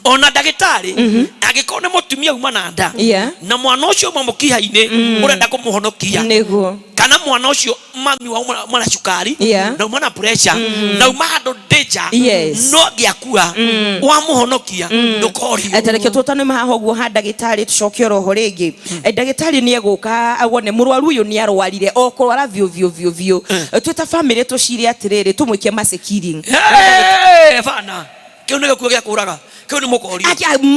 Speaker 5: Ona ndagĩtarĩ angĩkorwo nĩ mũtumia uma na nda,
Speaker 4: Yeah.
Speaker 5: na mwana ũcio uma mũkiha-inĩ ũrenda kũmũhonokia,
Speaker 4: Nĩguo.
Speaker 5: kana mwana ũcio mami wa uma na cukari,
Speaker 4: Yeah.
Speaker 5: na uma na pressure, na uma handũ danger,
Speaker 4: Yes.
Speaker 5: no angĩakua wamũhonokia, ndũkorio.
Speaker 4: Tareke tũtanĩma haha ũguo ha ndagĩtarĩ, tũcoke oroho rĩngĩ. Ndagĩtarĩ nĩ egũka wone mũrwaru ũyũ nĩ arwarire o kũrwara biũ biũ biũ biũ. Twĩ ta bamĩrĩ tũcire atĩrĩrĩ, tũmwĩke mercy killing.
Speaker 5: Hey, bana, kĩu nĩ gĩkuo gĩa kũraga, kĩu nĩ mũkorio.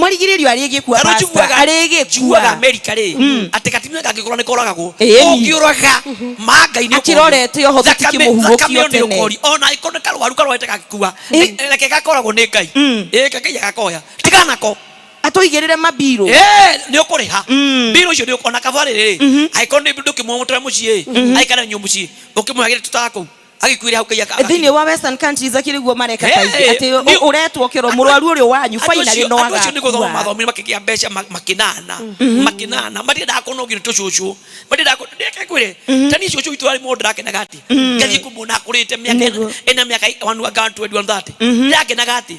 Speaker 4: Marigĩrĩrio arĩgĩkua.
Speaker 5: Tarĩu
Speaker 4: Pastor,
Speaker 5: njugaga
Speaker 4: arĩgĩkua.
Speaker 5: Amerika rĩ, atĩ katimia kangĩkorwo nĩ koragwo,
Speaker 4: Ĩni.
Speaker 5: ũngĩũraga ma Ngai nĩ ũkorio.
Speaker 4: Akĩrorete oho
Speaker 5: Thakame
Speaker 4: tũtikĩmũhuhũkio
Speaker 5: ĩyo nĩ
Speaker 4: tene.
Speaker 5: ũkorio. Ona angĩkorwo nĩ karwaru karwarĩte gagĩkua,
Speaker 4: Ĩ.
Speaker 5: reke gakoragwo nĩ Ngai. Ĩ, Ngai agakoya, tigana nako.
Speaker 4: Atũigĩrĩre mabirũ.
Speaker 5: Ĩ, nĩ ũkũrĩha mbirũ icio, ona kabarĩ rĩ, angĩkorwo nĩ ndũkĩmũtware mũciĩ, aikare nyũ mũciĩ ũkĩmũhagĩre tũtara kũu, agĩkuĩre hau Ngai
Speaker 4: Thĩinĩ wa western countries akĩrĩ guo mareka
Speaker 5: Hey,
Speaker 4: kaingĩ atĩ ũretwo kĩro mũrwaru ũrĩa wanyu finally no
Speaker 5: andũ acio nĩ gũthoma
Speaker 4: agakua.
Speaker 5: mathomire makĩgĩa mbeca, makĩnana makĩnana, matiendaga kũnogio nĩ tũcũcũ, matiendaga reke ngwĩre, ta niĩ cũcũ witũ arĩ mũndũ ndĩrakenaga atĩ ngathiĩ kũmuona akũrĩte mĩaka
Speaker 4: Nĩguo.
Speaker 5: ĩna mĩaka one anga 20, 130, ndĩrakenaga atĩ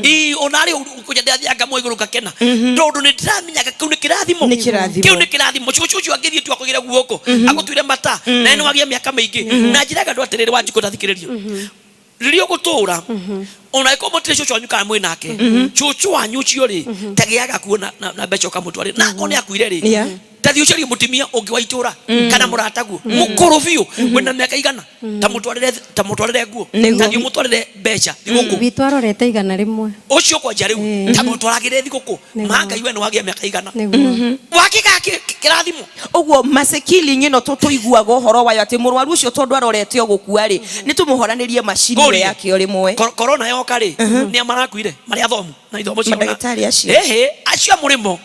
Speaker 5: ii ona arĩ kũnja ndĩrathianga mwe igũrũ ngakena, tondũ nĩ ndĩramenyaga kĩu nĩ kĩrathimo.
Speaker 4: Nĩ kĩrathimo.
Speaker 5: Kĩu nĩ kĩrathimo. Cũcũ ũcio angĩthiĩ tu akũgĩre guoko agũtuire mata na nĩ wagĩa mĩaka mĩingĩ. Na njĩra andũ atĩrĩrĩ, Wanjikũ, tathikĩrĩria, rĩrĩa ũgũtũra, ona angĩkorwo mũtirĩ cũcũ wanyu kana mwĩ nake, cũcũ wanyu ũcio rĩ, tagĩaga kuo na mbeca ũkamũtwarĩra, na akorwo nĩ akuire rĩ,
Speaker 4: Yeah.
Speaker 5: tathiĩ ũcarie mũtumia ũngĩ wa itũra kana mũrataguo mũkũrũ biũ wĩna mĩaka igana, ta mũtwarĩre nguo,
Speaker 4: Nĩguo.
Speaker 5: tathiĩ ũmũtwarĩre mbeca thigũkũ.
Speaker 3: Witũ arorete 100.
Speaker 5: Ũcio kwanja rĩu, ta mũtwaragĩre thigũkũ.
Speaker 3: Nĩguo.
Speaker 5: Ma Ngai, we nĩ wagĩa mĩaka 100,
Speaker 3: Nĩguo.
Speaker 5: wakĩgaa kĩrathimo.
Speaker 4: Ũguo mercy killing ĩno tũiguaga ũhoro wayo atĩ mũrwaru ũcio tondũ arorete o gũkua rĩ, nĩ tũmũhoranĩrie macini ĩyo
Speaker 5: Ngũrie.
Speaker 4: yake o rĩmwe.
Speaker 5: Corona yoka rĩ, nĩ marakuire marĩ athomu na ithomo ciao
Speaker 4: Mandagĩtarĩ acio.
Speaker 5: Ĩhĩ, acio a mũrĩmo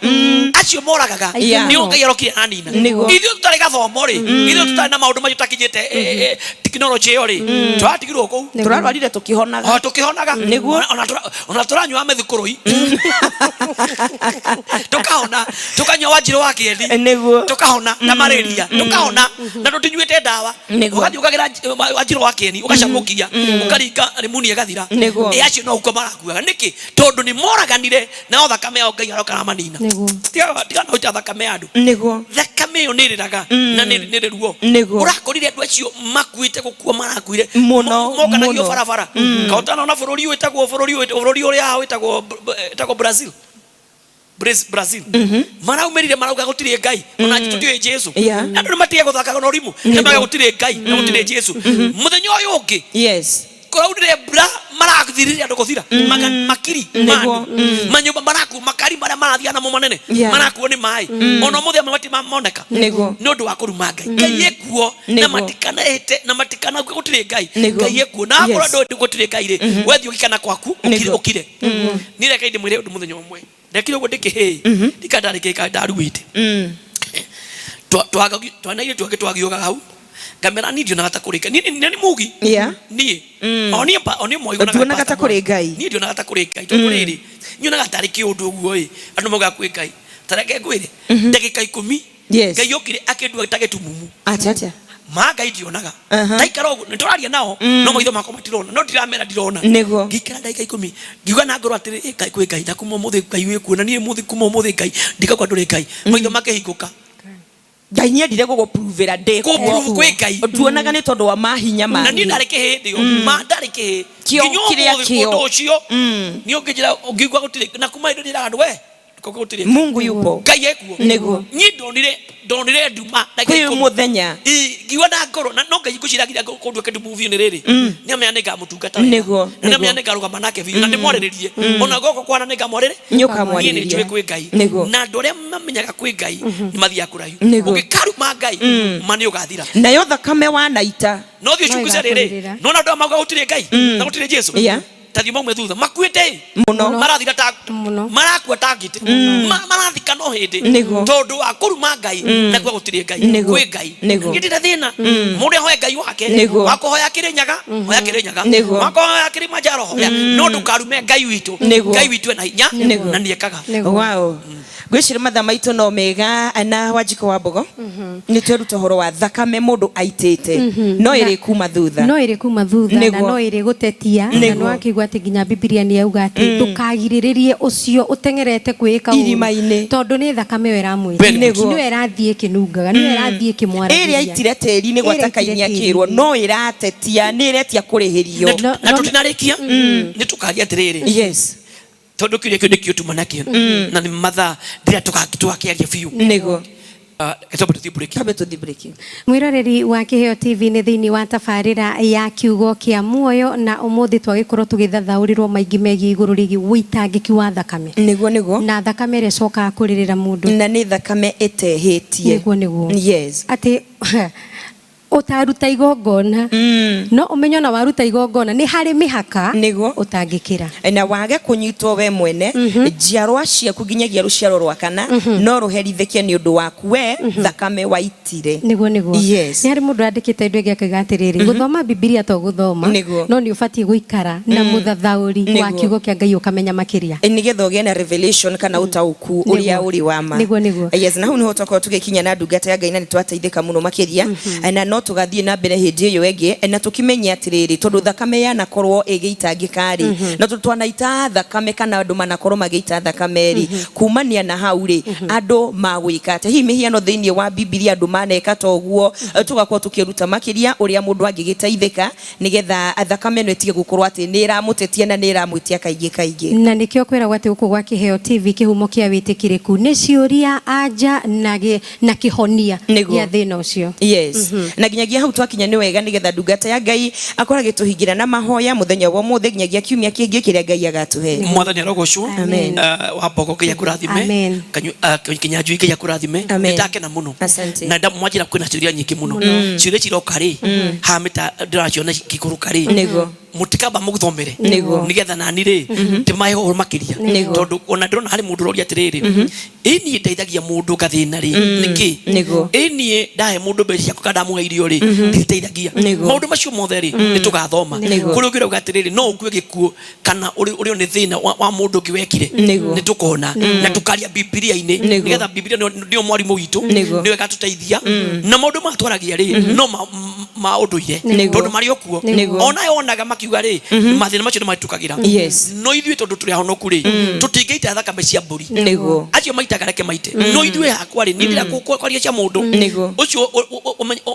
Speaker 5: acio moragaga,
Speaker 4: Yeah.
Speaker 5: nĩo Ngai arokire anina.
Speaker 4: Nĩguo.
Speaker 5: Ithuĩ tũtarĩ gathomo rĩ, ithuĩ tũtarĩ na maũndũ macio tũtakinyĩte tekinoronjĩ ĩyo rĩ, tũratigirwo kũu.
Speaker 4: Tũrarwarire tũkĩhonaga.
Speaker 5: O tũkĩhonaga.
Speaker 4: Nĩguo.
Speaker 5: Ona tũranyua mĩthukũrũi tũkahona, tũkanyua wanjirũ wa kĩeni,
Speaker 4: Nĩguo.
Speaker 5: tũkahona na malaria tũkahona, na tũtinyuĩte ndawa.
Speaker 4: Nĩguo.
Speaker 5: Ũgathiĩ ũkagĩra wanjirũ wa kĩeni, ũgacamũkia, ũkaringa rimuni ĩgathira.
Speaker 4: Nĩguo.
Speaker 5: Ĩ, acio no gũkua marakuaga nĩkĩ? Tondũ nĩ moraganire nao, thakame yao Ngai aroka amanina.
Speaker 3: Nĩguo.
Speaker 5: Tiga na gũita thakame ya andũ.
Speaker 4: Nĩguo.
Speaker 5: Thakame ĩyo nĩ ĩrĩraga na nĩ ĩrĩ ruo.
Speaker 4: Nĩguo.
Speaker 5: Ũrakorire andũ acio makuĩte, gũkua marakuire.
Speaker 4: Mũno,
Speaker 5: Mokanagio
Speaker 4: mũno.
Speaker 5: barabara. Kaũtanona bũrũri ũyũ wĩtagwo bũrũri ũrĩa wĩtagwo Brazil, Brazil maraumĩrire marauga gũtirĩ Ngai, ona tũtiũĩ Jesu.
Speaker 4: Yeah.
Speaker 5: Andũ nĩ matige gũthakaga na ũrimũ, nĩ mauga gũtirĩ Ngai na gũtirĩ Jesu. Mũthenya ũyũ ũngĩ
Speaker 4: Yes.
Speaker 5: kũraurire mbura, marathirire andũ gũthira makiri ma
Speaker 4: Nĩguo.
Speaker 5: andũ, manyũmba marakuo, makari marĩa marathiaga namo manene
Speaker 4: Yeah.
Speaker 5: marakuo nĩ maĩ, ona ũmũthĩ amwe matimoneka
Speaker 4: Nĩguo.
Speaker 5: nĩ ũndũ wa kũruma Ngai. Ngai ekuo na
Speaker 4: Nĩguo.
Speaker 5: matikanaĩte na matikanauge gũtirĩ Ngai.
Speaker 4: Nĩguo.
Speaker 5: Ngai ekuo, na akorwo
Speaker 4: Yes.
Speaker 5: ndũĩ gũtirĩ Ngai rĩ, wethiĩ ũgĩkana kwaku, ũkire.
Speaker 4: Nĩguo.
Speaker 5: Ũkire. Niĩ reke ndĩmwĩre ũndũ, mũthenya ũmwe ndekire ũguo ndĩkĩhĩ ndika ndarĩkĩka ndaruĩte. Twana iria twake twagiũkaga hau ngamera niĩ ndionaga ta kũrĩ Ngai. Niĩ nĩ mugi. Niĩ o niĩ o niĩ Moi
Speaker 4: onaga Nduonaga ta kũrĩ Ngai.
Speaker 5: Niĩ ndionaga ta kũrĩ Ngai tondũ rĩrĩ nyonaga tarĩ kĩũndũ ũguo ĩ andũ maugaga kwĩ Ngai. Ta reke ngwĩre ndagĩka 10 Ngai okire akĩndua ta gĩtumumu.
Speaker 4: Atĩa atĩa?
Speaker 5: Ma Ngai ndionaga. Ndaikara ũguo nĩ tũraria nao no maitho makwa matirona no ndiramera ndirona.
Speaker 4: Nĩguo.
Speaker 5: Ngĩikara ndagĩka 10 ngiuga na ngoro atĩrĩ ĩ Ngai kwĩ Ngai na kuma ũmũthĩ Ngai wĩ kuo na niĩ ũmũthĩ kuma ũmũthĩ Ngai ndikauga ndũrĩ Ngai. Maitho makĩhingũka.
Speaker 4: Ngai nĩendire gũgũpruvĩra ndĩ kuo.
Speaker 5: Kũprove kwĩ Ngai.
Speaker 4: Nduonaga nĩ tondũ wa mahinya
Speaker 5: Na niĩ
Speaker 4: mangĩ.
Speaker 5: ndarĩ kĩhĩ hĩndĩ ĩyo. Ma ndarĩ kĩhĩ.
Speaker 4: Kĩo
Speaker 5: Nginya
Speaker 4: kĩrĩa
Speaker 5: ũmũthĩ
Speaker 4: kĩo.
Speaker 5: ũndũ ũcio nĩ ũngĩnjĩra ũngĩigua gũtirĩ na kuma hĩndĩ ĩyo ndĩraga andũ we ndũkauge gũtirĩ Ngai.
Speaker 4: Mungu yupo.
Speaker 5: Ngai ekuo.
Speaker 4: Nĩguo.
Speaker 5: Niĩ ndonire ndonire nduma ndagĩka
Speaker 4: Kwĩ
Speaker 5: 10.
Speaker 4: mũthenya.
Speaker 5: Ĩ, ngiuga na ngoro na no Ngai ngũciragia kũndua kĩndũ biũ nĩ rĩrĩ nĩamenya nĩ ngamũtungata wega.
Speaker 4: Nĩguo,
Speaker 5: Na nĩamenya
Speaker 4: nĩguo.
Speaker 5: nĩ ngarũgama nake biũ na ndĩmwarĩrĩrie ona guoko kwana nĩ ngamwarĩrĩ
Speaker 4: Nĩ ũkamwarĩrĩria.
Speaker 5: Niĩ nĩ njũĩ kwĩ Ngai.
Speaker 4: Nĩguo.
Speaker 5: Na andũ arĩa mamenyaga kwĩ Ngai nĩ mathiaga kũraihu.
Speaker 4: Nĩguo.
Speaker 5: Ũngĩkaruma Ngai ma nĩ ũgathira.
Speaker 4: Nayo thakame wanaita.
Speaker 5: No thiĩ
Speaker 3: No
Speaker 5: cunguce rĩrĩ
Speaker 3: ĩgakũrĩrĩra.
Speaker 5: nona andũ aya mauga gũtirĩ Ngai na gũtirĩ Jesu. Ta thiĩ maume thutha makuĩte
Speaker 4: Mũno.
Speaker 5: Marathira ta
Speaker 3: Mũno.
Speaker 5: Marakua ta ngitĩ. Marathika no hĩndĩ
Speaker 4: Nĩguo.
Speaker 5: tondũ wa kũruma Ngai na kuga gũtirĩ Ngai.
Speaker 4: Nĩguo.
Speaker 5: Kwĩ Ngai.
Speaker 4: Nĩguo.
Speaker 5: Niĩ ndirĩ thĩna mũndũ ahoe Ngai wake.
Speaker 4: Nĩguo.
Speaker 5: Wakũhoya Kĩrĩnyaga hoya Kĩrĩnyaga.
Speaker 4: Nĩguo.
Speaker 5: Wakũhoya Kilimanjaro hoya no ndũkarume Ngai witũ.
Speaker 4: Nĩguo.
Speaker 5: Ngai witũ ena hinya
Speaker 4: Nĩguo.
Speaker 5: na nĩekaga.
Speaker 3: Nĩguo.
Speaker 4: Wow. Ngwĩciria mathaa maitũ no mega na Wanjikũ wa Mbogo nĩ tweruta ũhoro wa thakame mũndũ aitĩte no ĩrĩ kuma thutha.
Speaker 3: No ĩrĩ kuma thutha na
Speaker 4: Nĩguo.
Speaker 3: no ĩrĩ gũtetia na
Speaker 4: Nĩguo.
Speaker 3: nĩ wakĩigua atĩ nginya Bibilia nĩ yauga atĩ ndũkagirĩrĩrie ũcio ũteng'erete kwĩĩka ũũru
Speaker 4: Irima-inĩ.
Speaker 3: tondũ nĩ thakame ĩyo ĩramwĩtia.
Speaker 5: Very good.
Speaker 3: Nĩyo ĩrathiĩ ĩkĩnungaga, nĩyo ĩrathiĩ ĩkĩmwaragĩria.
Speaker 4: Ĩrĩa aitire tĩri-inĩ gwata
Speaker 3: Ĩrĩa aitire
Speaker 4: kaini akĩrwo
Speaker 3: tĩri-inĩ.
Speaker 4: no ĩratetia nĩ ĩretia kũrĩhĩrio.
Speaker 5: Na tũtinarĩkia nĩ tũkaria atĩrĩrĩ Tondũ kĩũria kĩu nĩkĩo tuma nakĩo na nĩ mathaa ndĩrĩa tũgakĩaria biũ.
Speaker 4: Nĩguo.
Speaker 5: Twambe tũthiĩ break.
Speaker 4: Twambe tũthiĩ break.
Speaker 3: Mwĩroreri wa Kĩheo TV nĩ thĩinĩ wa tabarĩra ya kiugo kĩa muoyo na ũmũthĩ twagĩkorwo tũgĩthathaũrĩrwo maingĩ megiĩ igũrũ rĩgiĩ ũitangĩki wa thakame.
Speaker 4: Nĩguo nĩguo.
Speaker 3: Na thakame ĩrĩa ĩcokaga kũrĩrĩra mũndũ.
Speaker 4: Na nĩ thakame ĩtehĩtie.
Speaker 3: Nĩguo nĩguo.
Speaker 4: Yes.
Speaker 3: Atĩ ũtaruta igongona no ũmenye ona waruta igongona nĩ harĩ mĩhaka
Speaker 4: Nĩguo.
Speaker 3: ũtangĩkĩra.
Speaker 4: Na wage kũnyitwo we mwene njiarwa ciaku nginyagia rũciaro rwa kana no rũherithĩke nĩ ũndũ waku we thakame waitire.
Speaker 3: Nĩguo nĩguo.
Speaker 4: Yes.
Speaker 3: Nĩ harĩ mũndũ andĩkĩte indo ĩngĩ akauga atĩrĩrĩ gũthoma Bibilia to gũthoma
Speaker 4: Nĩguo.
Speaker 3: no nĩ ũbatiĩ gũikara na mũthathaũri wa
Speaker 4: Nĩguo.
Speaker 3: kiugo kĩa Ngai ũkamenya makĩria.
Speaker 4: Nĩgetha ũgĩe na revelation kana ũtaũku ũrĩa
Speaker 3: Nĩguo.
Speaker 4: ũrĩ wa ma.
Speaker 3: Nĩguo, nĩguo.
Speaker 4: Yes, na hau nĩho twakorwo tũgĩkinya na ndungata ya Ngai na nĩ twateithĩka mũno makĩria na no tũgathiĩ na mbere hĩndĩ ĩyo ĩngĩ na tũkĩmenye atĩrĩrĩ tondũ thakame yanakorwo ĩgĩitangĩka rĩ na tondũ twanaita thakame kana andũ manakorwo magĩita thakame rĩ kumania na hau rĩ andũ magwĩka atĩa hihi mĩhiano thĩinĩ wa Bibilia andũ maneka ta ũguo tũgakorwo tũkĩruta makĩria ũrĩa mũndũ angĩgĩteithĩka nĩgetha thakame ĩno ĩtige gũkorwo atĩ nĩ ĩramũtetia na nĩ ĩramwĩtia kaingĩ kaingĩ.
Speaker 3: Na nĩkĩo kwĩragwo atĩ gũkũ gwa Kĩheo TV kĩhumo kĩa wĩtĩkĩrĩku nĩ ciũria anja na na kĩhonia
Speaker 4: Nĩguo.
Speaker 3: gĩa thĩna ũcio.
Speaker 4: Yes. Na nginyagia hau twakinya nĩ wega nĩgetha ndungata ya Ngai akorwo agĩtũhingĩra na mahoya mũthenya wa ũmũthĩ nginyagia kiumia kĩngĩ kĩrĩa Ngai agatũhe.
Speaker 5: Mwathani arogocwo.
Speaker 3: Amen.
Speaker 5: Wa Mbogo Ngai akũrathime.
Speaker 3: Amen.
Speaker 5: Kinyanjui Ngai akũrathime.
Speaker 4: Amen.
Speaker 5: Nĩndakena mũno.
Speaker 4: Asante.
Speaker 5: Na ndamwanjĩra kwĩna ciũria nyingĩ mũno. Ciũria ciroka rĩ, haha mĩta ndĩraciona ikĩikũrũka rĩ.
Speaker 4: Nĩguo.
Speaker 5: Mũtikamba mũthomere.
Speaker 4: Nĩguo.
Speaker 5: Nĩgetha nani rĩ, ndĩmahe ũhoro makĩria.
Speaker 4: Nĩguo.
Speaker 5: Tondũ ona ndĩrona harĩ mũndũ ũroria atĩrĩrĩ, ĩ niĩ ndeithagia mũndũ ngathĩna rĩ, nĩkĩ?
Speaker 4: Nĩguo.
Speaker 5: Ĩ niĩ ndahe mũndũ mbeca ciakwa kana ndamũhe irio rĩ, nditeithagia.
Speaker 4: Nĩguo.
Speaker 5: Maũndũ macio mothe rĩ, nĩtũgathoma.
Speaker 4: Nĩguo.
Speaker 5: Kũrĩ ũngĩ ũrauga atĩrĩrĩ, no ũkue gĩkuũ kana ũrĩo nĩ thĩna wa mũndũ ũngĩ wekire.
Speaker 4: Nĩguo.
Speaker 5: Nĩtũkona na tũkaria Bibilia-inĩ.
Speaker 4: Nĩguo.
Speaker 5: Nĩgetha Bibilia nĩyo mwarimũ witũ,
Speaker 4: Nĩguo.
Speaker 5: nĩyo ĩgatũteithia. Na maũndũ maya twaragia rĩ, no ma ũndũire.
Speaker 4: Nĩguo.
Speaker 5: Tondũ marĩ o kuo.
Speaker 4: Nĩguo.
Speaker 5: Ona yonaga makiuga rĩ, mathĩna macio nĩ mahĩtũkagĩra.
Speaker 4: Yes.
Speaker 5: No ithuĩ tondũ tũrĩ ahonoku rĩ, tũtingĩita thakame cia mbũri.
Speaker 4: Nĩguo.
Speaker 5: Acio maitaga reke maite. No ithuĩ hakwa rĩ, niĩ ndĩra kwaria cia mũndũ.
Speaker 4: Nĩguo.
Speaker 5: Ũcio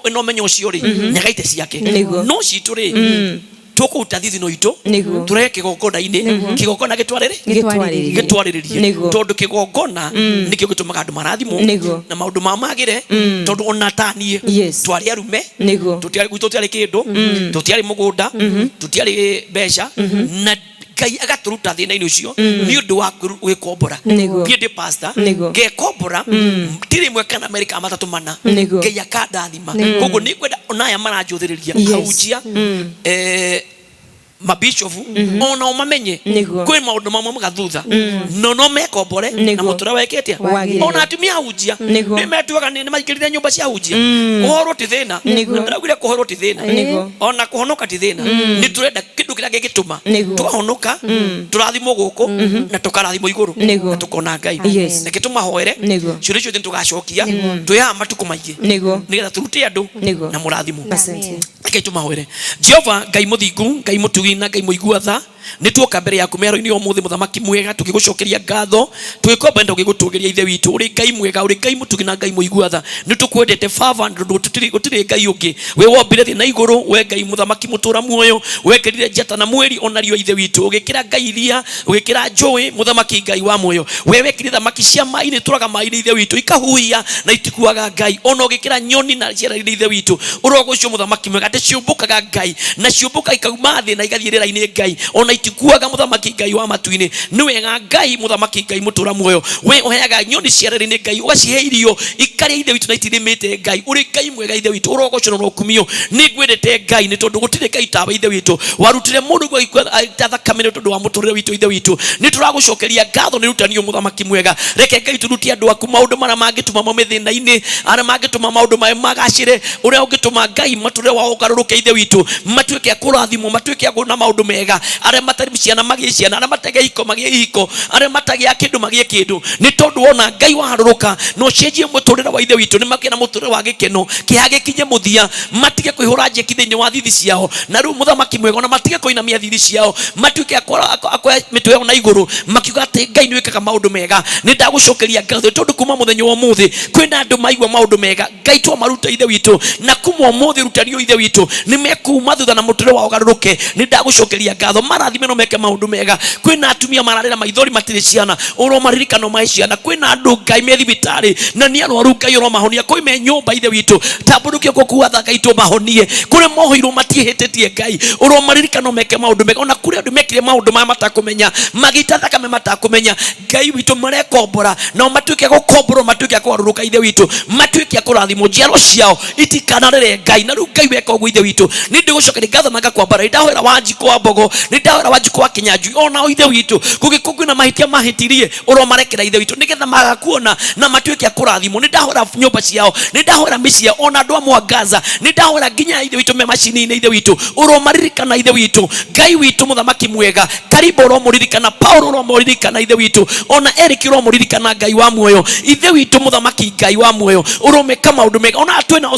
Speaker 5: ĩno ũmenyo ũcio rĩ, nĩagaite ciake.
Speaker 4: Nĩguo.
Speaker 5: No citũ rĩ, tũkũruta thithino itũ,
Speaker 4: Nĩguo.
Speaker 5: tũrehe kĩgongona-inĩ, kĩgongona gĩtwarĩrĩ
Speaker 4: Gĩtwarĩrĩrie.
Speaker 5: gĩtwarĩrĩrie.
Speaker 4: Nĩguo.
Speaker 5: Tondũ kĩgongona nĩkĩo gĩtũmaga andũ marathimwo
Speaker 4: Nĩguo.
Speaker 5: na maũndũ ma magĩre, tondũ ona ta niĩ
Speaker 4: Yes.
Speaker 5: twarĩ arume,
Speaker 4: Nĩguo.
Speaker 5: tũtiarĩ gwitũ tũtiarĩ kĩndũ, tũtiarĩ mũgũnda, tũtiarĩ mbeca, na Ngai agatũruta thĩna-inĩ ũcio nĩ ũndũ wa gwĩkombora.
Speaker 4: Nĩguo.
Speaker 5: Niĩ ndĩ pastor,
Speaker 4: Nĩguo.
Speaker 5: ngekombora ti rĩmwe kana merĩ kana matatũ mana,
Speaker 4: Nĩguo.
Speaker 5: Ngai akandathima. Koguo nĩ ngwenda ona aya maranjũthĩrĩria
Speaker 4: Yes.
Speaker 5: ahunjia, Mabishofu ona umamenye kwi maundu mamwe magathutha no mekombore na mutura weketia ona atumia ahunjia ni metuaga ni maikirire nyumba cia ahunjia kuhorwo ti thina ndiraugire kuhorwo ti thina ona kuhonoka ti thina ni turenda kindu kiria gigituma twahonoka turathimwo guku na tukarathimwo iguru na tukona Ngai reke tumahoere ciũria ciothe nitugacokia twi haha matuku maingi nigetha turute andu na murathimwo. Reke tumahoere. Jehova Ngai muthingu, Ngai mutugi na Ngai muigua tha, nituoka mbere yaku mĩaro-inĩ ya ũmũthĩ mũthamaki mwega tũgĩgũcokeria ngatho tũgĩkomba tũgĩgũtũgĩria ithe witũ ũrĩ Ngai mwega ũrĩ Ngai mũtugi na Ngai mũigua tha. Nĩtũkwendete Baba tondũ gũtirĩ Ngai ũngĩ we wombire thĩ na igũrũ, we Ngai mũthamaki mũtũra muoyo, wekĩrire njata na mweri ona riũa ithe witũ, ũgĩkĩra Ngai iria ũgĩkĩra njũĩ mũthamaki Ngai wa muoyo, we wekĩrire thamaki cia maĩ-inĩ tũraga maĩ-inĩ ithe witũ ikahuhia na itikuaga Ngai, ona ũgĩkĩra nyoni na ciara-inĩ ithe witũ ũrogocwo mũthamaki mwega atĩ ciũmbũkaga Ngai na ciũmbũka ikauma thĩ na igathiĩ rĩera-inĩ Ngai ona itikuaga mũthamaki Ngai wa matu-inĩ. Nĩ wega Ngai mũthamaki Ngai mũtũra muoyo, we ũheaga nyoni cia rĩera-inĩ Ngai ũgacihe irio ikarĩa ithe witũ na itirĩmĩte Ngai, ũrĩ Ngai mwega ithe witũ ũrogocwo na ũrokumio. Nĩ ngwendete Ngai nĩ tondũ gũtirĩ Ngai tawe ithe witũ, warutire mũndũ gũgĩkua aita thakame nĩ tondũ wa mũtũrĩre witũ ithe witũ. Nĩ tũragũcokeria ngatho nĩ rutani ũyũ mũthamaki mwega. Reke Ngai tũrutie andũ aku maũndũ marĩa mangĩtũma maume thĩna-inĩ, arĩa mangĩtũma maũndũ maya magacĩre, ũrĩa ũngĩtũma Ngai matũrĩre wao ũgarũrũke ithe witũ, matuĩke a kũrathimwo, matuĩke a kuona maũndũ mega, arĩa matarĩ ciana magĩe ciana, arĩa matagĩa ihiko magĩe ihiko, arĩa matagĩa kĩndũ magĩe kĩndũ, nĩ tondũ wona Ngai waharũrũka na ũcenjie mũtũrĩre wa ithe witũ, nĩ makĩe na mũtũrĩre wa gĩkeno kĩeha gĩkinye mũthia, matige kwĩhũra njeki thĩinĩ wa thithi ciao na rĩu mũthamaki mwega, ona matige kũinamia thithi ciao, matuĩke a kuoya mĩtwe yao na igũrũ makiuga atĩ Ngai nĩ wĩkaga maũndũ mega. Nĩ ndagũcokeria ngatho tondũ kuma mũthenya wa ũmũthĩ kwĩna andũ maigua maũndũ mega Ngai twamaruta ithe witũ, na kuma ũmũthĩ rutani ũyũ ithe witũ nĩ mekuma thutha na mũtũrĩre wao ũgarũrũke. Nĩ ndagũcokeria ngatho, marathime no meke maũndũ mega. Kwĩna atumia mararĩra maithori matirĩ ciana, ũromaririkana ũmahe ciana. Kwĩna andũ Ngai me thibitarĩ na nĩ arwaru Ngai ũromahonia. Kwĩ me nyũmba ithe witũ tambũrũkia guoko gwa tha Ngai tũmahonie. Kũrĩa mohoirwo matiĩhĩtĩtie Ngai ũromaririkana meke maũndũ mega. Ona kũrĩ andũ mekire maũndũ maya matakũmenya, magĩita thakame matakũmenya, Ngai witũ marekombora nao matuĩke gũkomborwo, matuĩke a kũgarũrũka ithe witũ, matuĩke a kũrathimwo, njiaro ciao itikanarere Ngai. Na rĩu Ngai weka ũguo ithe witũ, nĩ ndĩgũcokeria ngatho na ngakwambara. Nĩ ndahoera Wanjikũ wa Mbogo, nĩ ndahoera Wanjikũ wa Kĩnyanjui, onao ithe witũ kũngĩkorwo kwĩna mahĩtia mahĩtirie ũromarekera ithe witũ, nĩgetha magakuona na matuĩke a kũrathimwo. Nĩ ndahoera nyũmba ciao, nĩ ndahoera mĩciĩ yao, ona andũ a Mwangaza, nĩ ndahoera nginya ithe witũ me macini-inĩ ithe witũ, ũromaririkana ithe witũ. Ngai witũ mũthamaki mwega, Karibo ũromũririkana, Paulo ũromũririkana ithe witũ, ona Eric ũromũririkana Ngai wa muoyo ithe witũ mũthamaki Ngai wa muoyo ũromeka maũndũ mega. Ona twĩna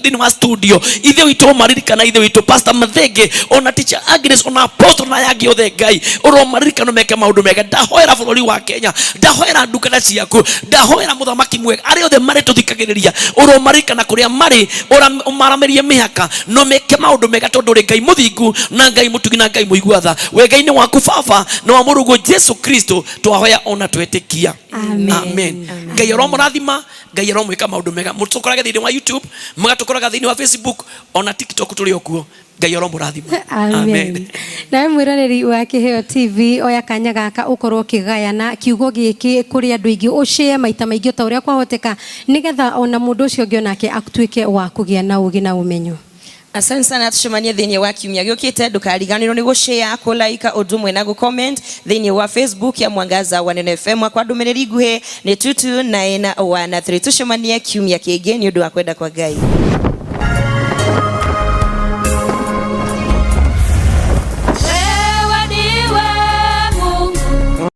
Speaker 5: thĩinĩ wa studio ithe witũ ũromaririkana ithe witũ, Pastor Mathenge, ona Teacher Agnes, ona Apostle na aya angĩ othe Ngai ũromaririkana meke maũndũ mega. Ndahoera bũrũri wa Kenya, ndahoera ndungata ciaku, ndahoera mũthamaki mwega, arĩa othe marĩ tũthikagĩrĩria ũromaririkana kũrĩa marĩ, ũmaramĩrie mĩhaka no meke maũndũ mega, tondũ ũrĩ Ngai mũthingu na Ngai mũtugi na Ngai mũigua tha. Wega-inĩ waku Baba na wa mũrũguo Jesu Kristo twahoya ona twetĩkia.
Speaker 3: Amen.
Speaker 5: Amen. Ngai aromũrathima, Ngai aromwĩka maũndũ mega. Mũtũkorage thĩinĩ wa YouTube, mũgatũkoraga thĩinĩ wa Facebook, ona TikTok tũrĩ o kuo. Ngai aromũrathima.
Speaker 3: Amen. Nawe mwĩroreri wa Kĩheo TV, oya kanya gaka ũkorwo ũkĩgayana kiugo gĩkĩ kũrĩ andũ aingĩ, ũshare maita maingĩ ta ũrĩa kwahoteka, nĩgetha ona mũndũ ũcio ũngĩ onake atuĩke wa kũgĩa na ũgĩ na ũmenyo.
Speaker 4: Asante sana, tucemanie thĩinĩ wa kiumia gĩũkĩte. Ndũkariganĩrwo nĩ gũshare, kũlike ũndũ ũmwe na gũcomment thĩinĩ wa Facebook ya Mwangaza wa Neno FM. Kwa ndũmĩrĩri nguhĩ nĩ 22913. Tucemanie kiumia kĩngĩ nĩ ũndũ wa kwenda kwa Ngai.
Speaker 2: Wewe ndiwe Mungu.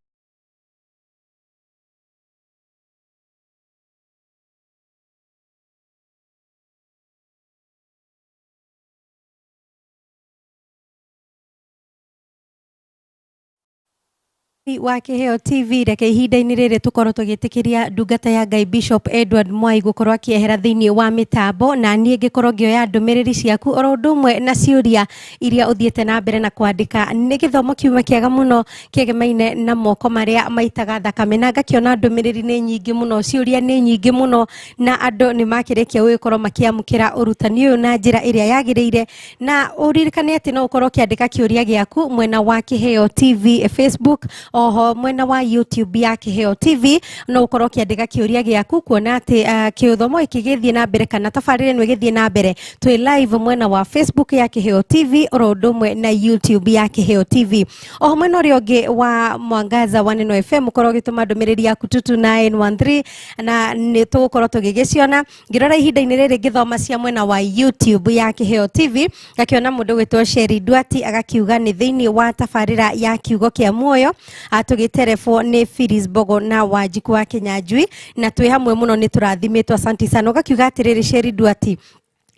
Speaker 3: Wa Kĩheo TV, reke ihinda-inĩ rĩrĩ tũkorwo tũgĩtĩkĩria ndungata ya Ngai Bishop Edward Mwai gũkorwo akĩehera thĩinĩ wa mĩtambo, na niĩ ngĩkorwo ngĩoya ndũmĩrĩri ciaku oro ũndũ ũmwe na ciũria iria ũthiĩte na mbere na kwandĩka. Nĩ gĩthomo kiuma kĩega mũno kĩegemaine na moko marĩa maitaga thakame, na ngakĩona ndũmĩrĩri nĩ nyingĩ mũno, ciũria nĩ nyingĩ mũno, na andũ nĩ makĩrĩkia gũgĩkorwo makĩamũkĩra ũrutani ũyũ na njĩra ĩrĩa yagĩrĩire. Na ũririkane atĩ no ũkorwo ũkĩandĩka kĩũria gĩaku mwena wa Kĩheo TV Facebook, Oho mwena wa YouTube ya Kiheo TV no ũkorwo ũkĩandĩka kĩũria gĩaku kuona atĩ kĩthomo gĩkĩ gĩthiĩ na mbere kana tabarĩra ĩno ĩgĩthiĩ na mbere twĩ live mwena wa Facebook ya Kiheo TV oro ũndũ ũmwe na YouTube ya Kiheo TV. Oho mwena ũrĩa ũngĩ wa Mwangaza wa Neno FM ũkorwo ũgĩtũma ndũmĩrĩri yaku 22913 na nĩ tũgũkorwo tũgĩgĩciona. Ngĩrora ihinda-inĩ rĩrĩ ngĩthoma cia mwena wa YouTube ya Kiheo TV ngakĩona mũndũ gwĩtwo Sheri Duati agakiuga nĩ thĩinĩ wa tabarĩra ya kiugo kĩa muoyo tũgĩterebwo nĩ Phyllis Mbogo na Wanjikũ wa Kĩnyanjui na twĩ hamwe mũno nĩ tũrathimĩtwo, asanti sana. Ũgakiuga atĩrĩrĩ Sheri Duati,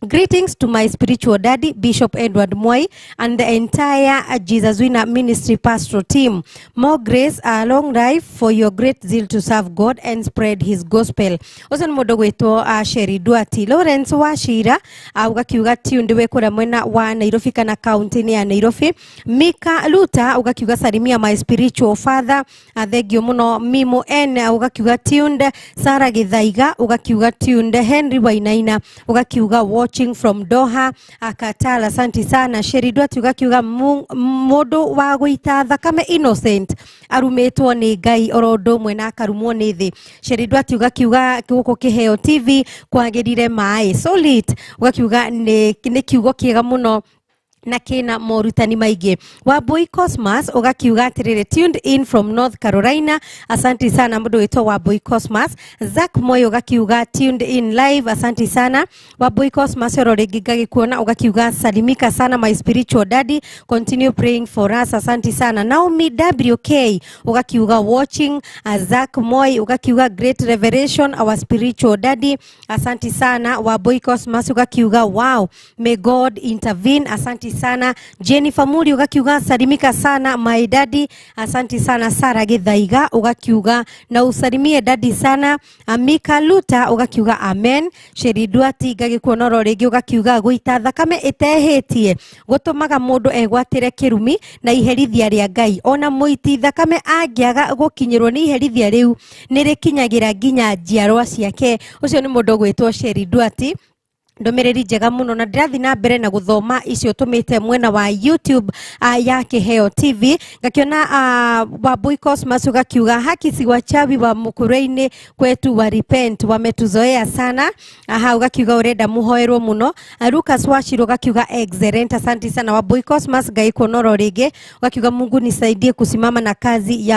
Speaker 3: "Greetings to my spiritual daddy, Bishop Edward Mwai, and the entire Jesus Winner Ministry pastoral team. More grace, a long life for your great zeal to serve God and spread his gospel." Ũcio nĩ mũndũ gwĩtwo Sheri Duati. Lawrence Wachira ũgakiuga tuned wĩ kũrĩa mwena wa Nairobi kana kaunti-inĩ ya Nairobi. Mika Luta ũgakiuga salimia my spiritual father. Thengio mũno. Mimo N ũgakiuga tuned. Sara Githaiga ũgakiuga tuned. Henry Wainaina ũgakiuga watching from Doha, Qatar. Asante sana. Sheri Duati ũgakiuga mũndũ wa gũita thakame innocent arumĩtwo nĩ Ngai oro ũndũ ũmwe na akarumwo nĩ thĩ. Sheri Duati ũgakiuga gũkũ Kĩheo TV kwagĩrire maĩ solid, ũgakiuga nĩ kiugo kĩega mũno na kina morutani maingĩ. Wambui Cosmas ũgakiuga atĩrĩrĩ, tuned in from North Carolina. Asante sana mũndũ wĩtwo Wambui Cosmas. Zack Moyo ũgakiuga tuned in live. Asante sana Wambui Cosmas. Oro rĩngĩ ngagĩkuona ũgakiuga salimika sana my spiritual daddy, continue praying for us. Asante sana. Naomi WK ũgakiuga watching. Zack Moi ũgakiuga great revelation, our spiritual daddy. Asante sana. Wambui Cosmas ũgakiuga wow, may God intervene. Asante sana. Jennifer Muri ugakiuga salimika sana my daddy. Asante sana. Sara Githaiga ugakiuga na usalimie daddy sana. Amika Luta ugakiuga amen. Sheri Duati ngagĩkuona oro rĩngĩ ũgakiuga gũita thakame ĩtehĩtie gũtũmaga mũndũ egwatĩre kĩrumi na iherithia rĩa Ngai, ona mũiti thakame angĩaga gũkinyĩrwo nĩ iherithia rĩu nĩ rĩkinyagĩra nginya njiarwa ciake. Ũcio nĩ mũndũ ũgwĩtwo Sheri Duati, ndũmĩrĩri njega mũno, na ndĩrathiĩ na mbere na gũthoma icio tũmĩte mwena wa YouTube ya Kĩheo TV. Ngakiona Wambui Cosmas ũgakiuga haki si wachawi wa Mukurweini kwetu wa repent, wametuzoea sana. Aha, ũgakiuga ũrenda mũhoerwo mũno. Lucas Wachiro ũgakiuga excellent. Asante sana Wambui Cosmas. Ngai kuonoro rĩngĩ ũgakiuga Mungu nisaidie kusimama na kazi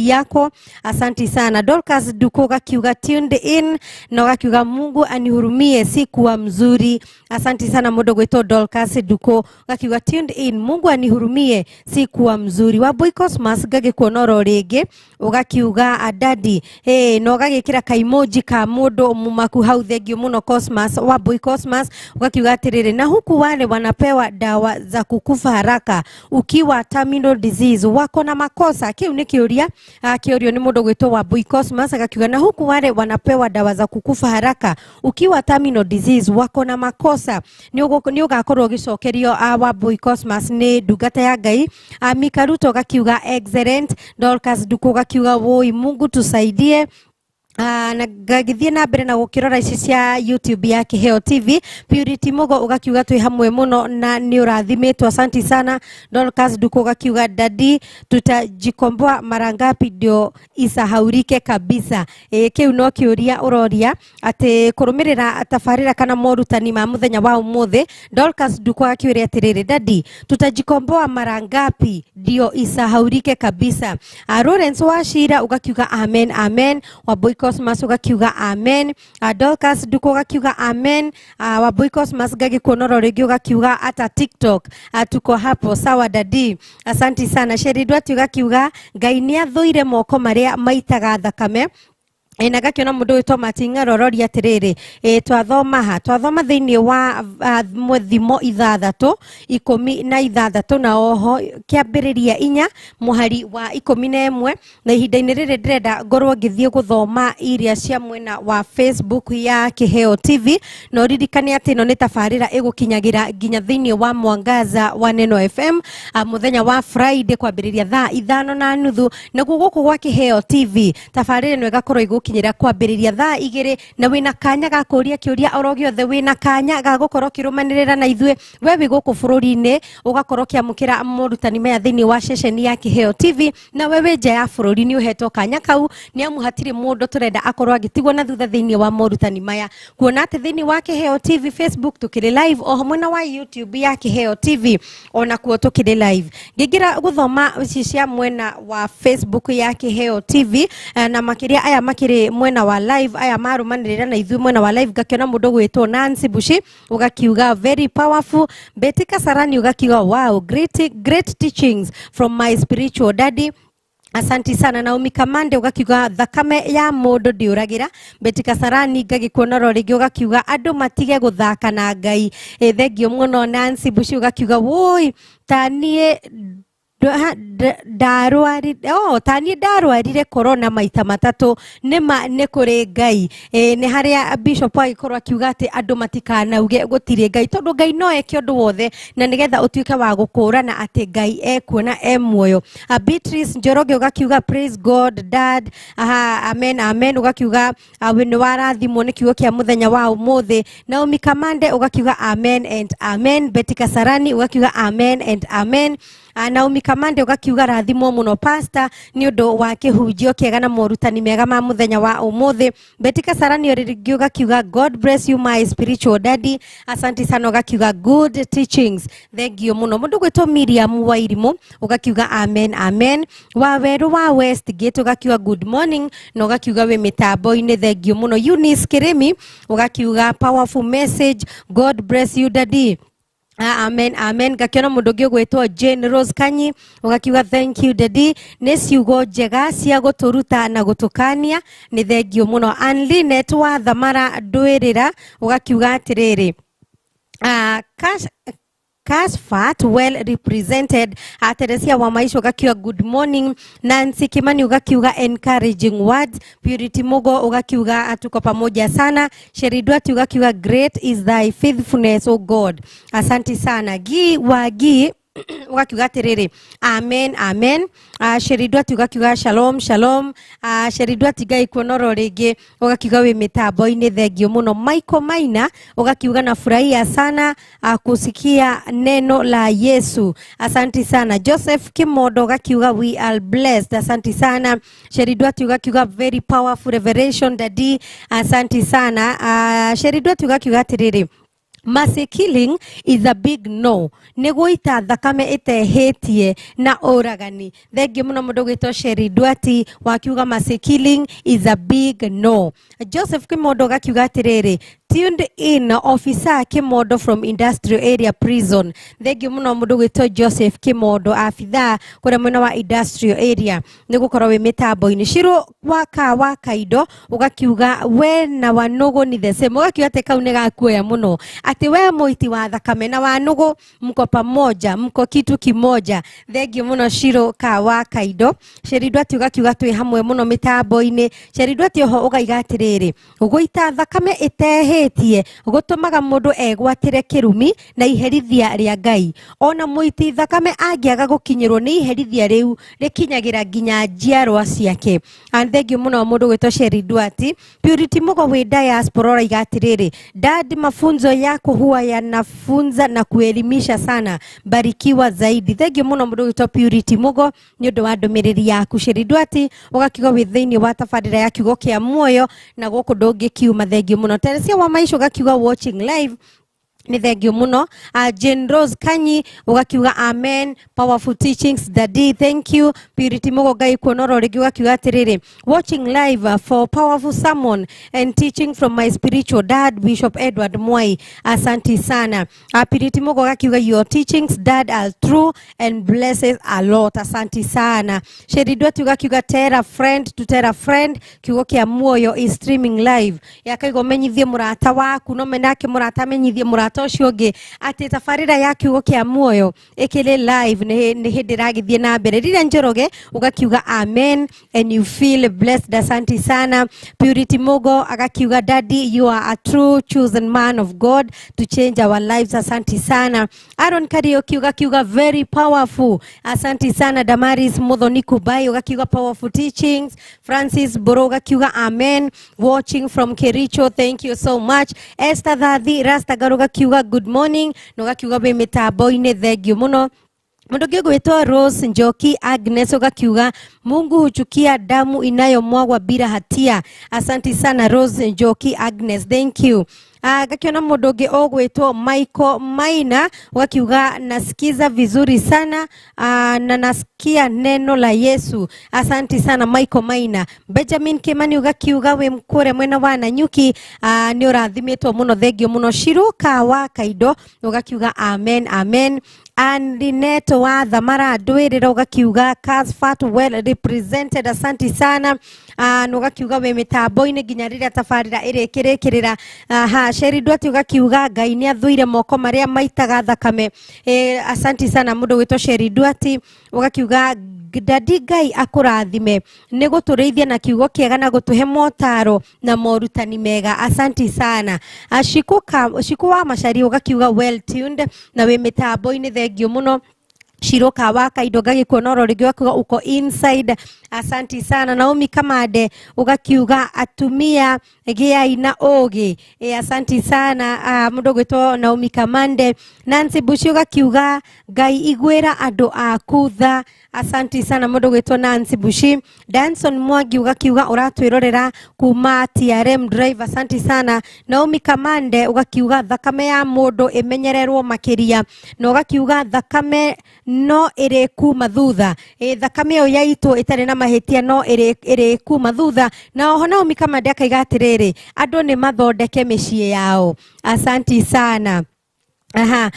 Speaker 3: yako. Asante sana. Dorcas Duko ũgakiuga tuned in na ũgakiuga Mungu anihurumie siku kuwa mzuri. Asante sana mũndũ gwĩtwo Dorcas Duko ũgakiuga tuned in, Mungu anihurumie sikuwa mzuri. Wambui Cosmas ngagĩkuona oro rĩngĩ ũgakiuga adadi hey, na ũgagĩkĩra kaimoji ka mũndũ mumaku hau. Thengio mũno Cosmas. Wambui Cosmas ũgakiuga atĩrĩrĩ, na huku wale wanapewa dawa za kukufa haraka ukiwa terminal disease wako na makosa? Kĩu nĩ kĩũria kĩũrio nĩ mũndũ gwĩtwo Wambui Cosmas, agakiuga na huku wale wanapewa dawa za kukufa haraka ukiwa terminal disease wako na makosa? Nĩ ũgakorwo ũgĩcokerio Wambui Cosmas nĩ ndungata ya Ngai. Mika Ruto gakiuga excellent. Dorcas Duko gakiuga woi, Mungu tusaidie. Na ngagĩthiĩ na mbere na gũkĩrora ici cia YouTube ya Kĩheo TV. Purity Mugo ũgakiuga twĩ hamwe mũno na nĩ ũrathimĩtwo. Asanti sana. Dorcas Duko ũgakiuga daddy, tutajikomboa mara ngapi ndio isahaurike kabisa? Kĩu no kĩũria ũroria atĩ kũrũmĩrĩra tabarĩra kana morutani ma mũthenya wa ũmũthĩ. Dorcas Duko akiũria atĩrĩrĩ, daddy, tutajikomboa mara ngapi ndio isahaurike kabisa? Lawrence Wachira ũgakiuga amen, amen. Wambui Cosmas ũgakiuga amen. Dorcas Duko ũgakiuga amen. Wambui Cosmas ngagĩkuona oro rĩngĩ ũgakiuga ata TikTok tuko hapo sawa daddy. Asanti sana. Sheri Duati ũgakiuga Ngai nĩ athũire moko marĩa maitaga thakame. Na ngakiona mũndũ wĩtwo Mating'aro aroria atĩrĩrĩ, twathoma ha twathoma thĩinĩ wa thimo 6:16 na oho kĩambĩrĩria 4 mũhari wa 11, na ihinda-inĩ rĩrĩ ndĩrenda ngorwo ngĩthiĩ gũthoma iria cia mwena wa Facebook ya Kĩheo TV, na ũririkane atĩ ĩno nĩ tabarĩra ĩgũkinyagĩra nginya thĩinĩ wa Mwangaza wa Neno FM mũthenya wa Friday kwambĩrĩria thaa 5:30, naguo gũkũ gwa Kĩheo TV tabarĩra ĩno ĩgakorwo ĩgũkinyagĩra. Tũrakinyĩra kwambĩrĩria thaa 2, na wĩna kanya ga kũria kĩũria oro gĩothe, wĩna kanya ga gũkorwo ũkĩrũmanĩrĩra na ithuĩ. We wĩ gũkũ bũrũri-inĩ ũgakorwo ũkĩamũkĩra morutani maya thĩinĩ wa ceceni ya Kĩheo TV, na we wĩ nja ya bũrũri nĩ ũhetwo kanya kau, nĩ amu hatirĩ mũndũ tũrenda akorwo agĩtigwo na thutha thĩinĩ wa morutani maya, kuona atĩ thĩinĩ wa Kĩheo TV Facebook tũkĩrĩ live, o hamwe na wa YouTube ya Kĩheo TV ona kuo tũkĩrĩ live. Ngĩingĩra gũthoma ici cia mwena wa Facebook ya Kĩheo TV, na makĩria aya makĩrĩ mwena wa live, aya marũmanĩrĩra na ithuĩ mwena wa live, ngakĩona mũndũ gwĩtwo Nancy Bushi ũgakiuga, "Very powerful." Betty Kasarani ũgakiuga, "Wow, great, great teachings from my spiritual daddy." Asanti sana. Naomi Kamande ugakiuga, "Thakame ya mũndũ ndĩũragĩra." Betty Kasarani ngagĩkuona ro rĩngĩ ũgakiuga, "Andũ matige gũthaka na Ngai." Thengio mũno. Nancy Bushi ũgakiuga, "Woi, ta niĩ ndarwarire, oh, ta niĩ ndarwarire corona maita matatũ, nĩma nĩ kũrĩ Ngai." Nĩ harĩa bishop agĩkorwo akiuga atĩ andũ matikanauge gũtirĩ Ngai, tondũ Ngai no eke ũndũ wothe, na nĩgetha ũtuĩke wa gũkũrana atĩ Ngai ekuo na e muoyo. Beatrice Njoroge ũgakiuga, "Praise God, dad." Aha, amen, amen. Ũgakiuga we nĩ warathimwo nĩ kiugo kĩa mũthenya wa ũmũthĩ. Naomi Kamande ũgakiuga, "Amen and amen." Betty Kasarani ũgakiuga, "Amen and amen." Naomi Kamande ũgakiuga, "Rathimwo mũno, pastor, nĩ ũndũ wa kĩhunjio kĩega na morutani mega ma mũthenya wa ũmũthĩ." Betty Kasarani rĩngĩ ũgakiuga, "God bless you, my spiritual daddy." Asante sana. Ũgakiuga, "Good teachings." Thengio mũno. Mũndũ gwĩtwo Miriam Wairimũ ũgakiuga, "Amen, amen." Wawerũ wa Westgate ũgakiuga, "Good morning," na ũgakiuga wĩ mĩtambo-inĩ. Thengio mũno. Eunice Kĩrĩmi ũgakiuga, "Powerful message, God bless you, daddy." Ah, amen, amen. Ngakiona mũndũ ũngĩ ũgwĩtwo Jane Rose Kanyi ũgakiuga, "Thank you, daddy, nĩ ciugo njega cia gũtũruta na gũtũkania." Nĩ thengio mũno. Anlinet wa Thamara Ndwĩrĩra ũgakiuga atĩrĩrĩ, Cash Fat well represented. Teresia wa Maisha ugakiuga, "Good morning." Nancy Kimani ugakiuga, "Encouraging words." Purity Mugo ugakiuga, "Tuko pamoja sana." Sheridwati ugakiuga, "Great is thy faithfulness, O God." Asante sana. Gi wa Gi ugakiuga atiriri, "Amen, amen." Sheridwati ugakiuga, "Shalom, shalom." Sheridwati Ngai kuonoro rĩngĩ ugakiuga wĩ mĩtambo-inĩ. Thengio mũno. Michael Maina ugakiuga, "Nafurahia sana kusikia neno la Yesu." Asanti sana. Joseph Kimondo ugakiuga, "We are blessed." Asanti sana. Sheridwati ugakiuga, "Very powerful revelation, daddy." Asanti sana. Sheridwati ugakiuga atiriri, "Mercy killing is a big no. Nĩ gũita thakame ĩtehĩtie na ũragani." Thengio mũno mũndũ gwĩtwo Sheri Duati wakiuga, "Mercy killing is a big no." Joseph Kimondo gakiuga atĩrĩrĩ, "Tuned in, officer Kimondo from Industrial Area Prison." Thengio mũno mũndũ gwĩtwo Joseph Kimondo, abithaa kũrĩa mwena wa Industrial Area, nĩ gũkorwo wĩ mĩtambo-inĩ. Ciro waka wa Kaindo ũgakiuga, "We na Wanũgũ ni the same." Ũgakiuga atĩ kau nĩ gakuoya mũno, atĩ we mũiti wa thakame na Wanũgũ mko pamoja, mko kitu kimoja. Thengio mũno Ciro ka wa Kaindo. Sheridwati ũgakiuga twĩ hamwe mũno mĩtambo-inĩ. Sheridwati oho ũgaiga atĩrĩrĩ, gũita thakame ĩtehĩtie gũtũmaga mũndũ egwatĩre kĩrumi na iherithia rĩa Ngai. Ona mũiti thakame angĩaga gũkinyĩrwo nĩ iherithia rĩu, rĩkinyagĩra nginya njiarwa ciake. And thengio mũno mũndũ gwĩtwo Sheridwati. Purity Mugo wĩ diaspora ũraiga atĩrĩrĩ, "Dad, mafunzo yako huwa yanafunza na kuelimisha sana, barikiwa zaidi." Thengio mũno mũndũ gwĩtwo Purity Mugo nĩ ũndũ wa ndũmĩrĩri yaku. Sheridwati ũgakiuga wĩ thĩinĩ wa tabarĩra ya kiugo kĩa muoyo na gũkũ ndũngĩkiuma. Thengio mũno. Teresia wa Maisha ũgakiuga, "Watching live." Nĩ thengio mũno. Jane Rose Kanyi ũgakiuga, "Amen, powerful teachings, daddy, thank you." Purity Mugo Ngai kuonoro rĩngĩ ũgakiuga atĩrĩrĩ, "Watching live for powerful sermon and teaching from my spiritual dad, Bishop Edward Mwai." Asanti sana. Purity Mugo ũgakiuga, "Your teachings, dad, are true and blesses a lot." Asanti sana. Sheridwati ũgakiuga, "Tell a friend to tell a friend, kiugo kĩa muoyo is streaming live." Yakaigwo menyithie mũrata waku, no menake mũrata amenyithie mũrata. Mũrata ũcio ũngĩ atĩ tabarĩra ya kiugo kĩa muoyo ĩkĩrĩ live nĩ hĩndĩ ĩragĩthiĩ na mbere. Rĩrĩa Njoroge ũgakiuga amen and you feel blessed, asanti sana. Purity Mugo agakiuga daddy you are a true chosen man of God to change our lives, asanti sana. Aaron Kariuki ugakiuga very powerful, asanti sana. Damaris Muthoni Kubai ugakiuga powerful teachings. Francis Boro ugakiuga amen, watching from Kericho, thank you so much. Esther Thathi Rastagaru ugakiuga good morning na ugakiuga wĩ mĩtambo-inĩ, thank you mũno. Mũndũ ũngĩ ũgwĩtwo Rose Njoki Agnes ũgakiuga Mungu huchukia damu inayomwagwa bila hatia. Asanti sana Rose Njoki Agnes, thank you. Gakiona mũndũ ũngĩ ũgwĩtwo Michael Maina ũgakiuga nasikiza vizuri sana na nasikia neno la Yesu. Asanti sana Michael Maina. Benjamin Kimani ũgakiuga wĩ kũrĩa mwena wa Nanyuki, nĩ ũrathimĩtwo mũno, thengio mũno. Shiruka wa Kaindo ũgakiuga amen amen. Andineto wa Thamara Ndwĩrĩra ũgakiuga Casfat well represented, asanti sana. Na ũgakiuga wĩ mĩtambo-inĩ nginya rĩrĩa tabarĩra ĩrĩkĩrĩkĩrĩra. Aha, Sheri Ndwati ũgakiuga Ngai nĩ athũire moko marĩa maitaga thakame. Asanti sana mũndũ gwĩtwo Sheri Ndwati ũgakiuga dadi Ngai akũrathime nĩ gũtũrĩithia na kiugo kĩega na gũtũhe motaro na morutani mega, asanti sana. Shiku wa Macari ũgakiuga well tuned na wĩ mĩtambo-inĩ, thengio mũno. Shiroka wa Kaindo ngagĩkuona oro rĩngĩ ũgakiuga uko inside, asanti sana. Naomi Kamande ũgakiuga atumia gĩai na ũgĩ, asanti sana mũndũ ũgwĩtwo Naomi Kamande. Nancy Bushi ũgakiuga Ngai iguĩra andũ aku tha, asanti sana mũndũ ũgwĩtwo Nancy Bushi. Danson Mwangi ũgakiuga ũratwĩrorera kuma TRM Drive, asanti sana. Naomi Kamande ũgakiuga thakame ya mũndũ ĩmenyererwo makĩria, na ũgakiuga thakame no ĩrĩ kuma thutha, thakame ĩyo yaitwo ĩtarĩ na mahĩtia no ĩrĩ kuma thutha. Na oho Naomi Kamande akaiga atĩrĩrĩ, andũ nĩ mathondeke mĩciĩ yao, asanti sana. Aha,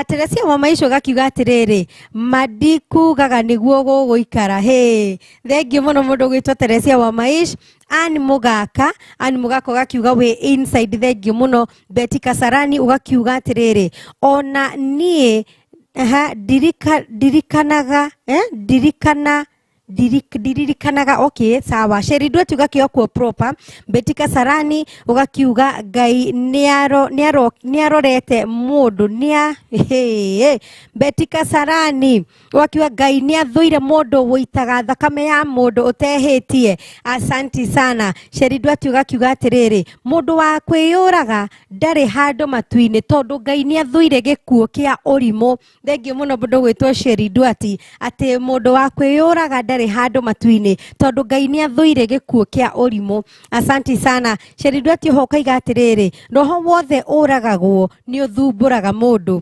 Speaker 3: Teresia wa Maisha ũgakiuga atĩrĩrĩ, mandikugaga nĩguo gũgũikara. Hĩ, thengio mũno mũndũ ũgwĩtwo Teresia wa Maisha. Ann Mugaka, Ann Mugaka ũgakiuga wĩ inside, thengio mũno. Betty Kasarani ũgakiuga atĩrĩrĩ, ona niĩ aha, ndirikanaga ndiririkanaga, okay sawa. Sheri Ndwati ũgakiuga kuo proper. Betty Kasarani ũgakiuga Ngai nĩarorete mũndũ nĩa Betty Kasarani ũgakiuga Ngai nĩathũire mũndũ wũitaga thakame ya mũndũ ũtehĩtie, asanti sana. Sheri Ndwati ũgakiuga atĩrĩrĩ, mũndũ wa kwĩyũraga ndarĩ handũ matu-inĩ tondũ Ngai nĩathũire gĩkuũ kĩa ũrimũ. Thengio mũno mũndũ ũgwĩtwo Sheri Ndwati atĩ mũndũ wa kwĩyũraga ndarĩ handũ matu-inĩ tondũ Ngai nĩathũire gĩkuũ kĩa ũrimũ, asanti sana. Sheri Ndwati oho ũkaiga atĩrĩrĩ, roho wothe ũragagwo nĩ ũthumbũraga mũndũ,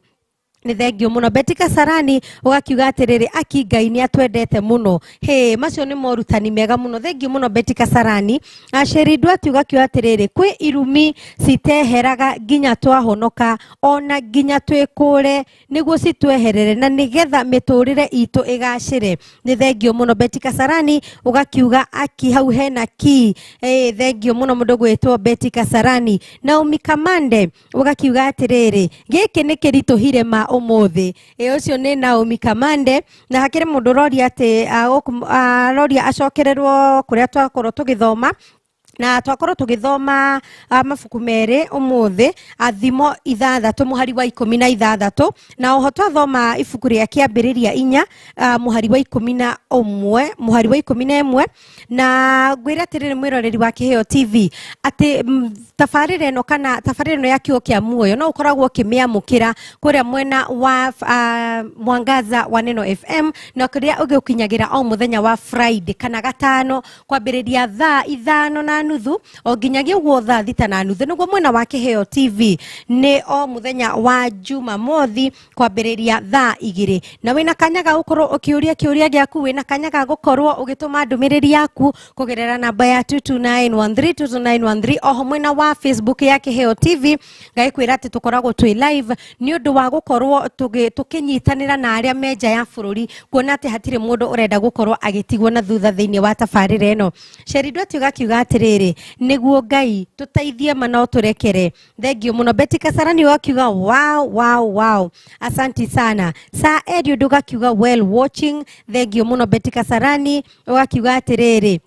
Speaker 3: nĩ thengio mũno. Betty Kasarani ũgakiuga atĩrĩrĩ, aki Ngai nĩ atwendete mũno. Hĩ, macio nĩ morutani mega mũno, thengio mũno Betty Kasarani. Sheri Ndwati ũgakiuga atĩrĩrĩ, kwĩ irumi citeheraga nginya twahonoka ona nginya twĩkũre nĩguo citweherere na nĩgetha mĩtũrĩre itũ ĩgacĩre, nĩ thengio mũno. Betty Kasarani ũgakiuga aki hau hena ki, thengio mũno mũndũ gwĩtwo Betty Kasarani. Naomi Kamande ũgakiuga atĩrĩrĩ, gĩkĩ nĩ kĩritũhire ma ũmũthĩ. Ũcio nĩ Naomi Kamande. Na hakĩrĩ mũndũ ũroria atĩ aroria acokererwo kũrĩa twakorwo tũgĩthoma, na twakorwo tũgĩthoma mabuku merĩ ũmũthĩ, Thimo 6 mũhari wa 16, na oho twathoma ibuku rĩa Kĩambĩrĩria 4 mũhari wa 11 mũhari wa 11. Na ngwĩre atĩrĩrĩ mwĩroreri wa Kĩheo TV atĩ tabarĩra ĩno kana tabarĩra ĩno ya kiugo kĩa muoyo no ũkoragwo ũkĩmĩamũkĩra kũrĩa mwena wa Mwangaza wa Neno FM, na kũrĩa ũgĩũkinyagĩra o mũthenya wa Friday kana gatano kwambĩrĩria thaa 5:30 o nginyagia ũguo thaa 6:30. Nĩguo mwena wa Kĩheo TV nĩ o mũthenya wa Jumamothi kwambĩrĩria thaa 2. Na wĩna kanya ga gũkorwo ũkĩũria kĩũria gĩaku, wĩna kanya ga gũkorwo ũgĩtũma ndũmĩrĩri yaku kũgerera namba ya 22913 22913, oho mwena wa Facebook ya Kĩheo TV. Ngagĩkwĩra atĩ tũkoragwo twĩ live nĩ ũndũ wa gũkorwo tũkĩnyitanĩra na arĩa me nja ya bũrũri, kuona atĩ hatirĩ mũndũ ũrenda gũkorwo agĩtigwo na thutha thĩinĩ wa tabarĩra ĩno. Sheri Ndwati ũgakiuga atĩrĩrĩ, Atiriri, niguo Ngai tutaithie ma no turekere. Thengio muno Betty Kasarani ũgakiuga wow wow wow, asanti sana. Sa Eliud ũgakiuga well watching. Thengio muno Betty Kasarani ũgakiuga atiriri,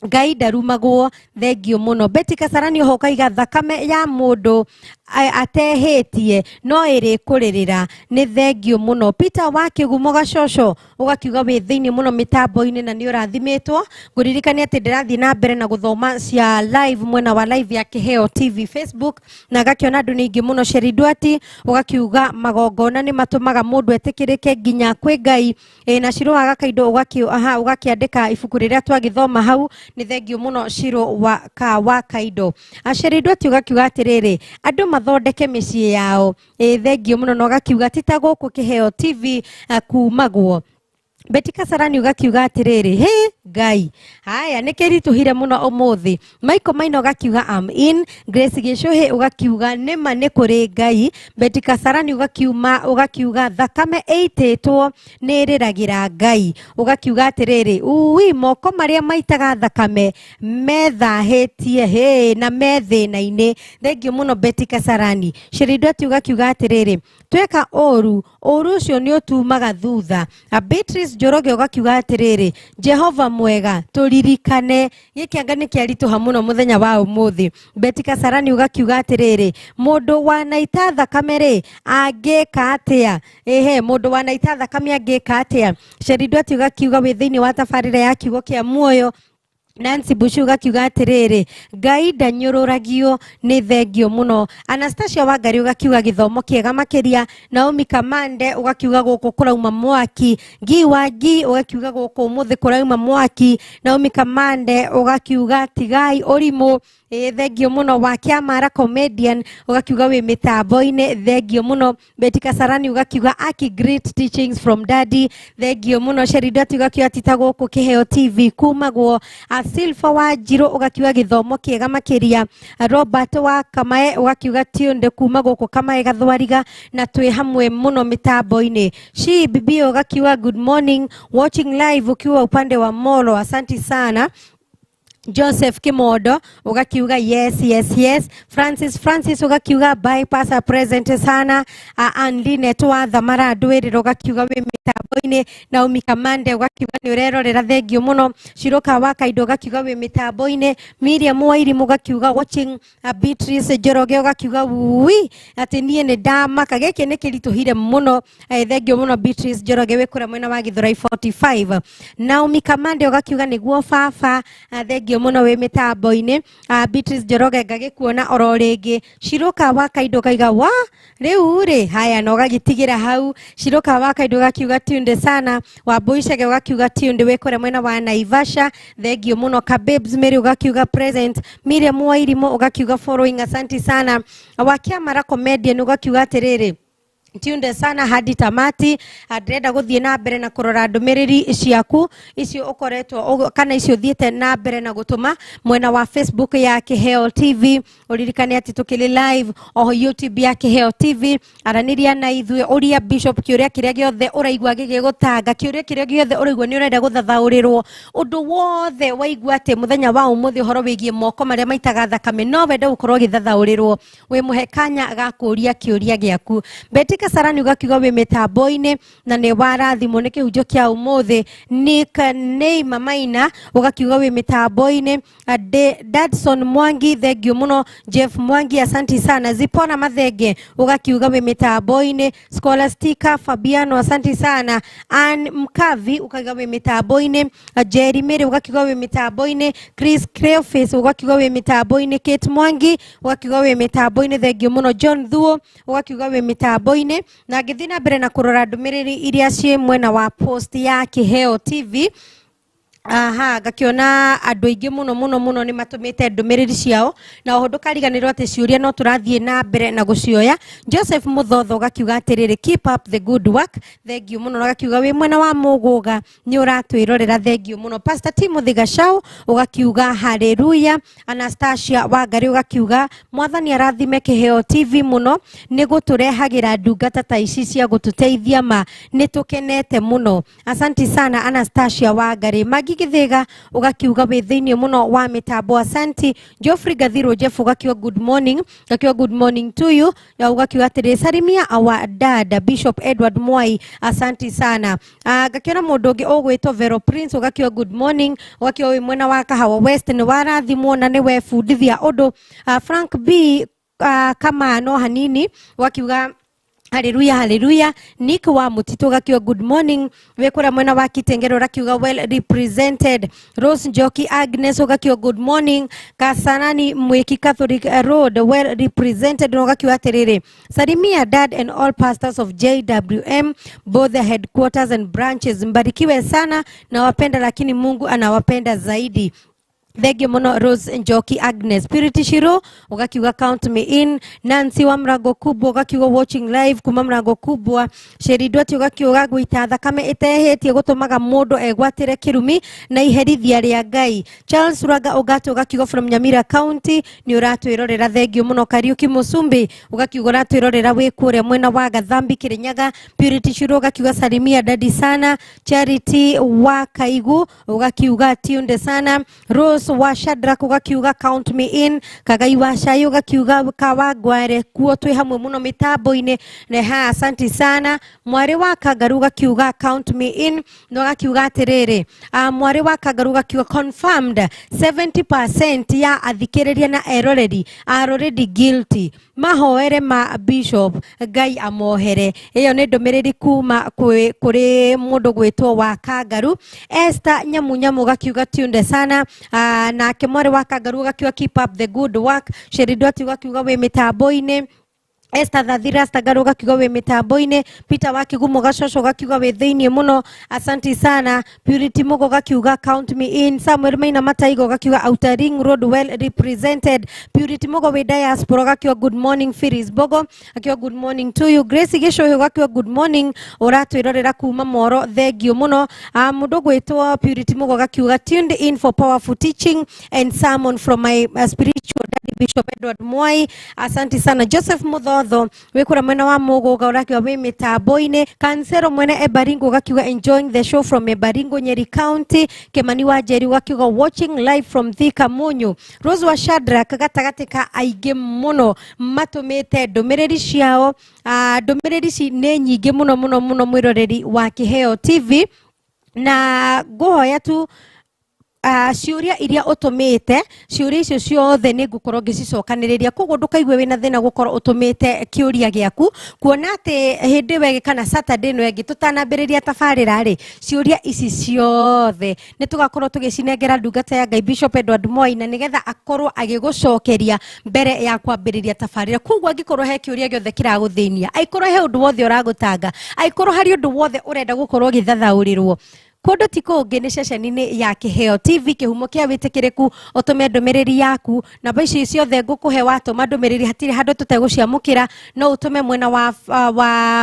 Speaker 3: Ngai ndarumagwo. Thengio muno Betty Kasarani oho ũkaiga thakame ya mundu atehetie no ĩrĩkũrĩrĩra. Nĩ thengio mũno. Peter wa Kĩgumo Gacoco ũgakiuga wĩ thĩinĩ mũno mĩtambo-inĩ na nĩ ũrathimĩtwo. Ngũririkania atĩ ndĩrathiĩ na mbere na gũthoma cia live mwena wa live ya Kĩheo TV Facebook, na ngakĩona andũ nĩ aingĩ mũno. Sheri Duati ũgakiuga magongona nĩ matũmaga mũndũ etĩkĩrĩke nginya kwĩ Ngai. Na Shiro wa Gakaindo ũgakĩandĩka ibuku rĩrĩa twagĩthoma hau. Nĩ thengio mũno Shiro wa ka wa Kaindo. Sheri Duati ũgakiuga atĩrĩrĩ, andũ mathondeke mĩciĩ yao. Thengio mũno na ũgakiuga ti ta gũkũ Kĩheo TV kumagwo. Betty Kasarani ũgakiuga atĩrĩrĩ, hĩ Ngai, haya nĩ kĩritũhire mũno ũmũthĩ. Michael Maina ũgakiuga am in. Grace Gĩcũhĩ ũgakiuga nĩma nĩ kũrĩ Ngai. Betty Kasarani ũgakiuga thakame ĩitĩtwo nĩ ĩrĩragĩra Ngai. Ũgakiuga atĩrĩrĩ, ui moko marĩa maitaga thakame methahĩtie hĩ na me thĩna-inĩ. Thengio mũno Betty Kasarani. Sheri Duati ũgakiuga atĩrĩrĩ, tweka ũru, ũru ũcio nĩ ũtumaga thutha. Beatrice Njoroge ũgakiuga atĩrĩrĩ, Jehova mwega tũririkane. Gĩkĩ anga nĩ kĩaritũha mũno mũthenya wa ũmũthĩ. Betty Kasarani ũgakiuga atĩrĩrĩ, mũndũ wanaita thakame rĩ angĩka atĩa? Ehe, mũndũ wanaita thakame angĩka atĩa? Sheri Duati ũgakiuga wĩ thĩinĩ wa tabarĩra ya kiugo kĩa muoyo. Nancy Bushu ũgakiuga atĩrĩrĩ, Ngai ndanyũrũragio. Nĩ thengio mũno. Anastasia Wangari ũgakiuga gĩthomo kĩega makĩria. Naomi Kamande ũgakiuga gũkũ kũrauma mwaki. Ngi wa Ngi ũgakiuga gũkũ ũmũthĩ kũrauma mwaki. Naomi Kamande ũgakiuga tigai ũrimũ. Thengio mũno. Wa Kĩamara comedian ũgakiuga wĩ mĩtambo-inĩ. Thengio mũno. Betty Kasarani ũgakiuga aki great teachings from daddy. Thengio mũno. Sheri Duati ũgakiuga ti ta gũkũ Kĩheo TV kumagwo. Silva wa Njirũ ũgakiuga gĩthomo kĩega makĩria. Robert wa Kamae ũgakiuga tunde kuma gũkũ Kamae Gathwariga na twĩ hamwe mũno mĩtambo-inĩ. Shi Bibi ũgakiuga good morning, watching live ukiwa upande wa Molo, asanti sana. Joseph Kimodo ugakiuga yes yes yes. Francis ugakiuga bypass present sana. Anlinet wa Thamara Ndwiriro ugakiuga wi mitambo-inĩ. Naomi Kamande ugakiuga nĩ ũrerorera, thengio mũno. Shiroka wa Kaindo ugakiuga wi mitambo-inĩ. Miriam Wairimu ugakiuga watching. Beatrice Njoroge ugakiuga wi atĩ niĩ nĩ ndamaka, gĩkĩ nĩ kĩritũhire mũno. Thengio mũno Beatrice Njoroge wĩ kũrĩa mwena wa Githurai 45. Naomi Kamande ugakiuga nĩguo baba, thengio mũno wĩ mĩtambo-inĩ. Beatrice Njoroge ngagĩkuona oro rĩngĩ. Shiroka wa Kaindo kaiga wa rĩu rĩ haya na ũgagĩtigĩra hau. Shiroka wa Kaindo gakiuga tunde sana. Wambui Chege ugakiuga tunde wĩ kũrĩa mwena wa Naivasha, thengio mũno. Kababes Mary ugakiuga present. Miriam Wairimu ugakiuga following, asanti sana. Wakiamara comedian ugakiuga atĩrĩrĩ, tunde sana hadi tamati. Ndĩrenda gũthiĩ na mbere na kũrora ndũmĩrĩri ciaku icio ũkoretwo kana icio ũthiĩte na mbere na gũtũma mwena wa Facebook ya Kĩheo TV. Ũririkane atĩ tũkĩrĩ live oho YouTube ya Kĩheo TV. Aranĩria na ithuĩ, ũria Bishop kĩũria kĩrĩa gĩothe ũraigua gĩgĩgũtanga, kĩũria kĩrĩa gĩothe ũraigua nĩ ũrenda gũthathaũrĩrwo, ũndũ wothe waigua atĩ mũthenya wa ũmũthĩ ũhoro wĩgiĩ moko marĩa maitaga thakame no wende gũkorwo ũgĩthathaũrĩrwo, wĩ mũhe kanya ga kũũria kĩũria gĩaku. Betty Kasarani ũgakiuga wĩ mĩtambo-inĩ na nĩ warathimwo nĩ kĩhunjio kĩa ũmũthĩ. Nick Neima Maina ũgakiuga wĩ mĩtambo-inĩ. Dadson Mwangi thengio mũno. Jeff Mwangi asanti sana. Zipona Mathenge ũgakiuga wĩ mĩtambo-inĩ. Scholastica Fabiano asanti sana. Ann Mkavi ũkauga wĩ mĩtambo-inĩ. Jerry Mary ũgakiuga wĩ mĩtambo-inĩ. Chris Cleophas ũgakiuga wĩ mĩtambo-inĩ. Kate Mwangi ũgakiuga wĩ mĩtambo-inĩ, thengio mũno. John Thuo ũgakiuga wĩ mĩtambo-inĩ. Na ngĩthiĩ na mbere na kũrora ndũmĩrĩri iria ciĩ mwena wa post ya Kĩheo TV. Aha, ngakiona andũ aingĩ mũno mũno mũno nĩ matũmĩte ndũmĩrĩri ciao, na oho ndũkariganĩrwo atĩ ciũria no tũrathiĩ na mbere na gũcioya. Joseph Mũthotho ũgakiuga atĩrĩrĩ, keep up the good work, thengio mũno. Na ũgakiuga wĩ mwena wa Mũgũga nĩ ũratwĩrorera, thengio mũno. Pastor Timothy Gachau ũgakiuga haleluya. Anastasia Wangari ũgakiuga mwathani arathime Kĩheo TV mũno nĩ gũtũrehagĩra ndungata ta ici cia gũtũteithia, ma nĩ tũkenete mũno. Asanti sana Anastasia Wangari. Magi Mwangi Githiga ugakiuga wĩ thĩinĩ mũno wa mĩtambo, asanti. Geoffrey Gathiro Jeff ugakiuga good morning, ugakiuga good morning to you, na ugakiuga atĩrĩ salimia our dad Bishop Edward Mwai, asanti sana. Ngakiona mũndũ ũngĩ ũgwĩtwo Vero Prince ugakiuga good morning, ugakiuga wĩ mwena wa Kahawa West, nĩ warathimwo na nĩ webundithia ũndũ. Frank B kama no hanini wakiuga haleluya haleluya. Nick wa Mutito gakiuga good morning, wekura mwena wa Kitengero rakiuga well represented. Rose Njoki Agnes ugakiuga good morning. Kasanani Mwiki Catholic Road well represented, ugakiuga atiriri salimia dad and all pastors of JWM both the headquarters and branches, mbarikiwe sana na wapenda, lakini Mungu anawapenda zaidi. Thengio muno Rose Njoki Agnes. Purity Shiro ugakiuga count me in. Nancy wa Mrango Kubwa ugakiuga watching live kuma Mrango Kubwa. Sheri Ndwati ugakiuga gwita thakame itehetie gutumaga mundu egwatire kirumi na iherithia ria Ngai. Charles Rwaga Ogato ugakiuga from Nyamira County ni uratwirorera, thengio muno. Kariuki Musumbi ugakiuga uratwirorera wi kuria mwena wa Gathambi Kirinyaga. Purity Shiro ugakiuga salimia dadi sana. Charity wa Kaigu ugakiuga tunde sana. Rose wa Shadrack ugakiuga count me in. Kagai wa Shai ugakiuga kawagware kuo twi hamwe muno mitambo-ini neha, asanti sana. Mwari wa Kangaru ugakiuga count me in, na ugakiuga atiriri mwari wa Kangaru ugakiuga confirmed 70% ya athikiriria na eroreri are already guilty, mahoere ma Bishop Ngai amohere. Iyo ni ndumiriri kuma kuri mundu gwitwo wa Kangaru. Esther Nyamunyamu ugakiuga tunde sana. Nake mwari wa Kangaru ugakiuga keep up the good work. Sheri Ndwati ugakiuga wi mitambo-ini. Esther Thathira Stagaru ugakiuga wi mitambo-ini. Peter wa Kigumo Gacoco ugakiuga wi thiini muno, asanti sana. Purity Mugo ugakiuga count me in. Samuel Maina Mataigo ugakiuga Outer Ring Road well represented. Purity Mugo wi diaspora ugakiuga good morning. Firis Bogo akiuga good morning to you. Grace Gicohi ugakiuga good morning, uratwirorera kuma Moro, thengio muno. Mundu gwitwo Purity Mugo ugakiuga tuned in for powerful teaching and sermon from my spiritual daddy Bishop Edward Mwai, asanti sana. Joseph Mutho wikura mwena wa Muguga urakiuga wi mitambo-ini. Kansero mwene Ebaringo ugakiuga enjoying the show from Ebaringo Nyeri County. Kimani wa Njeri ugakiuga watching live from Thika Munyu. Rose wa Shadrack gatagati ka aingi muno matumite ndumiriri ciao. Ndumiriri ici ni nyingi muno muno muno mwiroreri wa Kiheo TV, na nguhoya tu ciũria iria ũtũmĩte, ciũria icio ciothe nĩ ngũkorwo ngĩcicokanĩrĩria, koguo ndũkaigue wĩna thĩna gũkorwo ũtũmĩte kĩũria gĩaku, kuona atĩ hĩndĩ ĩyo ĩngĩ kana Saturday ĩno ĩngĩ tũtanambĩrĩria tabarĩra rĩ, ciũria ici ciothe nĩ tũgakorwo tũgĩcinengera ndungata ya Ngai Bishop Edward Moi, na nĩgetha akorwo agĩgũcokeria mbere ya kwambĩrĩria tabarĩra. Koguo angĩkorwo he kĩũria gĩothe kĩragũthĩnia, angĩkorwo he ũndũ wothe ũragũtanga, angĩkorwo harĩ ũndũ wothe ũrenda gũkorwo ũgĩthathaũrĩrwo, kundu ti kungi ni ceceni-inĩ ya Kiheo TV, kihumo kia witikiriku, utume ndumiriri yaku. Namba ici ciothe ngukuhe watuma ndumiriri, hatirĩ handũ tũtegũciamũkĩra. No utume mwena wa,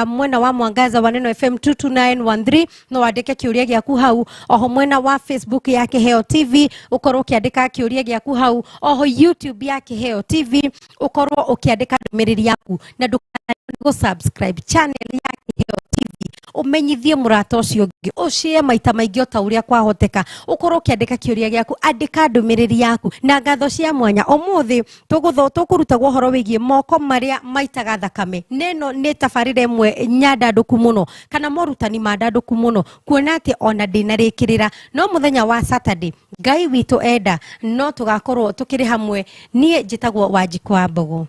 Speaker 3: mwena wa Mwangaza wa Neno FM 22913, no wandĩke kĩũria gĩaku hau. Oho mwena wa Facebook ya Kiheo TV ukorwo ũkĩandĩka kĩũria gĩaku hau. Oho YouTube ya Kiheo TV ukorwo ũkĩandĩka ndũmĩrĩri yaku, na ndũkariganĩrwo subscribe channel ya Kiheo TV, umenyithie mũrata ũcio ũngĩ, ũshare maita maingĩ o ta ũrĩa kwahoteka, ũkorwo ũkĩandĩka kĩũria gĩaku, andĩka ndũmĩrĩri yaku. Na ngatho cia mwanya ũmũthĩ tũkũrutagwo ũhoro wĩgiĩ moko marĩa maitaga thakame. Neno nĩ tabarĩra ĩmwe nyandandũku mũno, kana morutani mandandũku mũno, kuona atĩ ona ndĩnarĩkĩrĩra. No mũthenya wa Saturday Ngai witũ enda no tũgakorwo tũkĩrĩ hamwe. Niĩ njĩtagwo Wanjikũ wa Mbogo.